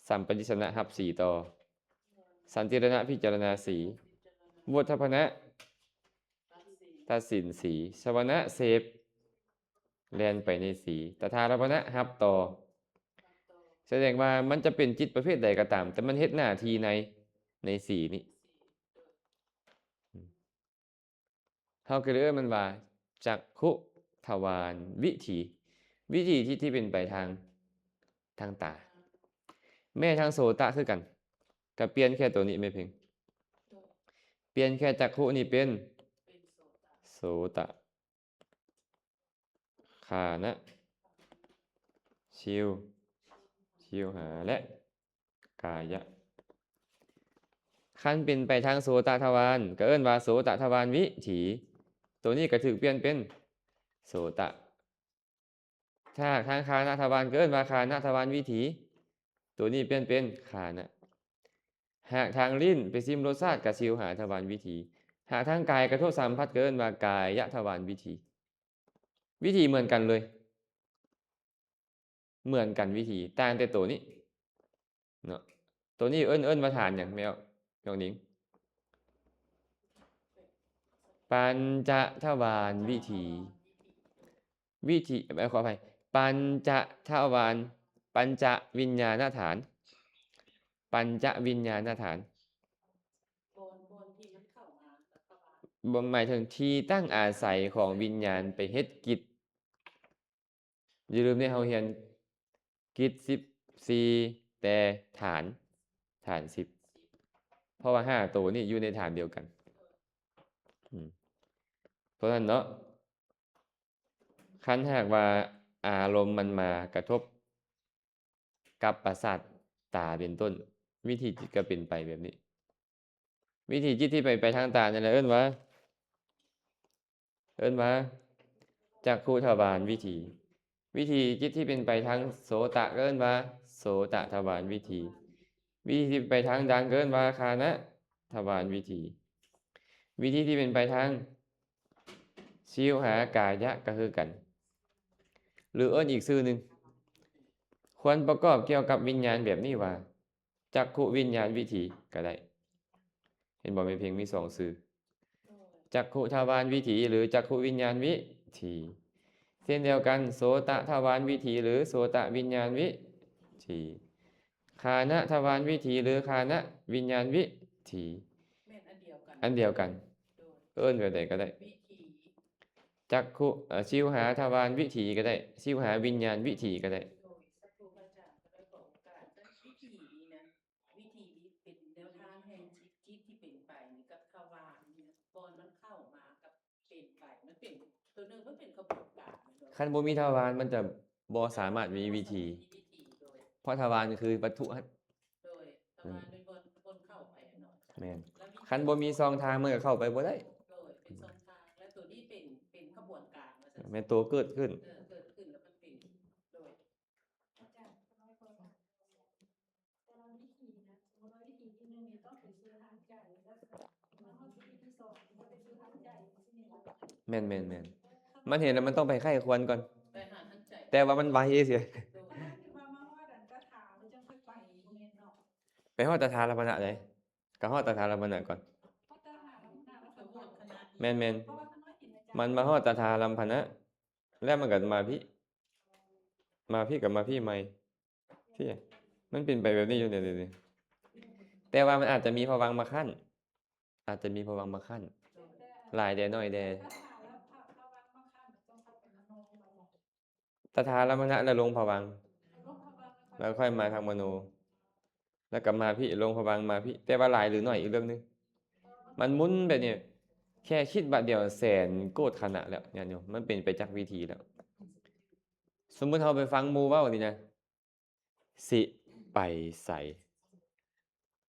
ສຳປະດິສະນະຮັບສີຕໍ່ ສັນຕິລະນະພິຈາລະນາສີ ໂພດທັບພະນະຕັດສິນສີ ສະວະນະເສບ ແລ່ນໄປໃນສີ ຕະທາລະວະນະຮັບຕໍ່. ສະແດງວ່າມັນຈະເປັນຈິດປະເພດໃດກໍຕາມ ແຕ່ມັນເຮັດໜ້າທີ່ໃນ ໃນສີນີ້ ເຮົາກໍເລີຍເອີ້ນມັນວ່າຈັກຂຸທະວານວິຖີ ວິຖີທີ່ ທີ່ເປັນໄປທາງ ທາງຕາ. ແມ່ນທາງໂສຕະຄືກັນ ກໍປ່ຽນແຄ່ໂຕນີ້ແມ່ເພັງ ປ່ຽນແຄ່ຈັກຂຸນີ້ເປັນໂສຕະ ຄານະ ຊິວ ຊິວຫາ ແລະ ກາຍະ. ຄັນເປັນໄປທາງໂສຕະທະວານ ກໍເອີ້ນວ່າໂສຕະທະວານວິຖີ ໂຕນີ້ກໍຖືກປ່ຽນເປັນໂສຕະ. ຖ້າຫາກທາງຄານະທະວານ ກໍເອີ້ນວ່າຄານະທະວານວິຖີ ໂຕນີ້ປ່ຽນເປັນຄານະ. ຫາກທາງລີ້ນໄປຊິມລົດຊາດ ກໍຊິວຫາທະວານວິຖີ. ຫາກທາງກາຍກະທົບສຳຜັດ ກໍເອີ້ນວ່າກາຍະທະວານວິຖີ. ວິທີເໝືອນກັນເລີຍ ເໝືອນກັນວິທີ ຕ່າງແຕ່ໂຕນີ້ເນາະ. ໂຕນີ້ເອີ້ນ ເອີ້ນວ່າຖານຫຍັງແມ່ນ້ອງນິງ? ປັນຈະທະວານວິທີ ວິທີ ເອີ ຂໍອະໄພ ປັນຈະທະວານ ປັນຈະວິນຍານະຖານ ປັນຈະວິນຍານະຖານ ບ່ອນ ບ່ອນທີ່ມັນເຂົ້າມາ ໝາຍເຖິງທີ່ຕັ້ງອາໄສຂອງວິນຍານໄປເຮັດກິດ. ຢ່າລືມເດ້ ເຮົາຮຽນກິດສິບສີ່ ແຕ່ຖານ ຖານສິບ ເພາະວ່າຫ້າໂຕນີ້ຢູ່ໃນຖານດຽວກັນ. ອືມ ເພາະນັ້ນເນາະ ຄັນຫາກວ່າອາລົມມັນມາກະທົບກັບປະສາດຕາເປັນຕົ້ນ ວິທີຈິດກໍເປັນໄປແບບນີ້. ວິທີຈິດທີ່ໄປ ໄປທາງຕານີ້ແຫຼະ ເອີ້ນວ່າ ເອີ້ນວ່າຈັກຂຸທະວານວິທີ. ວິທີຈິດທີ່ເປັນໄປທາງໂສຕະ ກໍເອີ້ນວ່າໂສຕະທະວານວິທີ. ວິທີທີ່ໄປທາງດານ ກໍເອີ້ນວ່າຄານະທະວານວິທີ. ວິທີທີ່ເປັນໄປທາງຊິວຫາກາຍະ ກໍຄືກັນ ຫຼືເອີ້ນອີກຊື່ໜຶ່ງ ຄວນປະກອບກ່ຽວກັບວິນຍານແບບນີ້ວ່າ ຈັກຂຸວິນຍານວິທີກໍໄດ້. ເຫັນບໍ່ ແມ່ເພັງ ມີສອງຊື່ ຈັກຂຸທະວານວິຖີ ຫຼື ຈັກຂຸວິນຍານວິຖີ. ເຊັ່ນດຽວກັນ ໂສຕະທະວານວິຖີ ຫຼື ໂສຕະວິນຍານວິຖີ, ຄານະທະວານວິຖີ ຫຼື ຄານະວິນຍານວິຖີ ແມ່ນອັນດຽວກັນ ອັນດຽວກັນ ໂດຍ ເອີ້ນແບບໃດກໍໄດ້ ວິຖີ ຈັກຂຸ ເອີ ຊິວຫາທະວານວິຖີກໍໄດ້ ຊິວຫາວິນຍານວິຖີກໍໄດ້ ໂດຍ ສັດຮູພະອາຈານກໍໄດ້ຂໍໂອກາດ ແຕ່ວິຖີນີ້ນະ ວິຖີນີ້ເປັນແນວທາງແຫ່ງຈິດ ຈິດທີ່ເປັນໄປນີ້ກັບທະວານນີ້ນະ ກ່ອນມັນເຂົ້າມາກັບເປັນໄປ ມັນເປັນ ໂຕໜຶ່ງມັນເປັນຂະບວນການແມ່ນບໍ່? ຄັນບໍ່ມີທະວານ ມັນຈະບໍ່ສາມາດມີວິຖີ ເພາະທະວານຄືວັດຖຸຫັ້ນ ໂດຍ ແຕ່ວ່າ ອືມ ໂດຍ ຄົນ ຄົນເຂົ້າໄປເນາະ ແມ່ນ ແລ້ວມີ ຄັນບໍ່ມີຊ່ອງທາງ ມັນກໍເຂົ້າໄປບໍ່ໄດ້ ໂດຍ ເປັນຊ່ອງທາງ ແລ້ວໂຕນີ້ເປັນ ເປັນຂະບວນການວ່າຊັ້ນ ແມ່ນ ໂຕເກີດຂຶ້ນ ເອີ ເກີດຂຶ້ນ ແລ້ວມັນເປັນ ໂດຍ ອາຈານ ແມ່ນໆໆ ມັນເຫັນແລ້ວມັນຕ້ອງໄປໃຄ່ຄວນກ່ອນ ໄປຫາທາງໃຈ ແຕ່ວ່າມັນໄວເສຍ ໂດຍ ໄປຮອດຕະຖາລະມະນະໃດ ກໍຮອດຕະຖາລະມະນະກ່ອນ ແມ່ນໆ ມັນມາຮອດຕະຖາລຳພະນະ ແລ້ວມັນກໍມາພີ້ ມາພີ້ກໍມາພີ້ໃໝ່ ທີ່ ມັນເປັນໄປແບບນີ້ຢູ່ເດ ແຕ່ວ່າມັນອາດຈະມີພະວັງມາຂັ້ນ ອາດຈະມີພະວັງມາຂັ້ນ ຫຼາຍແດ່ໜ້ອຍແດ່ ຕະຖາລະມະນະ ແລ້ວລົງພະວັງ ແລ້ວຄ່ອຍມາທາງມະໂນ ແລ້ວກໍມາພີ້ ລົງພະວັງມາພີ້ ແຕ່ວ່າຫຼາຍຫຼືໜ້ອຍອີກເລື່ອງໜຶ່ງ ມັນໝູນແບບນີ້ ແຄ່ຄິດບາດດຽວແສນໂກດຂະນະແລ້ວ ຍາດໂຍມ ມັນເປັນໄປຈັກວິທີແລ້ວ ສົມມຸດເຮົາໄປຟັງໝູ່ເວົ້ານີ້ນະ ຊິໄປໃສ?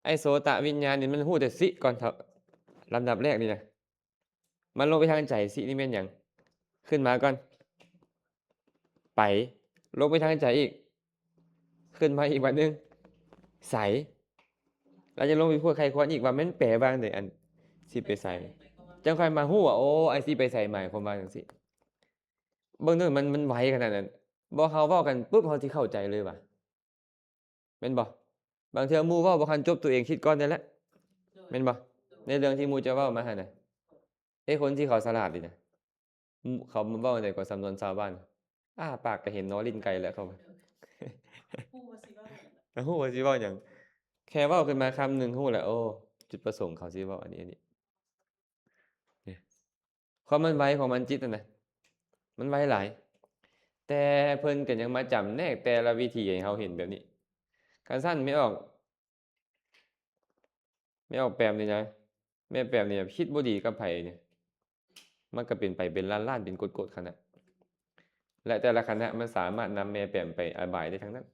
ໄອ້ໂສຕະວິນຍານນີ້ມັນຮູ້ແຕ່ຊິກ່ອນເນາະ ລຳດັບແລກນີ້ນະ ມັນລົງໄປທາງໃຈ ຊິນີ້ແມ່ນຫຍັງ? ຂຶ້ນມາກ່ອນ ໄປ ລົງໄປທາງໃຈອີກ ຂຶ້ນມາອີກບາດໜຶ່ງ ໃສ ແລ້ວຈະລົງໄປພວກໄຂ້ຄວນອີກວ່າແມ່ນແປວ່າຈັ່ງໃດ ອັນຊິໄປໃສ ຈັ່ງຄ່ອຍມາຮູ້ວ່າ ໂອ້ ໄອ້ຊິໄປໃສໝາຍຄວາມວ່າຈັ່ງຊີ້ ເບິ່ງເດີ ມັນ ມັນໄວຂະໜາດນັ້ນ ບໍ່ ເຮົາເວົ້າກັນປຶບ ເຮົາຊິເຂົ້າໃຈເລີຍວ່າ ແມ່ນບໍ່? ບາງເທື່ອໝູ່ເວົ້າບໍ່ທັນຈົບ ຕົວເອງຄິດກ່ອນໄດ້ແລ້ວ ແມ່ນບໍ່? ໃນເລື່ອງທີ່ໝູ່ເຈົ້າເວົ້າມາຫັ້ນນະ ເອີ ຄົນທີ່ເຂົາສະຫຼາດນີ້ນະ ໝູ່ເຂົາເວົ້າແນວໃດກໍສຳນວນຊາວບ້ານ ອ້າປາກກໍເຫັນໜໍລິ້ນໄກ່ແລ້ວ ເຂົາ ຮູ້ວ່າຊິເວົ້າຫຍັງ ຮູ້ວ່າຊິເວົ້າຫຍັງ ແຄ່ເວົ້າຂຶ້ນມາຄຳໜຶ່ງ ຮູ້ແລ້ວ ໂອ້ ຈຸດປະສົງເຂົາຊິເວົ້າອັນນີ້ ອັນນີ້ ຄວາມມັນໄວຂອງມັນຈິດຫັ້ນນະ ມັນໄວຫຼາຍ ແຕ່ເພິ່ນກໍຍັງມາຈຳແນກແຕ່ລະວິທີໃຫ້ເຮົາເຫັນແບບນີ້ ຄັນຊັ້ນແມ່ອອກ ແມ່ອອກແປມນີ້ນະ ແມ່ແປມນີ້ຄິດບໍ່ດີກັບໃຜນີ້ ມັນກໍເປັນໄປເປັນລ້ານໆ ເປັນໂກດໆ ຂະນະ ແລະ ແຕ່ລະຂະນະມັນສາມາດນຳແມ່ແປມໄປອະບາຍໄດ້ທັງນັ້ນ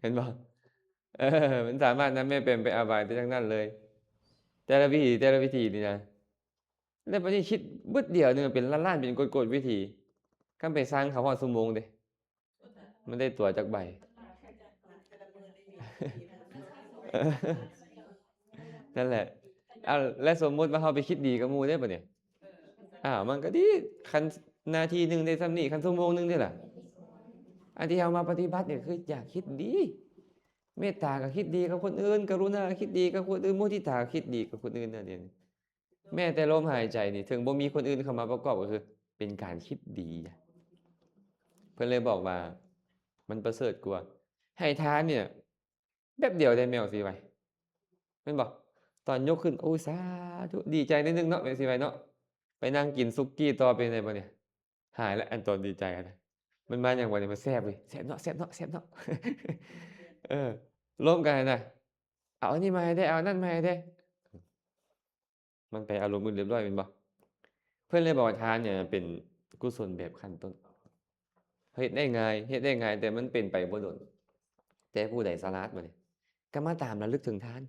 ເຫັນບໍ່? ເອີ ມັນສາມາດນຳແມ່ແປມໄປອະບາຍໄດ້ທັງນັ້ນເລີຍ ແຕ່ລະວິທີ ແຕ່ລະວິທີນີ້ນະ ແລ້ວບັດນີ້ຄິດບຶດດຽວໜຶ່ງເປັນລ້ານໆ ເປັນໂກດໆ ວິທີ ຄັນໄປສັ່ງເຂົາຮອດຊົ່ວໂມງເດ້ ມັນໄດ້ຕົວຈັກໃບ ນັ້ນແຫຼະ ເອົາ ແລະ ສົມມຸດວ່າເຮົາໄປຄິດດີກັບໝູ່ເດ້ບັດນີ້ ອ້າວ ມັນກໍດີ ຄັນນາທີໜຶ່ງໄດ້ສ່ຳນີ້ ຄັນຊົ່ວໂມງໜຶ່ງເດ້ລະ ອັນທີ່ເຮົາມາປະຕິບັດນີ້ຄືຢາກຄິດດີ ເມດຕາກໍຄິດດີກັບຄົນອື່ນ ກະລຸນາກໍຄິດດີກັບຄົນອື່ນ ມຸທິຕາກໍຄິດດີກັບຄົນອື່ນ ແນວນີ້ ແມ້ແຕ່ລົມຫາຍໃຈນີ້ ເຖິງບໍ່ມີຄົນອື່ນເຂົ້າມາປະກອບ ກໍຄືເປັນການຄິດດີ ເພິ່ນເລີຍບອກວ່າມັນປະເສີດກວ່າ ໃຫ້ທານນີ້ນະ ແປັບດຽວໄດ້ແມ່ອອກສີໄວ ແມ່ນບໍ່? ຕອນຍົກຂຶ້ນ ໂອ້ ສາທຸ ດີໃຈໜ້ອຍໜຶ່ງເນາະ ແມ່ອອກສີໄວເນາະ ໄປນັ່ງກິນສຸກີ່ຕໍ່ ເປັນໄດ໋ບໍ່ນີ້? ຫາຍແລ້ວ ອັນຕອນດີໃຈຫັ້ນນະ ມັນມາຫຍັງວະນີ້? ມັນແຊບເວີຍ ແຊບເນາະ ແຊບເນາະ ແຊບເນາະ ເອີ ລົມກັນຫັ້ນນະ ເອົາອັນນີ້ມາໃຫ້ແດ່ ເອົາອັນນັ້ນມາໃຫ້ແດ່ ມັນໄປອາລົມອື່ນລຽບຮ້ອຍແມ່ນບໍ່? ເພິ່ນເລີຍບອກວ່າທານນີ້ເປັນກຸສົນແບບຂັ້ນຕົ້ນ ເຮັດໄດ້ງ່າຍ ເຮັດໄດ້ງ່າຍ ແຕ່ມັນເປັນໄປບໍ່ດົນ ແຕ່ຜູ້ໃດສະຫຼາດບັດນີ້ ກໍມາຕາມລະລຶກເຖິງທານ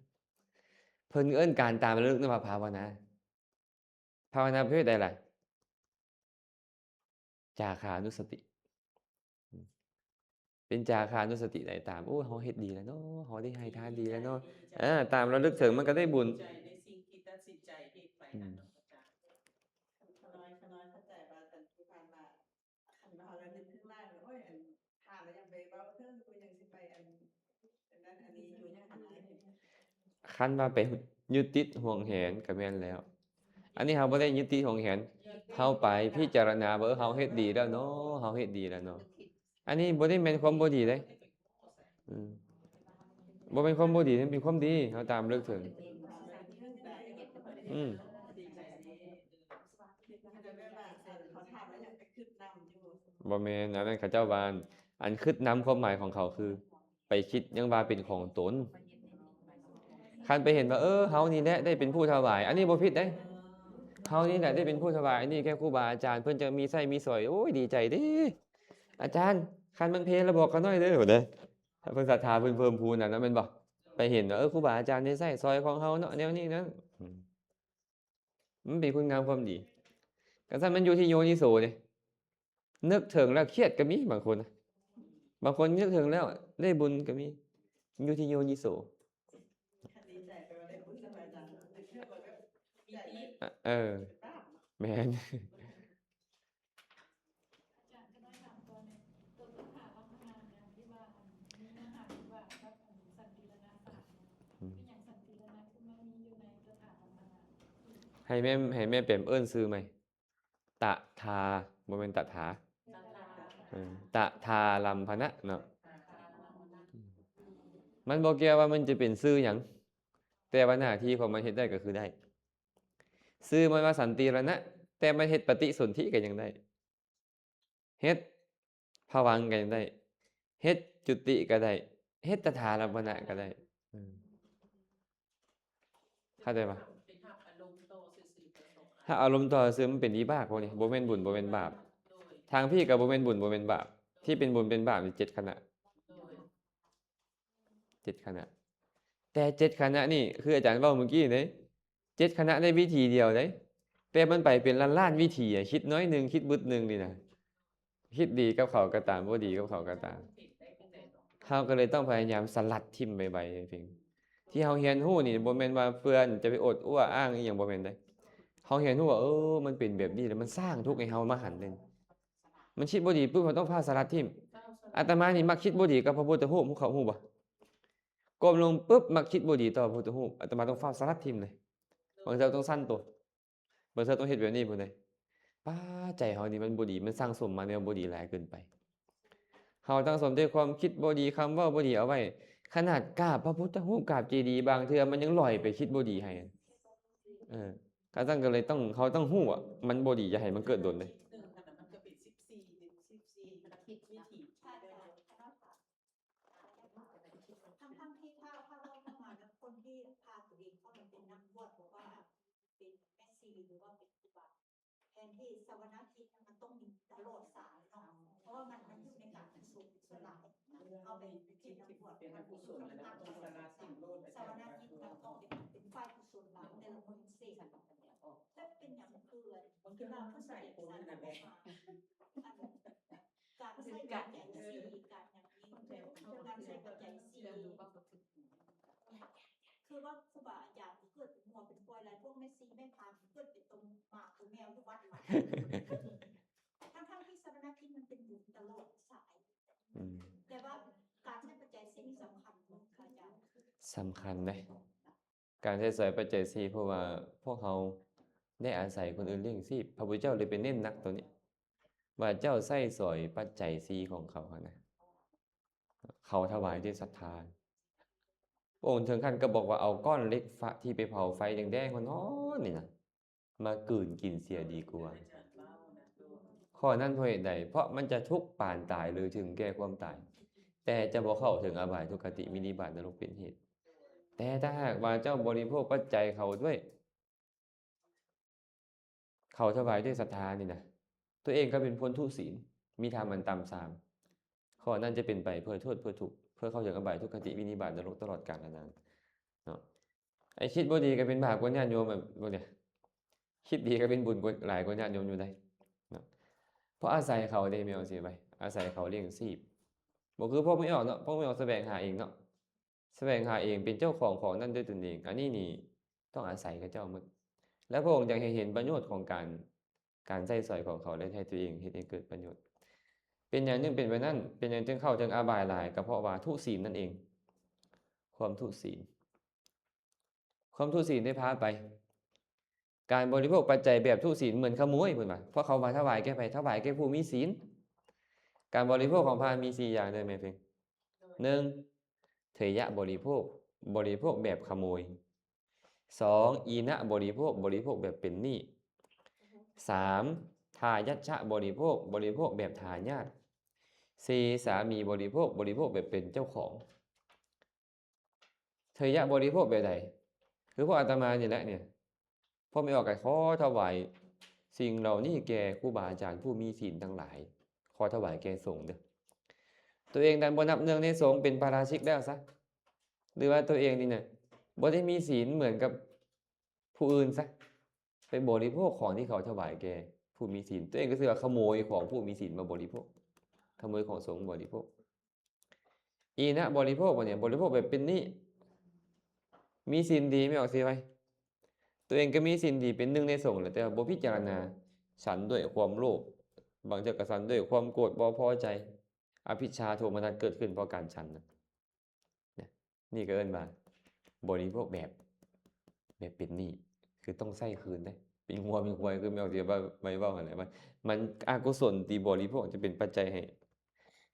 ເພິ່ນເອີ້ນການຕາມລະລຶກນັ້ນວ່າພາວະນາ ພາວະນາປະເພດໃດລະ? ຈາຄານຸສະຕິ ເປັນຈາຄານຸສະຕິໄດ້ຕາມ ໂອ້ ເຮົາເຮັດດີແລ້ວເນາະ ເຮົາໄດ້ໃຫ້ທານດີແລ້ວເນາະ ເອີ ຕາມລະລຶກເຖິງມັນກໍໄດ້ບຸນ ໃຈໃນສິ່ງທີ່ຕັດສິນໃຈເຮັດໄປ ອືມ ຂະນ້ອຍ ຂະນ້ອຍເຂົ້າໃຈວ່າ ຄັນທີ່ຜ່ານມາ ຄັນເຮົາລະນຶກເຖິງຫຼາຍ ໂອ້ຍ ອັນ ທ່ານລະຍັງໄປເວົ້າເຖິງ ກໍຍັງຊິໄປ ອັນ ອັນນັ້ນອັນນີ້ຢູ່ຫຍັງຫັ້ນນະ ຄັນວ່າໄປຍຶດຕິດຫວງແຫນກໍແມ່ນແລ້ວ ອັນນີ້ເຮົາບໍ່ໄດ້ຍຶດຕິດຫວງແຫນ ເຮົາໄປພິຈາລະນາວ່າ ເອີ ເຮົາເຮັດດີແລ້ວເນາະ ເຮົາເຮັດດີແລ້ວເນາະ ອັນນີ້ບໍ່ໄດ້ແມ່ນຄວາມບໍ່ດີເດ້ ອືມ ບໍ່ແມ່ນຄວາມບໍ່ດີ ມັນເປັນຄວາມດີ ເຮົາຕາມລະລຶກເຖິງ ອືມ ບໍ່ແມ່ນ ອັນນັ້ນເຂົາເຈົ້າວ່າ ອັນຄິດນຳຄວາມໝາຍຂອງເຂົາຄື ໄປຄິດຍັງວ່າເປັນຂອງຕົນ ຄັນໄປເຫັນວ່າ ເອີ ເຮົານີ້ແຫຼະໄດ້ເປັນຜູ້ຖວາຍ ອັນນີ້ບໍ່ຜິດເດ້ ເຮົານີ້ແຫຼະໄດ້ເປັນຜູ້ຖວາຍອັນນີ້ແກ່ຄູບາອາຈານ ເພິ່ນຈະມີໃຊ້ມີສອຍ ໂອ້ຍ ດີໃຈເດ້ ອາຈານ ຄັນມັນເພລະບອກຂ້ານ້ອຍເດີ ເພິ່ນເດີ ເພິ່ນສັດທາເພິ່ນເພີ່ມພູນນັ້ນນະ ແມ່ນບໍ່? ໄປເຫັນວ່າ ເອີ ຄູບາອາຈານໄດ້ໃຊ້ສອຍຂອງເຮົາເນາະ ແນວນີ້ນະ ອືມ ມັນເປັນຄຸນງາມຄວາມດີ. ກະຊັ້ນມັນຢູ່ທີ່ໂຍນິໂສເດ້ ນຶກເຖິງແລ້ວຄຽດກະມີບາງຄົນນະ ບາງຄົນນຶກເຖິງແລ້ວໄດ້ບຸນກະມີ ຢູ່ທີ່ໂຍນິໂສ. ເອີ ແມ່ນ. ໃຫ້ແມ່ ໃຫ້ແມ່ແປມເອີ້ນຊື່ໃໝ່ ຕະທາ ບໍ່ແມ່ນຕະຖາ ເອີ ຕະທາລັມພະນະເນາະ. ມັນບໍ່ກ່ຽວວ່າມັນຈະເປັນຊື່ຫຍັງ ແຕ່ວ່າໜ້າທີ່ຂອງມັນເຮັດໄດ້ກະຄືໄດ້. ຊື່ມັນວ່າສັນຕິລະນະ ແຕ່ມັນເຮັດປະຕິສົນທິກະຍັງໄດ້ ເຮັດພະວັງກະຍັງໄດ້ ເຮັດຈຸຕິກະໄດ້ ເຮັດຕະຖາລັມພະນະກະໄດ້ ເອີ ເຂົ້າໃຈປະ? ຮັບອາລົມຕໍ່ຊື່ໆ ມັນເປັນວິບາກພວກນີ້ ບໍ່ແມ່ນບຸນບໍ່ແມ່ນບາບ ທາງພີ້ກະບໍ່ແມ່ນບຸນບໍ່ແມ່ນບາບ ທີ່ເປັນບຸນເປັນບາບນີ້ເຈັດຂະນະ ເຈັດຂະນະ ແຕ່ເຈັດຂະນະນີ້ ຄືອາຈານເວົ້າມື້ກີ້ເດ້ ເຈັດຂະນະໃນວິທີດຽວເດ້ ແຕ່ມັນໄປເປັນລ້ານໆວິທີ ຄິດໜ້ອຍໜຶ່ງ ຄິດບຶດໜຶ່ງນີ້ນະ ຄິດດີກັບເຂົາກະຕາມ ບໍ່ດີກັບເຂົາກະຕາມ ເຮົາກະເລີຍຕ້ອງພະຍາຍາມສະຫຼັດຖິ້ມໄວໆ ທີ່ເຮົາຮຽນຮູ້ນີ້ ບໍ່ແມ່ນວ່າເພື່ອຈະໄປອົດອົວອ້າງອີ່ຫຍັງ ບໍ່ແມ່ນເດ້. ເຮົາຮຽນຮູ້ວ່າ ເອີ ມັນເປັນແບບນີ້ ແລ້ວມັນສ້າງທຸກໃຫ້ເຮົາມະຫັນເດ້. ມັນຄິດບໍ່ດີປຶບ ເຮົາຕ້ອງຟ້າວສະຫຼັດຖິ້ມ. ອາດຕະມານີ້ມັກຄິດບໍ່ດີກັບພະພຸດທະຮູບ ເຈົ້າຮູ້ບໍ່? ກົ້ມລົງປຶບ ມັກຄິດບໍ່ດີຕໍ່ພະພຸດທະຮູບ ອາດຕະມາຕ້ອງຟ້າວສະຫຼັດຖິ້ມເລີຍ. ບາງເທື່ອຕ້ອງສັ່ນໂຕ ບາງເທື່ອຕ້ອງເຮັດແບບນີ້ພຸ້ນເດ້. ປ້າ ໃຈເຮົານີ້ມັນບໍ່ດີ ມັນສັ່ງສົມມາແນວບໍ່ດີຫຼາຍເກີນໄປ. ເຮົາສັ່ງສົມແຕ່ຄວາມຄິດບໍ່ດີ ຄຳເວົ້າບໍ່ດີເອົາໄວ້ ຂະໜາດກາບພະພຸດທະຮູບ ກາບເຈດີ ບາງເທື່ອມັນຍັງຫຼອຍໄປຄິດບໍ່ດີໃຫ້. ເອີ ກະຊັ້ນກະເລີຍຕ້ອງ ເຮົາຕ້ອງຮູ້ວ່າມັນບໍ່ດີ ຢ່າໃຫ້ມັນເກີດດົນເດ້. ທັງໆທີ່ຖ້າ ຖ້າເວົ້າອອກມາແລ້ວ ຄົນທີ່ພາຕົວເອງເຂົ້າມາເປັນນັກບວດ ຫຼືວ່າເປັນແມ່ຊີ ຫຼືວ່າເປັນຄູບາ ແທນທີ່ສະວະນາທິດມັນຕ້ອງມີຕະຫຼອດສາຍເນາະ ເພາະວ່າມັນ ມັນຢູ່ໃນການກຸສົນສ່ວນຫຼາຍ. ເຮົາໄປເປັນນັກບວດ ເປັນອະກຸສົນ ສະວະນາທິດມັນຕ້ອງເປັນ ເປັນຝ່າຍກຸສົນຫຼາຍ ແຕ່ລະມື້ເສບ ແລ້ວເປັນຫຍັງຄື ບາງເທື່ອມັນໃສ່ຄົນນັ້ນແຫຼະ ອັນ ການໃຊ້ປັດໄຈສີ່ ການຫຍັງນີ້ ການໃຊ້ປັດໄຈສີ່ ຄືວ່າຄູບາອາຈານເກີດເປັນງົວເປັນຄວາຍຫຼາຍ ພວກແມ່ຊີແມ່ພາມເກີດເປັນໂຕໝາໂຕແມວຢູ່ວັດຫຼາຍ ທັງໆທີ່ສະວະນາທິດມັນເປັນບຸນຕະຫຼອດສາຍ. ອືມ ແຕ່ວ່າການໃຊ້ປັດໄຈສີ່ນີ້ສຳຄັນບໍ່ ອາຈານ? ສຳຄັນເດ້ ການໃຊ້ສອຍປັດໄຈສີ່ ເພາະວ່າພວກເຮົາໄດ້ອາໄສຄົນອື່ນລ້ຽງຊີບ ພະພຸດທະເຈົ້າເລີຍໄປເນັ້ນໜັກໂຕນີ້ ວ່າເຈົ້າໃຊ້ສອຍປັດໄຈສີ່ຂອງເຂົາຫັ້ນນະ ເຂົາຖວາຍດ້ວຍສັດທາ. ພະອົງເຖິງຂັ້ນກະບອກວ່າເອົາກ້ອນເຫຼັກຟະ ທີ່ໄປເຜົາໄຟແດງໆຮ້ອນໆນີ້ນະ ມາກືນກິນເສຍດີກວ່າ. ຂໍ້ນັ້ນເພາະເຫດໃດ? ເພາະມັນຈະທຸກປານຕາຍ ຫຼື ເຖິງແກ່ຄວາມຕາຍ ແຕ່ຈະບໍ່ເຂົ້າເຖິງອະບາຍ ທຸກຄະຕິ ວິນິບາດ ນະລົກເປັນເຫດ. ແຕ່ຖ້າຫາກວ່າເຈົ້າບໍລິໂພກປັດໄຈເຂົາດ້ວຍ ເຂົາຖວາຍດ້ວຍສັດທານີ້ນະ ຕົວເອງກະເປັນຄົນທຸສິນ ມີທຳອັນຕ່ຳສາມ ຂໍ້ນັ້ນຈະເປັນໄປເພື່ອໂທດເພື່ອທຸກ ເພື່ອເຂົ້າເຖິງອະບາຍ ທຸກຄະຕິ ວິນິບາດ ນະລົກຕະຫຼອດການອະນານເນາະ. ໄອ້ຄິດບໍ່ດີກະເປັນບາບກວ່າຍາດໂຍມ ແບບນີ້ ຄິດດີກະເປັນບຸນກວ່າ ຫຼາຍກວ່າຍາດໂຍມຢູ່ໃດ໋ເນາະ. ເພາະອາໄສເຂົາເດ້ ແມ່ນວ່າຊິໄປ ອາໄສເຂົາລ້ຽງຊີບ ບໍ່ຄືພວກແມ່ອອກເນາະ ພວກແມ່ອອກສະແຫວງຫາເອງເນາະ ສະແຫວງຫາເອງ ເປັນເຈົ້າຂອງຂອງນັ້ນດ້ວຍຕົນເອງ ອັນນີ້ນີ້ຕ້ອງອາໄສເຂົາເຈົ້າໝົດ. ແລ້ວພະອົງຢາກໃຫ້ເຫັນປະໂຫຍດຂອງການ ການໃຊ້ສອຍຂອງເຂົາ ແລະ ໃຫ້ຕົວເອງເຮັດໃຫ້ເກີດປະໂຫຍດ. ເປັນຫຍັງຈຶ່ງເປັນແບບນັ້ນ? ເປັນຫຍັງຈຶ່ງເຂົ້າເຖິງອະບາຍຫຼາຍ? ກະເພາະວ່າທຸສິນນັ້ນເອງ ຄວາມທຸສິນ ຄວາມທຸສິນໄດ້ພາໄປ. ການບໍລິໂພກປັດໄຈແບບທຸສິນເໝືອນຂະໂມຍ ເພິ່ນວ່າ ເພາະເຂົາມາຖວາຍແກ່ໃຜ? ຖວາຍແກ່ຜູ້ມີສິນ. ການບໍລິໂພກຂອງພະມີສີ່ຢ່າງເດີແມ່ເພັງ. ໜຶ່ງ ເຖຍະບໍລິໂພກ ບໍລິໂພກແບບຂະໂມຍ. ສອງ ອີນະບໍລິໂພກ ບໍລິໂພກແບບເປັນໜີ້. ສາມ ທາຍັດຊະບໍລິໂພກ ບໍລິໂພກແບບທາຍາດ. ສີ່ ສາມີບໍລິໂພກ ບໍລິໂພກແບບເປັນເຈົ້າຂອງ. ເຖຍະບໍລິໂພກແບບໃດ? ຄືພວກອາດຕະມານີ້ແຫຼະເນຍ ພ ພໍ່ແມ່ອອກກໍຂໍຖວາຍສິ່ງເຫຼົ່ານີ້ແກ່ຄູບາອາຈານຜູ້ມີສິນທັງຫຼາຍ, ຂໍຖວາຍແກ່ສົງເດີ້. ຕົວເອງນັ້ນບໍ່ນັບເນື່ອງໃນສົງ ເປັນປາຣາຊິກແລ້ວຊະ, ຫຼືວ່າຕົວເອງນີ້ນະ ບໍ່ໄດ້ມີສິນເໝືອນກັບຜູ້ອື່ນຊະ, ໄປບໍລິໂພກຂອງທີ່ເຂົາຖວາຍແກ່ຜູ້ມີສິນ, ຕົວເອງກໍຊື່ວ່າຂະໂມຍຂອງຜູ້ມີສິນມາບໍລິໂພກ, ຂະໂມຍຂອງສົງມາບໍລິໂພກ. ອີນະບໍລິໂພກ ບັດນີ້ບໍລິໂພກແບບເປັນໜີ້, ມີສິນດີ ແມ່ອອກຊິໄວ, ຕົວເອງກໍມີສິນດີເປັນໜຶ່ງໃນສົງແຫຼະ, ແຕ່ວ່າບໍ່ພິຈາລະນາ, ສັນດ້ວຍຄວາມໂລບ, ບາງເທື່ອກໍສັນດ້ວຍຄວາມໂກດ ບໍ່ພໍໃຈ, ອະພິດຊາໂທມະນັດເກີດຂຶ້ນເພາະການສັນນະ. ນະ ນີ້ກໍເອີ້ນວ່າບໍລິໂພກແບບ ແບບເປັນໜີ້, ຄືຕ້ອງໃຊ້ຄືນເດ້, ເປັນງົວເປັນຄວາຍ ຄືແມ່ນທີ່ວ່າໄວ້ເວົ້າຫັ້ນແຫຼະ, ມັນ ມັນອະກຸສົນທີ່ບໍລິໂພກຈະເປັນປັດໄຈໃຫ້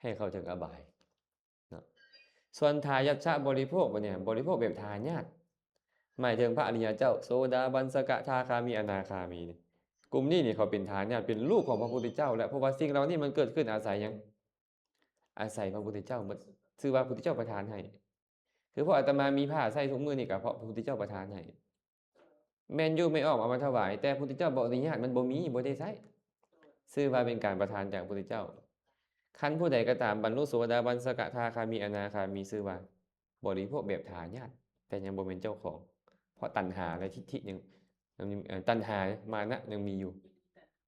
ໃຫ້ເຂົ້າເຖິງອະບາຍເນາະ. ສ່ວນທາຍັດຊະບໍລິໂພກບັດນີ້ ບໍລິໂພກແບບທາຍາດ ໝາຍເຖິງພະອະລິຍະເຈົ້າ ໂສດາບັນ ສະກະທາຄາມີ ອະນາຄາມີນີ້, ກຸ່ມນີ້ນີ້ເຂົາເປັນທາຍາດ ເປັນລູກຂອງພະພຸດທະເຈົ້າແຫຼະ, ເພາະວ່າສິ່ງເຫຼົ່ານີ້ມັນເກີດຂຶ້ນອາໄສຫຍັງ? ອາໄສພະພຸດທະເຈົ້າໝົດ, ຊື່ວ່າພະພຸດທະເຈົ້າປະທານໃຫ້. ຄືພວກອາດຕະມາມີຜ້າໃຊ້ທຸກມື້ນີ້ ກໍເພາະພະພຸດທະເຈົ້າປະທານໃຫ້. ແມ່ນຢູ່ແມ່ອອກເອົາມາຖວາຍ, ແຕ່ພະພຸດທະເຈົ້າບໍ່ອະນຸຍາດ, ມັນບໍ່ມີ, ບໍ່ໄດ້ໃຊ້, ຊື່ວ່າເປັນການປະທານຈາກພະພຸດທະເຈົ້າ. ຄັນຜູ້ໃດກໍຕາມບັນລຸໂສດາບັນ ສະກະທາຄາມີ ອະນາຄາມີ, ຊື່ວ່າບໍລິໂພກແບບທາຍາດ, ແຕ່ຍັງບໍ່ແມ່ນເຈົ້າຂອງ, ເພາະຕັນຫາ ແລະ ທິດຖິຍັງ ຍັງ ເອີ ຕັນຫາ ມານະຍັງມີຢູ່.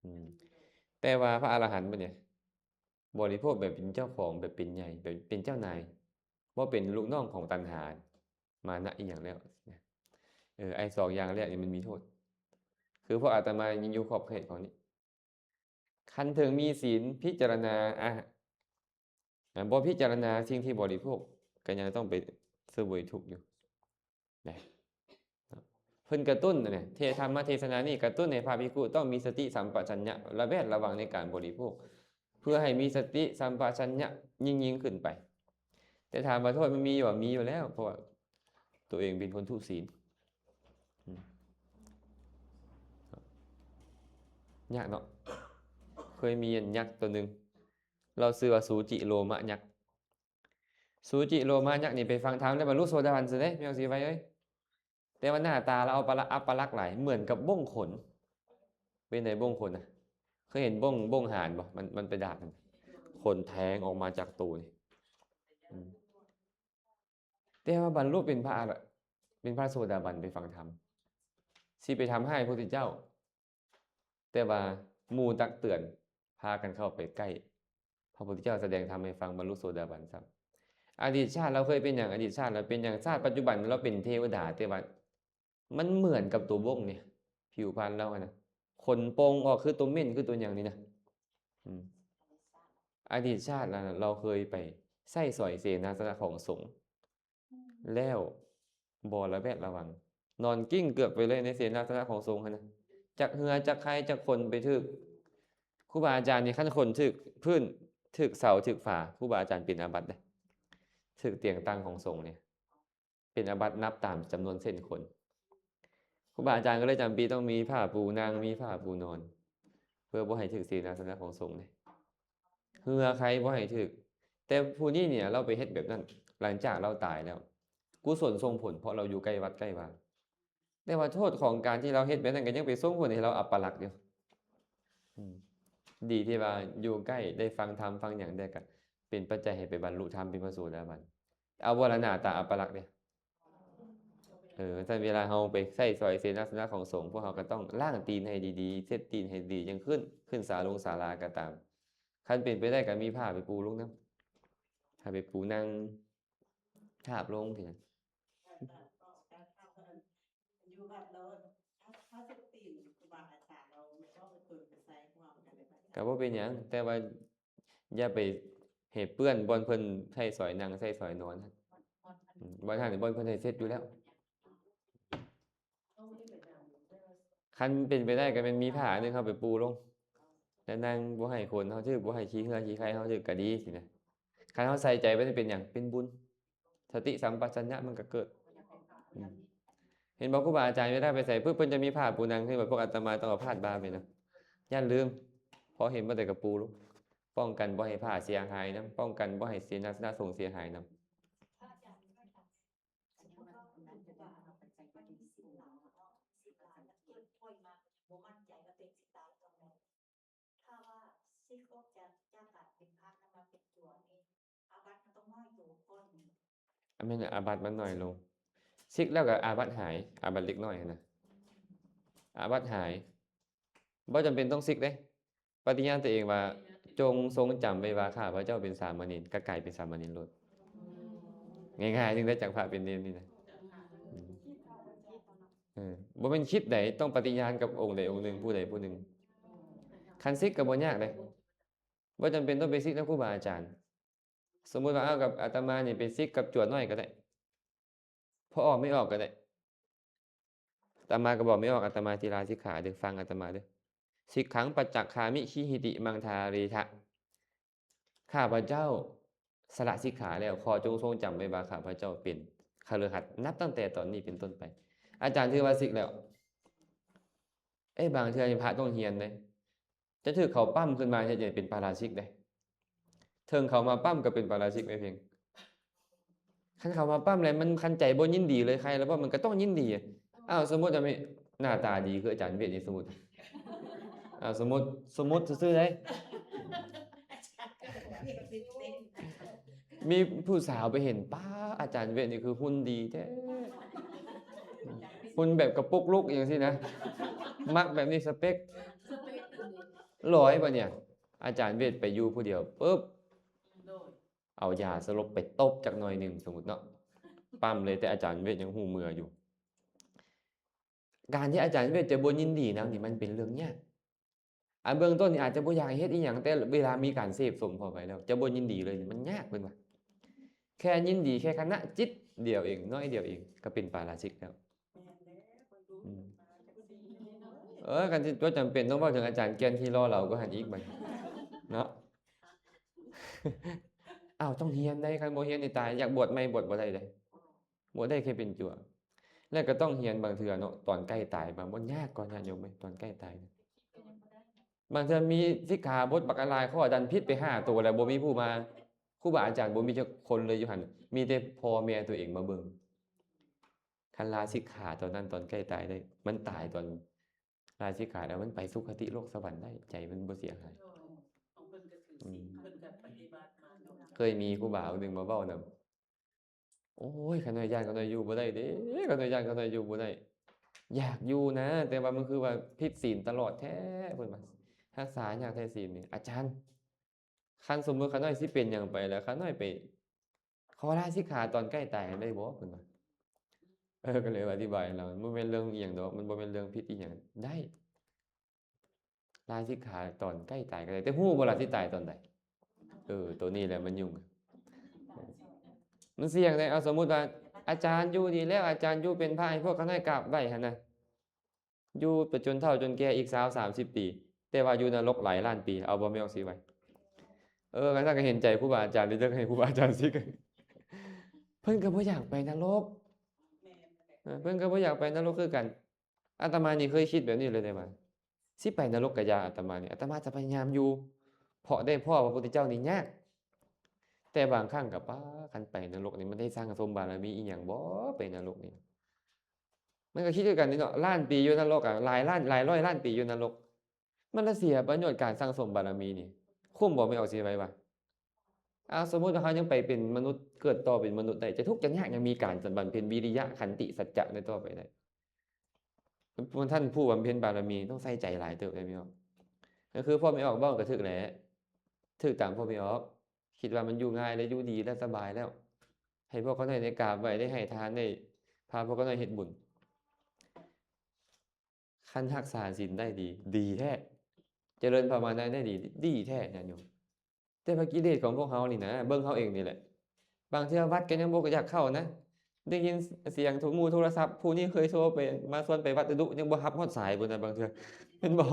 ອືມ ແຕ່ວ່າພະອະລະຫັນບັດນີ້ ບໍລິໂພກແບບເປັນເຈົ້າຂອງ, ແບບເປັນໃຫຍ່, ແບບເປັນເຈົ້ານາຍ, ບໍ່ເປັນລູກນ້ອງຂອງຕັນຫາ ມານະ ອີ່ຫຍັງແລ້ວ. ເອີ ໄອ້ສອງຢ່າງແລກນີ້ມັນມີໂທດ. ຄືພວກອາດຕະມາຍັງຢູ່ຂອບເຂດຂອງນີ້. ຄັນເຖິງມີສິນ ພິຈາລະນາ ອາ ບໍ່ພິຈາລະນາສິ່ງທີ່ບໍລິໂພກ ກໍຍັງຕ້ອງໄປສະເຫວີຍທຸກຢູ່. ນະ ເພິ່ນກະຕຸ້ນນະ ເທ ທຳມະເທສະນານີ້ກະຕຸ້ນໃຫ້ພະພິກຂຸຕ້ອງມີສະຕິສຳປະຊັນຍະ ລະແວດລະວັງໃນການບໍລິໂພກ ເພື່ອໃຫ້ມີສະຕິສຳປະຊັນຍະຍິ່ງໆຂຶ້ນໄປ. ແຕ່ຖາມວ່າໂທດມັນມີບໍ່? ມີຢູ່ແລ້ວ, ເພາະວ່າຕົວເອງເປັນຄົນທຸສິນ. ອືມ ຍາກເນາະ. ເຄີຍມີອັນຍັກໂຕໜຶ່ງ, ລາວຊື່ວ່າສູຈິໂລມະຍັກ. ສູຈິໂລມະຍັກນີ້ໄປຟັງທຳແລ້ວບັນລຸໂສດາບັນຊະເດ້ ແມ່ນຊິໄວເອີຍ. ແຕ່ວ່າໜ້າຕາລາວອັບປະລັກ ອັບປະລັກຫຼາຍ ເໝືອນກັບບົ້ງຂົນ. ເປັນໃດບົ້ງຂົນນະ? ເຄີຍເຫັນບົ້ງ ບົ້ງຫານບໍ່? ມັນ ມັນໄປດາດ ຂົນແທງອອກມາຈາກໂຕນີ້. ອືມ ແຕ່ວ່າບັນລຸເປັນພະອະລະ ເປັນພະໂສດາບັນໄປຟັງທຳ ຊິໄປທຳຮ້າຍພະພຸດທະເຈົ້າ. ແຕ່ວ່າໝູ່ຕັກເຕືອນ ພາກັນເຂົ້າໄປໃກ້. ພະພຸດທະເຈົ້າສະແດງທຳໃຫ້ຟັງ ບັນລຸໂສດາບັນຊ້ຳ. ອະດີດຊາດລາວເຄີຍເປັນຫຍັງ? ອະດີດຊາດລາວເປັນຫຍັງ? ຊາດປັດຈຸບັນລາວເປັນເທວະດາ, ແຕ່ວ່າມັນເໝືອນກັບຕົວບົ້ງນີ້, ຜິວພັນລາວຫັ້ນນະ, ຂົນປົ່ງອອກຄືຕົວເໝັ້ນ ຄືຕົວຫຍັງນີ້ນະ. ອືມ ອະດີດຊາດລາວ ລາວເຄີຍໄປໃຊ້ສອຍເສນາສະນະຂອງສົງ. ແລ້ວບໍ່ລະແວດລະວັງ, ນອນກິ້ງເກືອກໄປເລີຍໃນເສນາສະນະຂອງສົງຫັ້ນນະ. ຈັກເຮືອ ຈັກໄຄ ຈັກຂົນໄປຖືກຄູບາອາຈານນີ້, ຄັນຂົນຖືກພື້ນ ຖືກເສົາ ຖືກຝາ, ຄູບາອາຈານເປັນອາບັດເດ້. ຖືກຕຽງຕັ່ງຂອງສົງນີ້ ເປັນອາບັດນັບຕາມຈຳນວນເສັ້ນຂົນ. ຄູບາອາຈານກໍເລີຍຈຳເປັນຕ້ອງມີຜ້າປູນັ່ງ ມີຜ້າປູນອນ ເພື່ອບໍ່ໃຫ້ຖືກເສນາສະນະຂອງສົງເດ້. ເຮືອໄຄບໍ່ໃຫ້ຖືກ. ແຕ່ຜູ້ນີ້ນີ້ລາວໄປເຮັດແບບນັ້ນ ຫຼັງຈາກລາວຕາຍແລ້ວ. ກຸສົນສົ່ງຜົນ ເພາະລາວຢູ່ໃກ້ວັດໃກ້ວາ. ແຕ່ວ່າໂທດຂອງການທີ່ລາວເຮັດແບບນັ້ນ ກໍຍັງໄປສົ່ງຜົນໃຫ້ລາວອັບປະລັກຢູ່. ອືມ ດີທີ່ວ່າຢູ່ໃກ້ ໄດ້ຟັງທຳຟັງຫຍັງ ແຕ່ກໍເປັນປັດໄຈໃຫ້ໄປບັນລຸທຳເປັນພະໂສດາບັນ. ເອົາບໍ່ລະ ໜ້າຕາອັບປະລັກເດ້. ເອີ ຊັ້ນເວລາເຮົາໄປໃຊ້ສອຍເສນາສະນະຂອງສົງ, ພວກເຮົາກໍຕ້ອງລ້າງຕີນໃຫ້ດີໆ, ເຊັດຕີນໃຫ້ດີຈັ່ງຂຶ້ນ, ຂຶ້ນສາລົງສາລາກໍຕາມ. ຄັນເປັນໄປໄດ້ກໍມີຜ້າໄປປູລົງນຳ, ຜ້າໄປປູນັ່ງທາບລົງຊີ້ນະ. ຢູ່ວັດລາວ ເຮົາ ເຮົາເຊັດຕີນ ຄູບາອາຈານລາວ ແມ່ນບໍ່ເພິ່ນໄປໃສ່ຮ່ວມກັນເລີຍ. ກໍບໍ່ເປັນຫຍັງ, ແຕ່ວ່າຢ່າໄປໃຫ້ເປື້ອນບ່ອນເພິ່ນໃຊ້ສອຍນັ່ງ ໃຊ້ສອຍນອນ. ອືມ ບ່ອນຫັ້ນ ບ່ອນເພິ່ນໃຫ້ເຊັດຢູ່ແລ້ວ. ຄັນເປັນໄປໄດ້ກໍແມ່ນມີຜ້າອັນໜຶ່ງເຮົາໄປປູລົງ ແລ້ວນັ່ງ ບໍ່ໃຫ້ຂົນເຮົາຖືກ ບໍ່ໃຫ້ຂີ້ເຫື່ອຂີ້ໄຄເຮົາຖືກກໍດີຊີ້ນະ. ຄັນເຮົາໃສ່ໃຈໄວ້ນີ້ເປັນຫຍັງ? ເປັນບຸນ. ສະຕິສຳປະຊັນຍະມັນກໍເກີດ. ອືມ ເຫັນບໍ່ ຄູບາອາຈານເວລາໄປໃສປຶບ ເພິ່ນຈະມີຜ້າປູນັ່ງ. ຄືວ່າພວກອາດຕະມາຕ້ອງເອົາພາດບ່າໄປນຳ. ຢ່າລືມ, ພໍເຫັນບ່ອນໃດກໍປູລົງ, ປ້ອງກັນບໍ່ໃຫ້ຜ້າເສຍຫາຍນຳ, ປ້ອງກັນບໍ່ໃຫ້ເສນາສະນະສົງເສຍຫາຍນຳ. ທີ່ອອກຈາກ ຈາກການເປັນພະນຳມາເປັນຕົວນີ້ ອາບັດມັນຕ້ອງນ້ອຍລົງກ່ອນ. ແມ່ນ ອາບັດມັນນ້ອຍລົງ. ສິກແລ້ວກໍອາບັດຫາຍ, ອາບັດເລັກນ້ອຍຫັ້ນນະ ອາບັດຫາຍ. ບໍ່ຈຳເປັນຕ້ອງສິກເດ້. ປະຕິຍານຕົວເອງວ່າ ຈົ່ງຊົງຈຳໄວ້ວ່າຂ້າພະເຈົ້າເປັນສາມະເນນ, ກໍກາຍເປັນສາມະເນນໂລດ. ງ່າຍໆ ຈຶ່ງໄດ້ຈາກພະເປັນເນນນີ້ນະ. ອືມ ເອີ ບໍ່ແມ່ນຄິດໃດ, ຕ້ອງປະຕິຍານກັບອົງໃດອົງໜຶ່ງ, ຜູ້ໃດຜູ້ໜຶ່ງ. ຄັນສິກກໍບໍ່ຍາກເດ້. ບໍ່ຈຳເປັນຕ້ອງໄປສິກນຳຄູບາອາຈານ. ສົມມຸດວ່າ ເອົາ ກັບອາດຕະມານີ້ໄປສິກກັບຈົວນ້ອຍກໍໄດ້, ພໍ່ອອກແມ່ອອກກໍໄດ້. ອາດຕະມາກໍບອກແມ່ອອກ ອາດຕະມາຊິລາສິກຂາເດີ້, ຟັງອາດຕະມາເດີ້. ສິກຂັງປັດຈັກຂາມິ ຊີວິຕິມັງທາເຣທະ. ຂ້າພະເຈົ້າສະຫຼະສິກຂາແລ້ວ, ຂໍຈົ່ງຊົງຈຳໄວ້ວ່າຂ້າພະເຈົ້າເປັນຄະລືຫັດ, ນັບຕັ້ງແຕ່ຕອນນີ້ເປັນຕົ້ນໄປ. ອາຈານຖືວ່າສິກແລ້ວ. ເອີ ບາງເທື່ອນີ້ພະຕ້ອງຮຽນເດ້. ຈະຖືກເຂົາປ້ຳຂຶ້ນມາເຮັດໃຫ້ເປັນປາຣາຊິກເດ້. ເຖິງເຂົາມາປ້ຳກໍເປັນປາຣາຊິກແມ່ເພັງ. ຄັນເຂົາມາປ້ຳແລ້ວ ມັນ ຄັນໃຈບໍ່ຍິນດີເລີຍ, ໃຄແລ້ວບໍ່ ມັນກໍຕ້ອງຍິນດີ. ອ້າວ ສົມມຸດວ່າມີໜ້າຕາດີຄືອາຈານເວດນີ້ ສົມມຸດ. ອ້າວ ສົມມຸດ ສົມມຸດຊື່ໆເດ້. ມີຜູ້ສາວໄປເຫັນ, ປ້າ ອາຈານເວດນີ້ຄືຫຸ່ນດີແທ້, ຫຸ່ນແບບກະປຸກລຸກຫຍັງຊີ້ນະ, ມັກແບບນີ້ ສະເປັກ. ຮ້ອຍ ບັດນີ້ ອາຈານເວດໄປຢູ່ຜູ້ດຽວປຶບ ເອົາຢາສະຫຼົບໄປຕົບຈັກໜ່ອຍໜຶ່ງ ສົມມຸດເນາະ, ປ້ຳເລີຍ, ແຕ່ອາຈານເວດຍັງຮູ້ເມື່ອຢູ່. ການທີ່ອາຈານເວດຈະບໍ່ຍິນດີນຳນີ້ ມັນເປັນເລື່ອງຍາກ. ອັນເບື້ອງຕົ້ນນີ້ອາດຈະບໍ່ຢາກໃຫ້ເຮັດອີ່ຫຍັງ, ແຕ່ເວລາມີການເສບສົມເຂົ້າໄປແລ້ວ ຈະບໍ່ຍິນດີເລີຍນີ້ ມັນຍາກ ເພິ່ນວ່າ. ແຄ່ຍິນດີແຄ່ຂະນະຈິດດຽວເອງ, ໜ້ອຍດຽວເອງ ກໍເປັນປາຣາຊິກແລ້ວ. ອືມ ເອີ ຄັນຊິຕົວຈຳເປັນຕ້ອງເວົ້າເຖິງອາຈານແກ່ນທີ່ຫຼໍ່ເຫຼົ່າກວ່າຫັ້ນອີກບັດເນາະ. ອ້າວ ຕ້ອງຮຽນໄດ໋, ຄັນບໍ່ຮຽນນີ້ຕາຍ, ຢາກບວດໃໝ່ບວດບໍ່ໄດ້ເດ້, ບວດໄດ້ແຄ່ເປັນຈົວ. ແລ້ວກໍຕ້ອງຮຽນບາງເທື່ອເນາະ, ຕອນໃກ້ຕາຍ ບາງບ່ອນຍາກກວ່າ ຍາດໂຍມເອີຍ, ຕອນໃກ້ຕາຍ. ບາງເທື່ອມີສິກຂາບົດບັກຫຼາຍຂໍ້ ດັນຜິດໄປຫ້າໂຕ ແລ້ວບໍ່ມີຜູ້ມາ, ຄູບາອາຈານບໍ່ມີຈັກຄົນເລີຍຢູ່ຫັ້ນ, ມີແຕ່ພໍ່ແມ່ຕົວເອງມາເບິ່ງ. ຄັນລາສິກຂາຕອນນັ້ນ ຕອນໃກ້ຕາຍໄດ້, ມັນຕາຍຕອນລາສິກຂາແລ້ວ ມັນໄປສຸຄະຕິໂລກສະຫວັນໄດ້, ໃຈມັນບໍ່ເສຍຫາຍ. ເພິ່ນກໍຖືສິນ ອືມ ເພິ່ນກໍປະຕິບັດມາເນາະ. ເຄີຍມີຄູບາອົງໜຶ່ງມາເວົ້ານຳ, ໂອ້ຍ ຂ້ານ້ອຍຢ້ານຂ້ານ້ອຍຢູ່ບໍ່ໄດ້ເດ້, ຂ້ານ້ອຍຢ້ານຂ້ານ້ອຍຢູ່ບໍ່ໄດ້. ຢາກຢູ່ນະ, ແຕ່ວ່າມັນຄືວ່າຜິດສິນຕະຫຼອດແທ້, ເພິ່ນວ່າ ຮັກສາຍາກແທ້ສິນນີ້. ອາຈານ, ຄັນສົມມຸດຂ້ານ້ອຍຊິເປັນຫຍັງໄປແລ້ວ ຂ້ານ້ອຍໄປຂໍລາສິກຂາຕອນໃກ້ຕາຍໄດ້ບໍ່? ເພິ່ນວ່າ. ເອີ ກໍເລີຍອະທິບາຍໃຫ້ລາວ, ມັນບໍ່ແມ່ນເລື່ອງອີ່ຫຍັງດອກ, ມັນບໍ່ແມ່ນເລື່ອງຜິດອີ່ຫຍັງ, ໄດ້. ລາສິກຂາຕອນໃກ້ຕາຍກໍໄດ້, ແຕ່ຮູ້ບໍ່ລະຊິຕາຍຕອນໃດ? ເອີ ໂຕນີ້ແຫຼະມັນຫຍຸ້ງ, ມັນສ່ຽງເດ້. ເອົາ ສົມມຸດວ່າອາຈານຢູ່ດີແລ້ວ, ອາຈານຢູ່ເປັນພະໃຫ້ພວກຂ້ານ້ອຍກາບໄຫວ້ຫັ້ນນະ, ຢູ່ໄປຈົນເຖົ້າຈົນແກ່ອີກຊາວສາມສິບປີ, ແຕ່ວ່າຢູ່ນະລົກຫຼາຍລ້ານປີ, ເອົາບໍ່ ແມ່ອອກຊິໄຫວ້? ເອີ ຄັນຊັ້ນກໍເຫັນໃຈຄູບາອາຈານ, ຫຼື ຈະໃຫ້ຄູບາອາຈານສິກ, ເພິ່ນກໍບໍ່ຢາກໄປນະລົກ, ເອີ ເພິ່ນກໍບໍ່ຢາກໄປນະລົກຄືກັນ. ອາດຕະມານີ້ເຄີຍຄິດແບບນີ້ເລີຍເດ້ວ່າ ຊິໄປນະລົກກະຢ່າ, ອາດຕະມານີ້ ອາດຕະມາຈະພະຍາຍາມຢູ່, ເພາະໄດ້ພໍ້ພະພຸດທະເຈົ້ານີ້ຍາກ. ແຕ່ບາງຄັ້ງກໍ ປ້າ ຄັນໄປນະລົກນີ້ ມັນໄດ້ສັ່ງສົມບາລະມີອີ່ຫຍັງບໍ່ ໄປນະລົກນີ້? ມັນກໍຄິດຄືກັນນີ້ເນາະ, ລ້ານປີຢູ່ນະລົກອະ, ຫຼາຍລ້ານ ຫຼາຍຮ້ອຍລ້ານປີຢູ່ນະລົກ, ມັນລະເສຍປະໂຫຍດການສັ່ງສົມບາລະມີນີ້, ຄຸ້ມບໍ່ ແມ່ອອກຊິໄຫວ້ວ່າ? ເອົາ ສົມມຸດວ່າເຮົາຍັງໄປເປັນມະນຸດ, ເກີດຕໍ່ເປັນມະນຸດໄດ້, ຈະທຸກຈະຍາກ ຍັງມີການບຳເພັນວິລິຍະ, ຂັນຕິ, ສັດຈະໃນຕໍ່ໄປໄດ້. ທ່ານຜູ້ບຳເພັນບາລະມີຕ້ອງໃສ່ໃຈຫຼາຍເຕີບເດ້ ແມ່ອອກ. ກໍຄືພວກແມ່ອອກເວົ້າກໍຖືກແຫຼະ, ຖືກຕາມພວກແມ່ອອກ, ຄິດວ່າມັນຢູ່ງ່າຍແລ້ວ, ຢູ່ດີແລ້ວ, ສະບາຍແລ້ວ, ໃຫ້ພວກຂ້ານ້ອຍໄດ້ກາບໄຫວ້, ໄດ້ໃຫ້ທານ, ໄດ້ພາພວກຂ້ານ້ອຍເຮັດບຸນ. ຄັນຮັກສາສິນໄດ້ດີ, ດີແທ້, ຈະເລີນພາວະນາໄດ້ດີ, ດີແທ້ ຍາດໂຍມ. ແຕ່ວ່າກິເລດຂອງພວກເຮົານີ້ນະ, ເບິ່ງເຮົາເອງນີ້ແຫຼະ, ບາງເທື່ອວັດກໍຍັງບໍ່ຢາກເຂົ້ານະ, ໄດ້ຍິນສຽງໂທ ໝູ່ໂທລະສັບ, ຜູ້ນີ້ເຄີຍໂທໄປ ມາຊວນໄປວັດດຸໆ ຍັງບໍ່ຮັບຮອດສາຍພຸ້ນນະ ບາງເທື່ອ, ແມ່ນບໍ່?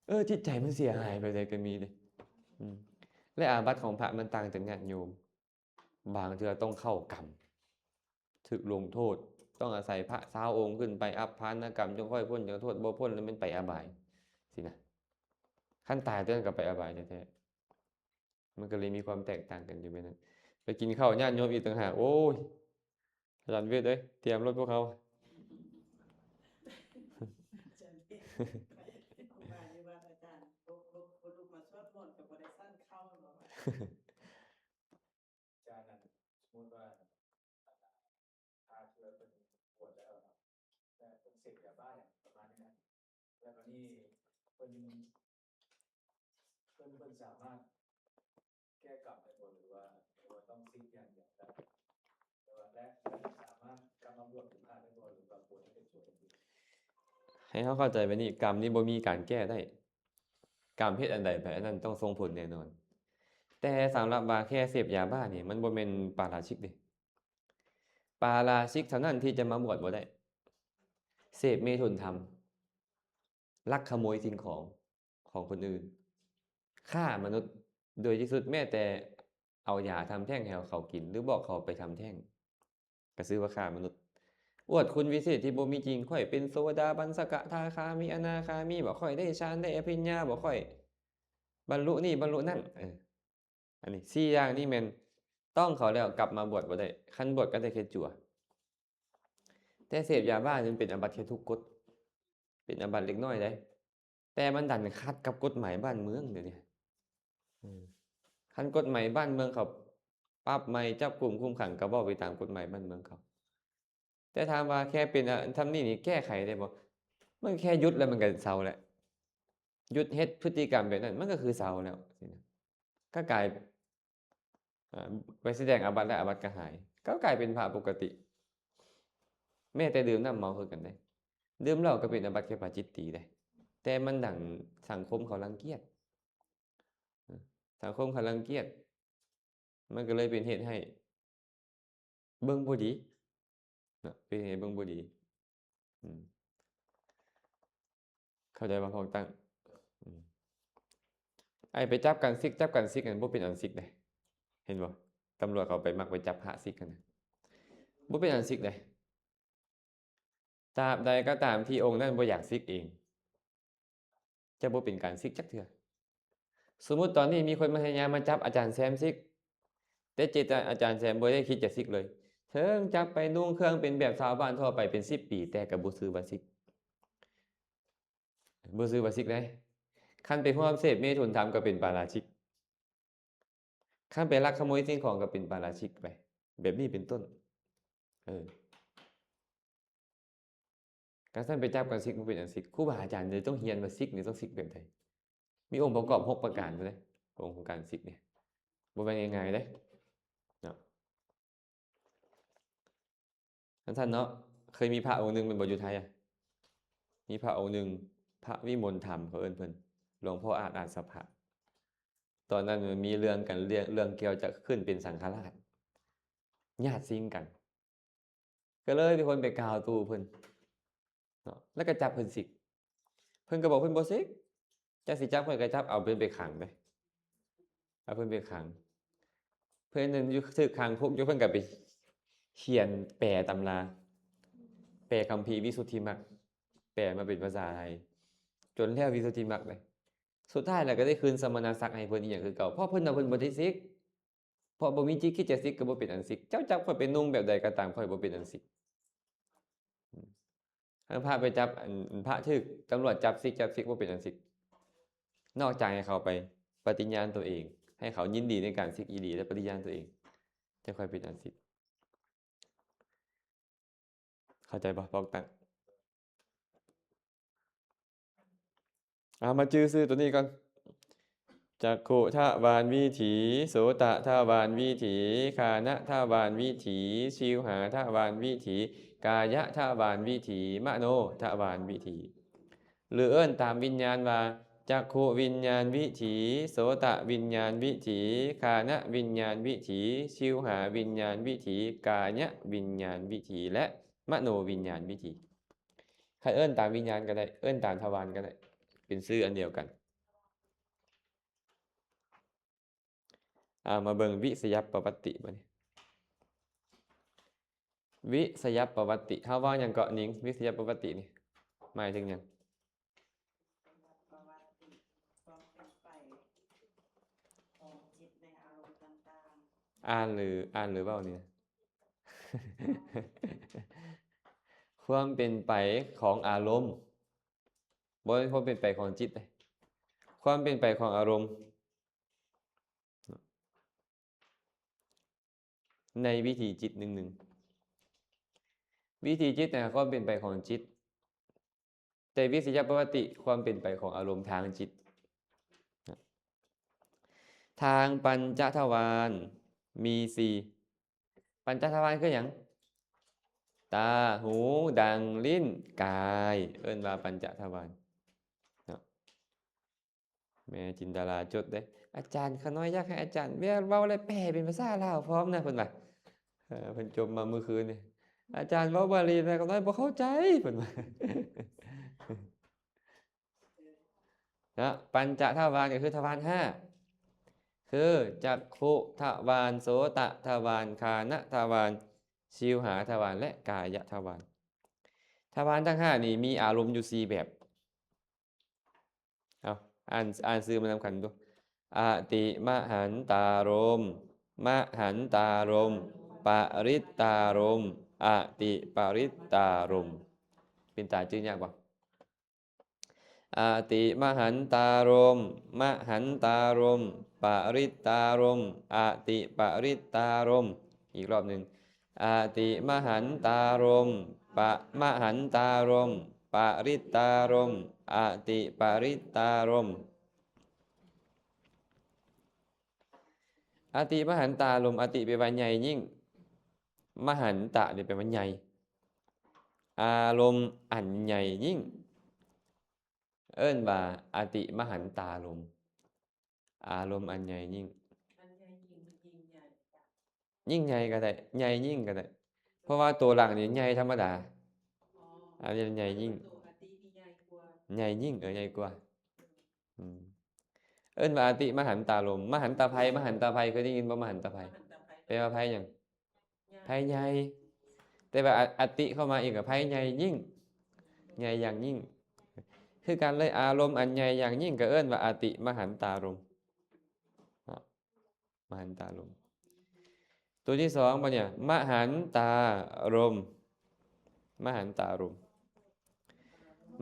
ເອີ ຈິດໃຈມັນເສຍຫາຍແບບໃດກໍມີເດ້. ອືມ ແລະ ອາບັດຂອງພະມັນຕ່າງຈາກຍາດໂຍມ, ບາງເທື່ອຕ້ອງເຂົ້າກຳ, ຖືກລົງໂທດ, ຕ້ອງອາໄສພະຊາວອົງຂຶ້ນໄປ ອັບພານະກຳ ຈຶ່ງຄ່ອຍພົ້ນຈາກໂທດ, ບໍ່ພົ້ນແລ້ວແມ່ນໄປອະບາຍຊີ້ນະ. ຄັນຕາຍຕົວນັ້ນກໍໄປອະບາຍແທ້ໆ. ມັນກໍເລີຍມີຄວາມແຕກຕ່າງກັນຢູ່ແມ່ນນັ້ນ. ໄປກິນເຂົ້າຍາດໂຍມອີກຕ່າງຫາກ, ໂອ້ຍ ອາຈານເວດເອີຍ, ຕຽມລົດພວກເຮົາ. ອາຈານເວດ ວ່າຢູ່ວ່າອາຈານ ບໍ່ ບໍ່ ບໍ່ລຸກມາສວດມົນກັບ ຈາກນັ້ນ ສົມມຸດວ່າ ຖ້າເທື່ອເພິ່ນບວດແລ້ວເນາະ ແລ້ວເພິ່ນເສບຢາບ້າຫຍັງປະມານນີ້ນະ ແລ້ວບາດນີ້ເພິ່ນ ເພິ່ນ ເພິ່ນສາມາດແກ້ກຳໄດ້ບໍ່ ຫຼືວ່າ ຫຼືວ່າຕ້ອງສິກຢ່າງດຽວ ແຕ່ວ່າ ແລະ ສາມາດກັບມາບວດເປັນພະໄດ້ບໍ່ ຫຼືວ່າບວດໃຫ້ເປັນໂສດ ໃຫ້ເຮົາເຂົ້າໃຈແບບນີ້ ກຳນີ້ບໍ່ມີການແກ້ໄດ້. ກຳເຮັດອັນໃດໄປ ອັນນັ້ນຕ້ອງສົ່ງຜົນແນ່ນອນ. ແຕ່ສຳລັບວ່າແຄ່ເສບຢາບ້ານີ້ ມັນບໍ່ແມ່ນປາລາຊິກເດ້. ປາລາຊິກເທົ່ານັ້ນທີ່ຈະມາບວດບໍ່ໄດ້. ເສບເມຖຸນທຳ, ລັກຂະໂມຍສິ່ງຂອງຂອງຄົນອື່ນ, ຄ້າມະນຸດ ໂດຍທີ່ສຸດແມ້ແຕ່ເອົາຢາທຳແທ້ງໃຫ້ເຂົາກິນ ຫຼືບອກເຂົາໄປທຳແທ້ງ ກໍຊື່ວ່າຄ້າມະນຸດ. ອວດຄຸນວິເສດທີ່ບໍ່ມີຈິງ, ຂ້ອຍເປັນໂສດາບັນ, ສະກະທາຄາມີ, ອະນາຄາມີ, ບໍ່ ຂ້ອຍໄດ້ຊານ, ໄດ້ອະພິນຍາ, ບໍ່ ຂ້ອຍບັນລຸນີ້ບັນລຸນັ້ນ. ເອີ ອັນນີ້ສີ່ຢ່າງນີ້ແມ່ນຕ້ອງເຂົາແລ້ວກັບມາບວດບໍ່ໄດ້. ຄັນບວດກໍໄດ້ແຄ່ຈັ່ວ. ແຕ່ເສບຢາບ້ານີ້ມັນເປັນອາບັດແຄ່ທຸກກົດ, ເປັນອາບັດເລັກນ້ອຍເດ້. ແຕ່ມັນດັນຂັດກັບກົດໝາຍບ້ານເມືອງດຽວນີ້. ເອີ ຄັນກົດໝາຍບ້ານເມືອງເຂົາປັບໃໝ, ຈັບກຸມ, ຄຸມຂັງ ກໍເວົ້າໄປຕາມກົດໝາຍບ້ານເມືອງເຂົາ. ແຕ່ຖາມວ່າແຄ່ເປັນ ອາ ທຳນີ້ນີ້ແກ້ໄຂໄດ້ບໍ່? ມັນແຄ່ຢຸດແລ້ວມັນກໍເຊົາແຫຼະ. ຢຸດເຮັດພຶດຕິກຳແບບນັ້ນ ມັນກໍຄືເຊົາແລ້ວ ກໍກາຍ ອາ ໄປສະແດງອາບັດ ແລະ ອາບັດກໍຫາຍ, ກໍກາຍເປັນພະປົກກະຕິ. ແມ້ແຕ່ດື່ມນ້ຳເມົາຄືກັນເດ້. ດື່ມເຫຼົ້າກໍເປັນອາບັດແຄ່ປາຈິດຕີເດ້. ແຕ່ມັນດັງສັງຄົມເຂົາລັງກຽດ. ສັງຄົມເຂົາລັງກຽດ. ມັນກໍເລີຍເປັນເຫດໃຫ້ເບິ່ງບໍ່ດີເນາະ, ເປັນເຫດໃຫ້ເບິ່ງບໍ່ດີ. ອືມ ເຂົ້າໃຈບໍ່ ພວກຕັ້ງ? ອືມ ໄອ້ໄປຈັບກັນສິກ ຈັບກັນສິກນັ້ນ ບໍ່ເປັນອັນສິກເດ້. ເຫັນບໍ່? ຕຳຫຼວດເຂົາໄປມັກໄປຈັບພະສິກຫັ້ນນະ, ບໍ່ເປັນອັນສິກເດ້. ຕາບໃດກໍຕາມທີ່ອົງນັ້ນບໍ່ຢາກສິກເອງ ຈະບໍ່ເປັນການສິກຈັກເທື່ອ. ສົມມຸດຕອນນີ້ມີຄົນມາພະຍາຍາມມາຈັບອາຈານແຊມສິກ, ແຕ່ເຈດຕະນາອາຈານແຊມບໍ່ໄດ້ຄິດຈະສິກເລີຍ. ເຖິງຈັບໄປນຸ່ງເຄື່ອງເປັນແບບຊາວບ້ານທົ່ວໄປເປັນສິບປີ ແຕ່ກໍບໍ່ຊື່ວ່າສິກ, ບໍ່ຊື່ວ່າສິກເດ້. ຄັນໄປຮ່ວມເສບເມຖຸນທຳກໍເປັນປາລາຊິກ. ຄັນໄປລັກຂະໂມຍສິ່ງຂອງກໍເປັນປາລາຊິກໄປ, ແບບນີ້ເປັນຕົ້ນ. ເອີ ຄັນຊັ້ນໄປຈັບກັນສິກ ບໍ່ເປັນອັນສິກ. ຄູບາອາຈານເລີຍຕ້ອງຮຽນວ່າສິກນີ້ຕ້ອງສິກແບບໃດ. ມີອົງປະກອບຫົກປະການເດ້ ອົງຂອງການສິກນີ້ ບໍ່ແມ່ນງ່າຍໆເດ້ເນາະ. ຈັ່ງຊັ້ນເນາະ, ເຄີຍມີພະອົງໜຶ່ງແມ່ນບໍ່ ຢູ່ໄທອະ? ມີພະອົງໜຶ່ງ ພະວິມົນທຳ ເຂົາເອີ້ນເພິ່ນ ຫຼວງພໍ່ອາດອາດສະພະ. ຕອນນັ້ນມັນມີເລື່ອງກັນ ເລື່ອງ ເລື່ອງກ່ຽວຈະຂຶ້ນເປັນສັງຄະລາດ, ຍາດຊິງກັນ, ກໍເລີຍມີຄົນໄປກ່າວຕູ່ເພິ່ນເນາະ ແລ້ວກໍຈັບເພິ່ນສິກ. ເພິ່ນກໍບອກເພິ່ນບໍ່ສິກ, ຈັກຊິຈັບຂ້ອຍກໍຈັບ, ເອົາເພິ່ນໄປຂັງເດ້, ເອົາເພິ່ນໄປຂັງ. ເພິ່ນນັ້ນຢູ່ ຖືກຂັງຄຸກຢູ່, ເພິ່ນກໍໄປຂຽນແປຕຳລາ, ແປຄຳພີວິສຸດທິມັກ, ແປມາເປັນພາສາໄທ ຈົນແລ້ວວິສຸດທິມັກເດ້. ສຸດທ້າຍແລ້ວກໍໄດ້ຄືນສະມະນະສັກໃຫ້ເພິ່ນອີ່ຫຍັງຄືເກົ່າ, ເພາະເພິ່ນວ່າເພິ່ນບໍ່ໄດ້ສິກ. ເພາະບໍ່ມີຈິດຄິດຈະສິກກໍບໍ່ເປັນອັນສິກ. ເຈົ້າຈັບຂ້ອຍໄປນຸ່ງແບບໃດກໍຕາມ, ຂ້ອຍບໍ່ເປັນອັນສິກ. ອືມ ຄັນພະໄປຈັບ ອັນ ພະຖືກຕຳຫຼວດຈັບສິກ ຈັບສິກ ບໍ່ເປັນອັນສິກ. ນອກຈາກໃຫ້ເຂົາໄປປະຕິຍານຕົວເອງ, ໃຫ້ເຂົາຍິນດີໃນການສິກອີ່ຫຼີ ແລະ ປະຕິຍານຕົວເອງ, ຈັ່ງຄ່ອຍເປັນອັນສິກ. ເຂົ້າໃຈບໍ່ ພວກຕັ້ງ? ເອົາ ມາຈື່ຊື່ຕົວນີ້ກ່ອນ. ຈັກຂຸທະວານວິຖີ, ໂສຕະທະວານວິຖີ, ຄານະທະວານວິຖີ, ຊິວຫາທະວານວິຖີ, ກາຍະທະວານວິຖີ, ມະໂນທະວານວິຖີ. ຫຼືເອີ້ນຕາມວິນຍານວ່າ ຈັກຂຸວິນຍານວິຖີ, ໂສຕະວິນຍານວິຖີ, ຄານະວິນຍານວິຖີ, ຊິວຫາວິນຍານວິຖີ, ກາຍະວິນຍານວິຖີ ແລະ ມະໂນວິນຍານວິຖີ. ໃຫ້ເອີ້ນຕາມວິນຍານກໍໄດ້, ເອີ້ນຕາມທະວານກໍໄດ້, ເປັນຊື່ອັນດຽວກັນ. ເອົາ ມາເບິ່ງວິສະຍະປະວັດຕິບາດນີ້. ວິສະຍະປະວັດຕິ ເຮົາເວົ້າຫຍັງເກາະ ນິງ? ວິສະຍະປະວັດຕິນີ້ໝາຍເຖິງຫຍັງ? ປະວັດຕິ ຄວາມເປັນໄປຂອງຈິດໃນອາລົມຕ່າງໆ. ອ່ານຫຼື ອ່ານຫຼືເວົ້ານີ້ນະ? ຄວາມເປັນໄປຂອງອາລົມ, ບໍ່ແມ່ນຄວາມເປັນໄປຂອງຈິດເດ້. ຄວາມເປັນໄປຂອງອາລົມ. ໃນວິຖີຈິດໜຶ່ງໆ. ວິຖີຈິດນະ ຄວາມເປັນໄປຂອງຈິດ, ແຕ່ວິຊະຍະປະວັດຕິ ຄວາມເປັນໄປຂອງອາລົມທາງຈິດ. ທາງປັນຈະທະວານມີສີ່. ປັນຈະທະວານຄືຫຍັງ? ຕາ, ຫູ, ດັງ, ລີ້ນ, ກາຍ ເອີ້ນວ່າປັນຈະທະວານເນາະ. ແມ່ຈິນດາລາຈົດເດ້, ອາຈານ ຂ້ານ້ອຍຢາກໃຫ້ອາຈານເວົ້າ ເວົ້າແລ້ວແປເປັນພາສາລາວພ້ອມນະ ເພິ່ນວ່າ. ເອີ ເພິ່ນຈົມມາມື້ຄືນນີ້, ອາຈານເວົ້າບາລີແລ້ວ ຂ້ານ້ອຍບໍ່ເຂົ້າໃຈ ເພິ່ນວ່າ. ເນາະ ປັນຈະທະວານກໍຄືທະວານຫ້າ ຄືຈັກຂຸທະວານ, ໂສຕະທະວານ, ຄານະທະວານ, ຊິວຫາທະວານ ແລະ ກາຍະທະວານ. ທະວານທັງຫ້ານີ້ມີອາລົມຢູ່ສີ່ແບບ. ເອົາ ອ່ານ ອ່ານຊື່ມານຳກັນດູ. ອະຕິມະຫັນຕາລົມ, ມະຫັນຕາລົມ, ປະລິດຕາລົມ, ອະຕິປະລິດຕາລົມ. ເປັນຕາຈື່ຍາກບໍ່? ອະຕິມະຫັນຕາລົມ, ມະຫັນຕາລົມ, ປະລິດຕາລົມ, ອະຕິປະລິດຕາລົມ. ອີກລອບໜຶ່ງ. ອະຕິມະຫັນຕາລົມ, ປະ ມະຫັນຕາລົມ, ປະລິດຕາລົມ, ອະຕິປະລິດຕາລົມ. ອະຕິມະຫັນຕາລົມ, ອະຕິແປວ່າໃຫຍ່ຍິ່ງ, ມະຫັນຕະນີ້ແປວ່າໃຫຍ່. ອາລົມອັນໃຫຍ່ຍິ່ງ ເອີ້ນວ່າອະຕິມະຫັນຕາລົມ. ອາລົມອັນໃຫຍ່ຍິ່ງ. ອັນໃຫຍ່ຍິ່ງ ຍິ່ງໃຫຍ່ ຍິ່ງໃຫຍ່ກໍໄດ້ ໃຫຍ່ຍິ່ງກໍໄດ້ ເພາະວ່າໂຕຫຼັງນີ້ໃຫຍ່ທຳມະດາ. ອໍ ອັນນີ້ໃຫຍ່ຍິ່ງ ໂຕອະຕິນີ້ໃຫຍ່ກວ່າ ໃຫຍ່ຍິ່ງ ເອີ ໃຫຍ່ກວ່າ. ອືມ ເອີ້ນວ່າອະຕິມະຫັນຕາລົມ. ມະຫັນຕະໄພ ມະຫັນຕະໄພ ເຄີຍໄດ້ຍິນບໍ່? ມະຫັນຕະໄພ ມະຫັນຕະໄພ ແປວ່າໄພຫຍັງ? ໃຫຍ່ ໄພໃຫຍ່. ແຕ່ວ່າອະ ອະຕິເຂົ້າມາອີກກໍໄພໃຫຍ່ຍິ່ງ ໃຫຍ່ຢ່າງຍິ່ງ ຄືກັນເລີຍ. ອາລົມອັນໃຫຍ່ຢ່າງຍິ່ງກໍເອີ້ນວ່າອະຕິມະຫັນຕາລົມເນາະ ມະຫັນຕາລົມ. ຕົວທີສອງບັດນີ້ ມະຫັນຕາລົມ ມະຫັນຕາລົມ.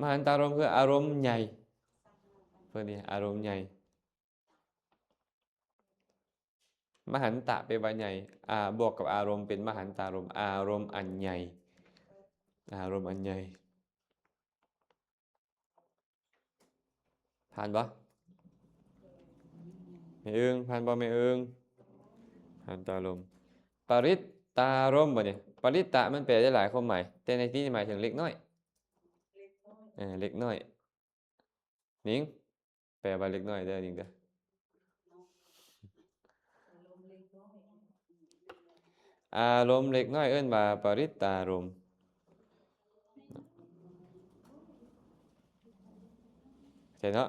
ມະຫັນຕາລົມຄືອາລົມໃຫຍ່ ເພິ່ນນີ້ອາລົມໃຫຍ່. ມະຫັນຕະແປວ່າໃຫຍ່ ອາ ບວກກັບອາລົມເປັນມະຫັນຕາລົມ ອາລົມອັນໃຫຍ່ ອາລົມອັນໃຫຍ່. ຜ່ານບໍ່? ແມ່ເອີງ ຜ່ານບໍ່ແມ່ເອີງ? ມະຫັນຕາລົມ. ປະລິດຕາລົມບັດນີ້ ປະລິດຕະມັນແປໄດ້ຫຼາຍຄວາມໝາຍ ແຕ່ໃນທີ່ນີ້ໝາຍເຖິງເລັກນ້ອຍ ເອີ ເລັກນ້ອຍ. ນິງ ແປວ່າເລັກນ້ອຍເດີ ນິງເດີ. ອາລົມເລັກນ້ອຍເອີ້ນວ່າປະລິດຕາລົມ ເຫັນເນາະ.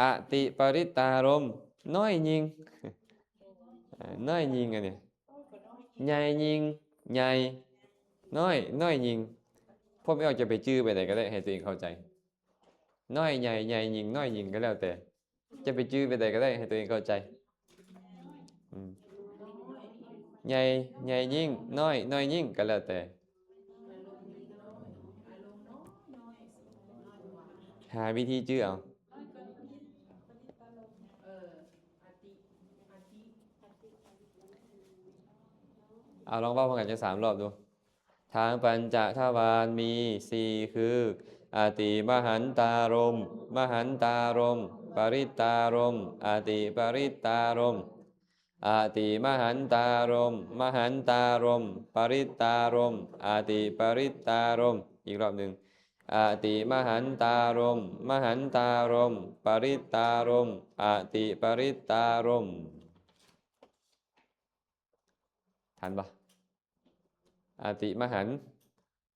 ອະຕິປະລິດຕາລົມ ນ້ອຍຍິ່ງ ນ້ອຍຍິ່ງ ອັນນີ້ ໃຫຍ່ຍິ່ງ ໃຫຍ່ ນ້ອຍ ນ້ອຍຍິ່ງ. ພວກແມ່ອອກຈະໄປຈື່ໄປໃດກໍໄດ້ ໃຫ້ຕົວເອງເຂົ້າໃຈ. ນ້ອຍ ໃຫຍ່ ໃຫຍ່ ຍິງ ນ້ອຍ ຍິງ ກໍແລ້ວແຕ່ ຈະໄປຈື່ໄປໃດກໍໄດ້ ໃຫ້ຕົວເອງເຂົ້າໃຈ. ອືມ ໃຫຍ່ ໃຫຍ່ ຍິ່ງ ນ້ອຍ ນ້ອຍ ຍິ່ງ ກໍແລ້ວແຕ່ ຫາວິທີຈື່ເອົາ. ເອົາ ລອງເວົ້າພ້ອມກັນຈັກສາມລອບດູ. ທາງປັນຈະທະວານມີສີ່ຄື ອະຕິມະຫັນຕາລົມ, ມະຫັນຕາລົມ, ປະລິດຕາລົມ, ອະຕິປະລິດຕາລົມ. ອະຕິມະຫັນຕາລົມ, ມະຫັນຕາລົມ, ປະລິດຕາລົມ, ອະຕິປະລິດຕາລົມ. ອີກລອບໜຶ່ງ. ອະຕິມະຫັນຕາລົມ, ມະຫັນຕາລົມ, ປະລິດຕາລົມ, ອະຕິປະລິດຕາລົມ. ທັນບໍ່? ອະຕິມະຫັນ,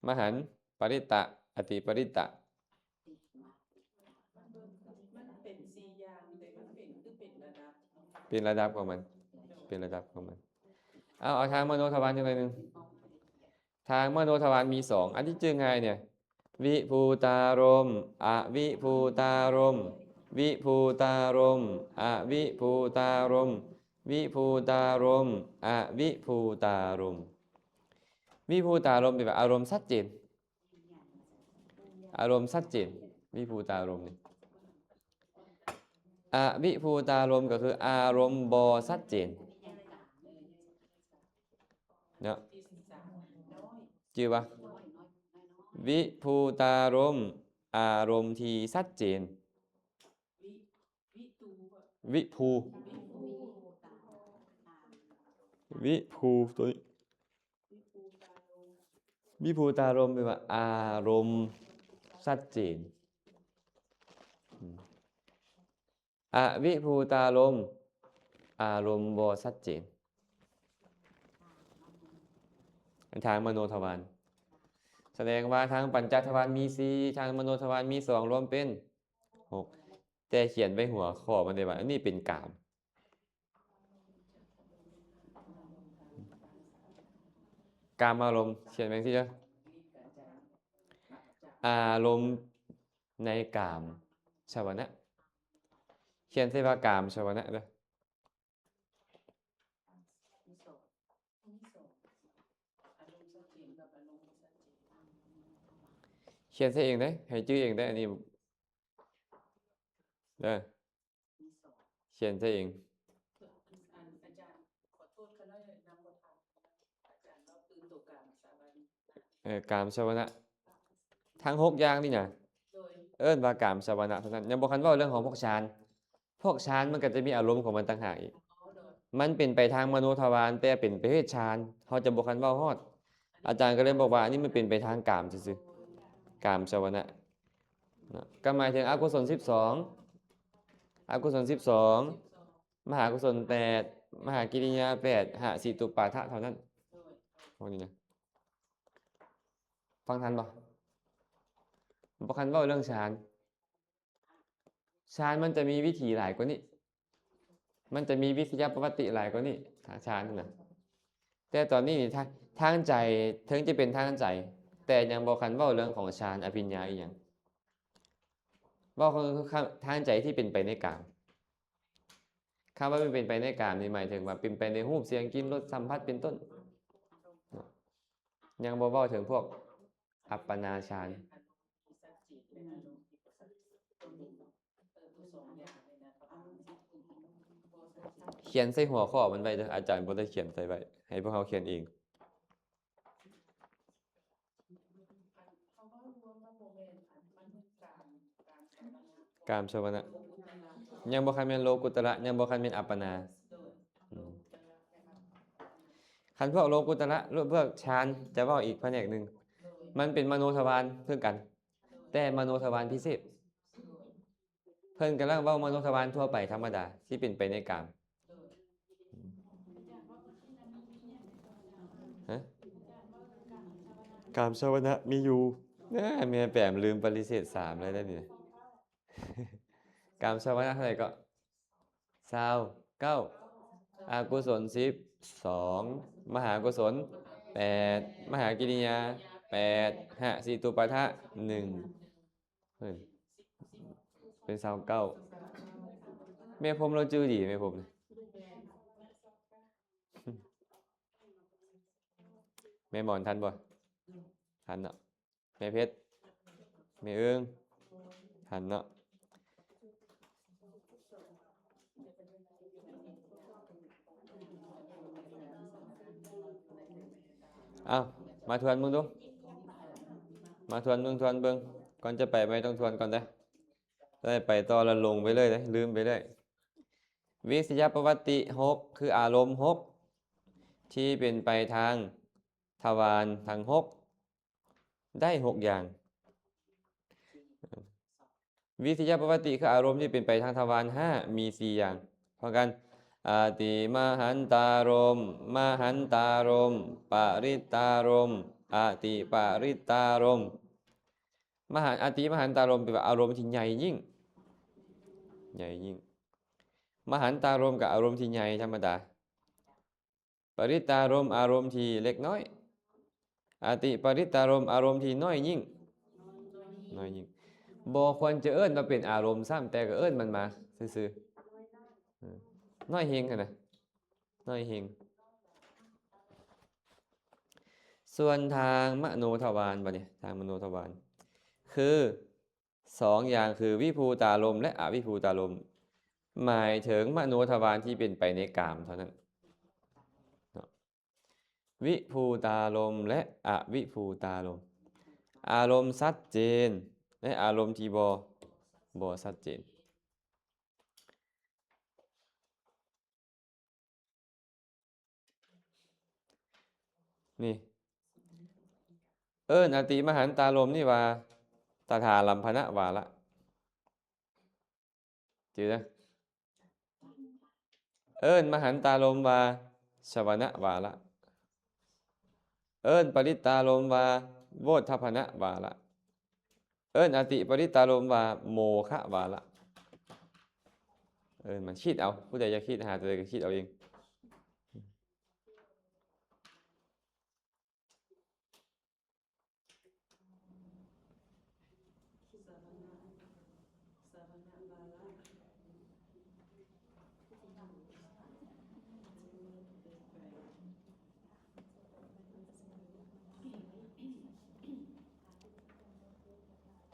ມະຫັນ, ປະລິດຕະ, ອະຕິປະລິດຕະ. ມັນເປັນສີ່ຢ່າງ ແຕ່ມັນເປັນ ຄືເປັນລະດັບ ເປັນລະດັບຂອງມັນ ເປັນລະດັບຂອງມັນ. ເອົາ ເອົາທາງມະໂນທະວານຈັກໜ້ອຍໜຶ່ງ. ທາງມະໂນທະວານມີສອງ ອັນທີ່ຈື່ງ່າຍນີ້ ວິພູຕາລົມ, ອະວິພູຕາລົມ, ວິພູຕາລົມ, ອະວິພູຕາລົມ, ວິພູຕາລົມ, ອະວິພູຕາລົມ. ວິພູຕາລົມແປວ່າອາລົມຊັດເຈນ, ອາລົມຊັດເຈນ ວິພູຕາລົມນີ້. ອະວິພູຕາລົມກໍຄືອາລົມບໍ່ຊັດເຈນ. ເນາະ ຈື່ບໍ່? ວິພູຕາລົມ ອາລົມທີ່ຊັດເຈນ. ວິພູ ວິພູ ຕົວນີ້ ວິພູຕາລົມ ແປວ່າອາລົມຊັດເຈນ. ອະວິພູຕາລົມ ອາລົມບໍ່ຊັດເຈນ ທາງມະໂນທະວານ. ສະແດງວ່າທາງປັນຈະທະວານມີສີ່ ທາງມະໂນທະວານມີສອງ ລວມເປັນຫົກ ແຕ່ຂຽນໄວ້ຫົວຂໍ້ມັນໄດ້ວ່າ ອັນນີ້ເປັນກາມ ກາມາລົມ ຂຽນແບບນີ້ເດີ ອາລົມໃນກາມຊະວະນະ ຂຽນໃສ່ວ່າກາມຊະວະນະເດີ. ຂຽນໃສ່ເອງເດ້ ໃຫ້ຈື່ເອງເດ້ ອັນນີ້ເດີ ຂຽນໃສ່ເອງ. ເອີ ກາມຊະວະນະ ທັງຫົກຢ່າງນີ້ນະ ເອີ້ນວ່າກາມຊະວະນະເທົ່ານັ້ນ ຍັງບໍ່ທັນເວົ້າເລື່ອງຂອງພວກຊານ. ພວກຊານມັນກໍຈະມີອາລົມຂອງມັນຕ່າງຫາກອີກ ມັນເປັນໄປທາງມະໂນທະວານ ແຕ່ເປັນປະເພດຊານ ເຮົາຈະບໍ່ທັນເວົ້າຮອດ. ອາຈານກໍເລີຍບອກວ່າ ອັນນີ້ມັນເປັນໄປທາງກາມຊື່ໆ ກາມຊະວະນະເນາະ ກໍໝາຍເຖິງອະກຸສົນສິບສອງ ອະກຸສົນສິບສອງ ມະຫາກຸສົນແປດ ມະຫາກິລິຍາແປດ ຫະສິຕຸປາທະເທົ່ານັ້ນ. ໂອ້ ນີ້ນະ ຟັງທັນບໍ່? ບໍ່ທັນເວົ້າເລື່ອງຊານ ຊານມັນຈະມີວິທີຫຼາຍກວ່ານີ້ ມັນຈະມີວິທະຍາປະຫວັດຕິຫຼາຍກວ່ານີ້ ຊານນະ. ແຕ່ຕອນນີ້ນີ້ ທາງ ທາງໃຈ ເຖິງຈະເປັນທາງໃຈ ແຕ່ຍັງບໍ່ທັນເວົ້າເລື່ອງຂອງຊານອະພິນຍາອີ່ຫຍັງ ເວົ້າຄື ຄືທາງໃຈທີ່ເປັນໄປໃນກາມ. ຄຳວ່າເປັນໄປໃນກາມນີ້ ໝາຍເຖິງວ່າເປັນໄປໃນຮູບ ສຽງ ກິ່ນ ລົດ ສຳຜັດ ເປັນຕົ້ນ ຍັງບໍ່ເວົ້າເຖິງພວກອັບປະນາຊານ. ຂຽນໃສ່ຫົວຂໍ້ມັນໄວ້ເດີ ອາຈານບໍ່ໄດ້ຂຽນໃສ່ໄວ້ ໃຫ້ພວກເຮົາຂຽນເອງ. ກາມຊະວະນະ ຍັງບໍ່ທັນແມ່ນໂລກຸດຕະລະ ຍັງບໍ່ທັນແມ່ນອັບປະນາ. ອືມ ຄັນພວກໂລກຸດຕະລະ ຫຼື ພວກຊານ ຈະເວົ້າອີກພະແນກໜຶ່ງ ມັນເປັນມະໂນທະວານຄືກັນ ແຕ່ມະໂນທະວານພິເສດ. ເພິ່ນກຳລັງເວົ້າມະໂນທະວານທົ່ວໄປທຳມະດາທີ່ເປັນໄປໃນກາມ. ຮະ? ກາມຊະວະນະມີຢູ່ ແມ່ແປມລືມປະລິເສດສາມແລ້ວເດ້ນີ້. ກາມຊະວະນະເທົ່າໃດເກາະ? ຊາວເກົ້າ ອະກຸສົນສິບສອງ ມະຫາກຸສົນແປດ ມະຫາກິລິຍາແປດ ຫະສິຕຸປາທະໜຶ່ງ ເອີ ເປັນຊາວເກົ້າ. ແມ່ພົມລາວຈື່ດີ ແມ່ພົມ ແມ່ໝອນທັນບໍ່? ທັນເນາະ. ແມ່ເພັດ ແມ່ເອີງ ທັນເນາະ. ເອົ້າ ມາທວນເບິ່ງດູ ມາທວນເບິ່ງ ທວນເບິ່ງ ກ່ອນຈະໄປ ໄປຕ້ອງທວນກ່ອນເດີ້ ໄດ້ໄປຕໍ່ລະຫຼົງໄປເລີຍເດ້ ລືມໄປເລີຍ. ວິທະຍາປະຫວັດຕິຫົກ ຄືອາລົມຫົກ ທີ່ເປັນໄປທາງທະວານທັງຫົກ ໄດ້ຫົກຢ່າງ. ວິທະຍາປະຫວັດຕິ ຄືອາລົມທີ່ເປັນໄປທາງທະວານຫ້າ ມີສີ່ຢ່າງ ພ້ອມກັນ ອະຕິມະຫັນຕາລົມ ມະຫັນຕາລົມ ປະລິດຕາລົມ ອະຕິປະລິດຕາລົມ. ມະຫັນ ອະຕິມະຫັນຕາລົມ ແປວ່າອາລົມທີ່ໃຫຍ່ຍິ່ງ ໃຫຍ່ຍິ່ງ. ມະຫັນຕາລົມ ກໍອາລົມທີ່ໃຫຍ່ທຳມະດາ. ປະລິດຕາລົມ ອາລົມທີ່ເລັກນ້ອຍ. ອະຕິປະລິດຕາລົມ ອາລົມທີ່ນ້ອຍຍິ່ງ ນ້ອຍຍິ່ງ. ບໍ່ຄວນຈະເອີ້ນວ່າເປັນອາລົມຊ້ຳ ແຕ່ກໍເອີ້ນມັນມາຊື່ໆ ນ້ອຍເຮງຫັ້ນນະ ນ້ອຍເຮງ. ສ່ວນທາງມະໂນທະວານ ບາດນີ້ ທາງມະໂນທະວານ ຄື ສອງຢ່າງ ຄື ວິພູຕາລົມ ແລະ ອະວິພູຕາລົມ ໝາຍເຖິງມະໂນທະວານທີ່ເປັນໄປໃນກາມເທົ່ານັ້ນເນາະ. ວິພູຕາລົມ ແລະ ອະວິພູຕາລົມ. ອາລົມຊັດເຈນ ແລະ ອາລົມທີ່ບໍ່ ບໍ່ຊັດເຈນ. ນີ້ ເອີ້ນອະຕິມະຫັນຕາລົມນີ້ວ່າ ຕະຖາລັມພະນະວາລະ. ຈື່ນະ? ເອີ້ນມະຫັນຕາລົມວ່າ ຊະວະນະວາລະ. ເອີ້ນປະລິດຕາລົມວ່າ ໂວດທັບພະນະວາລະ. ເອີ້ນອະຕິປະລິດຕາລົມວ່າ ໂມຄະວາລະ. ເອີ້ນມັນ ຄິດເອົາ. ຜູ້ໃດຢາກຄິດຫາຕົວໃດກໍຄິດເອົາເອງ.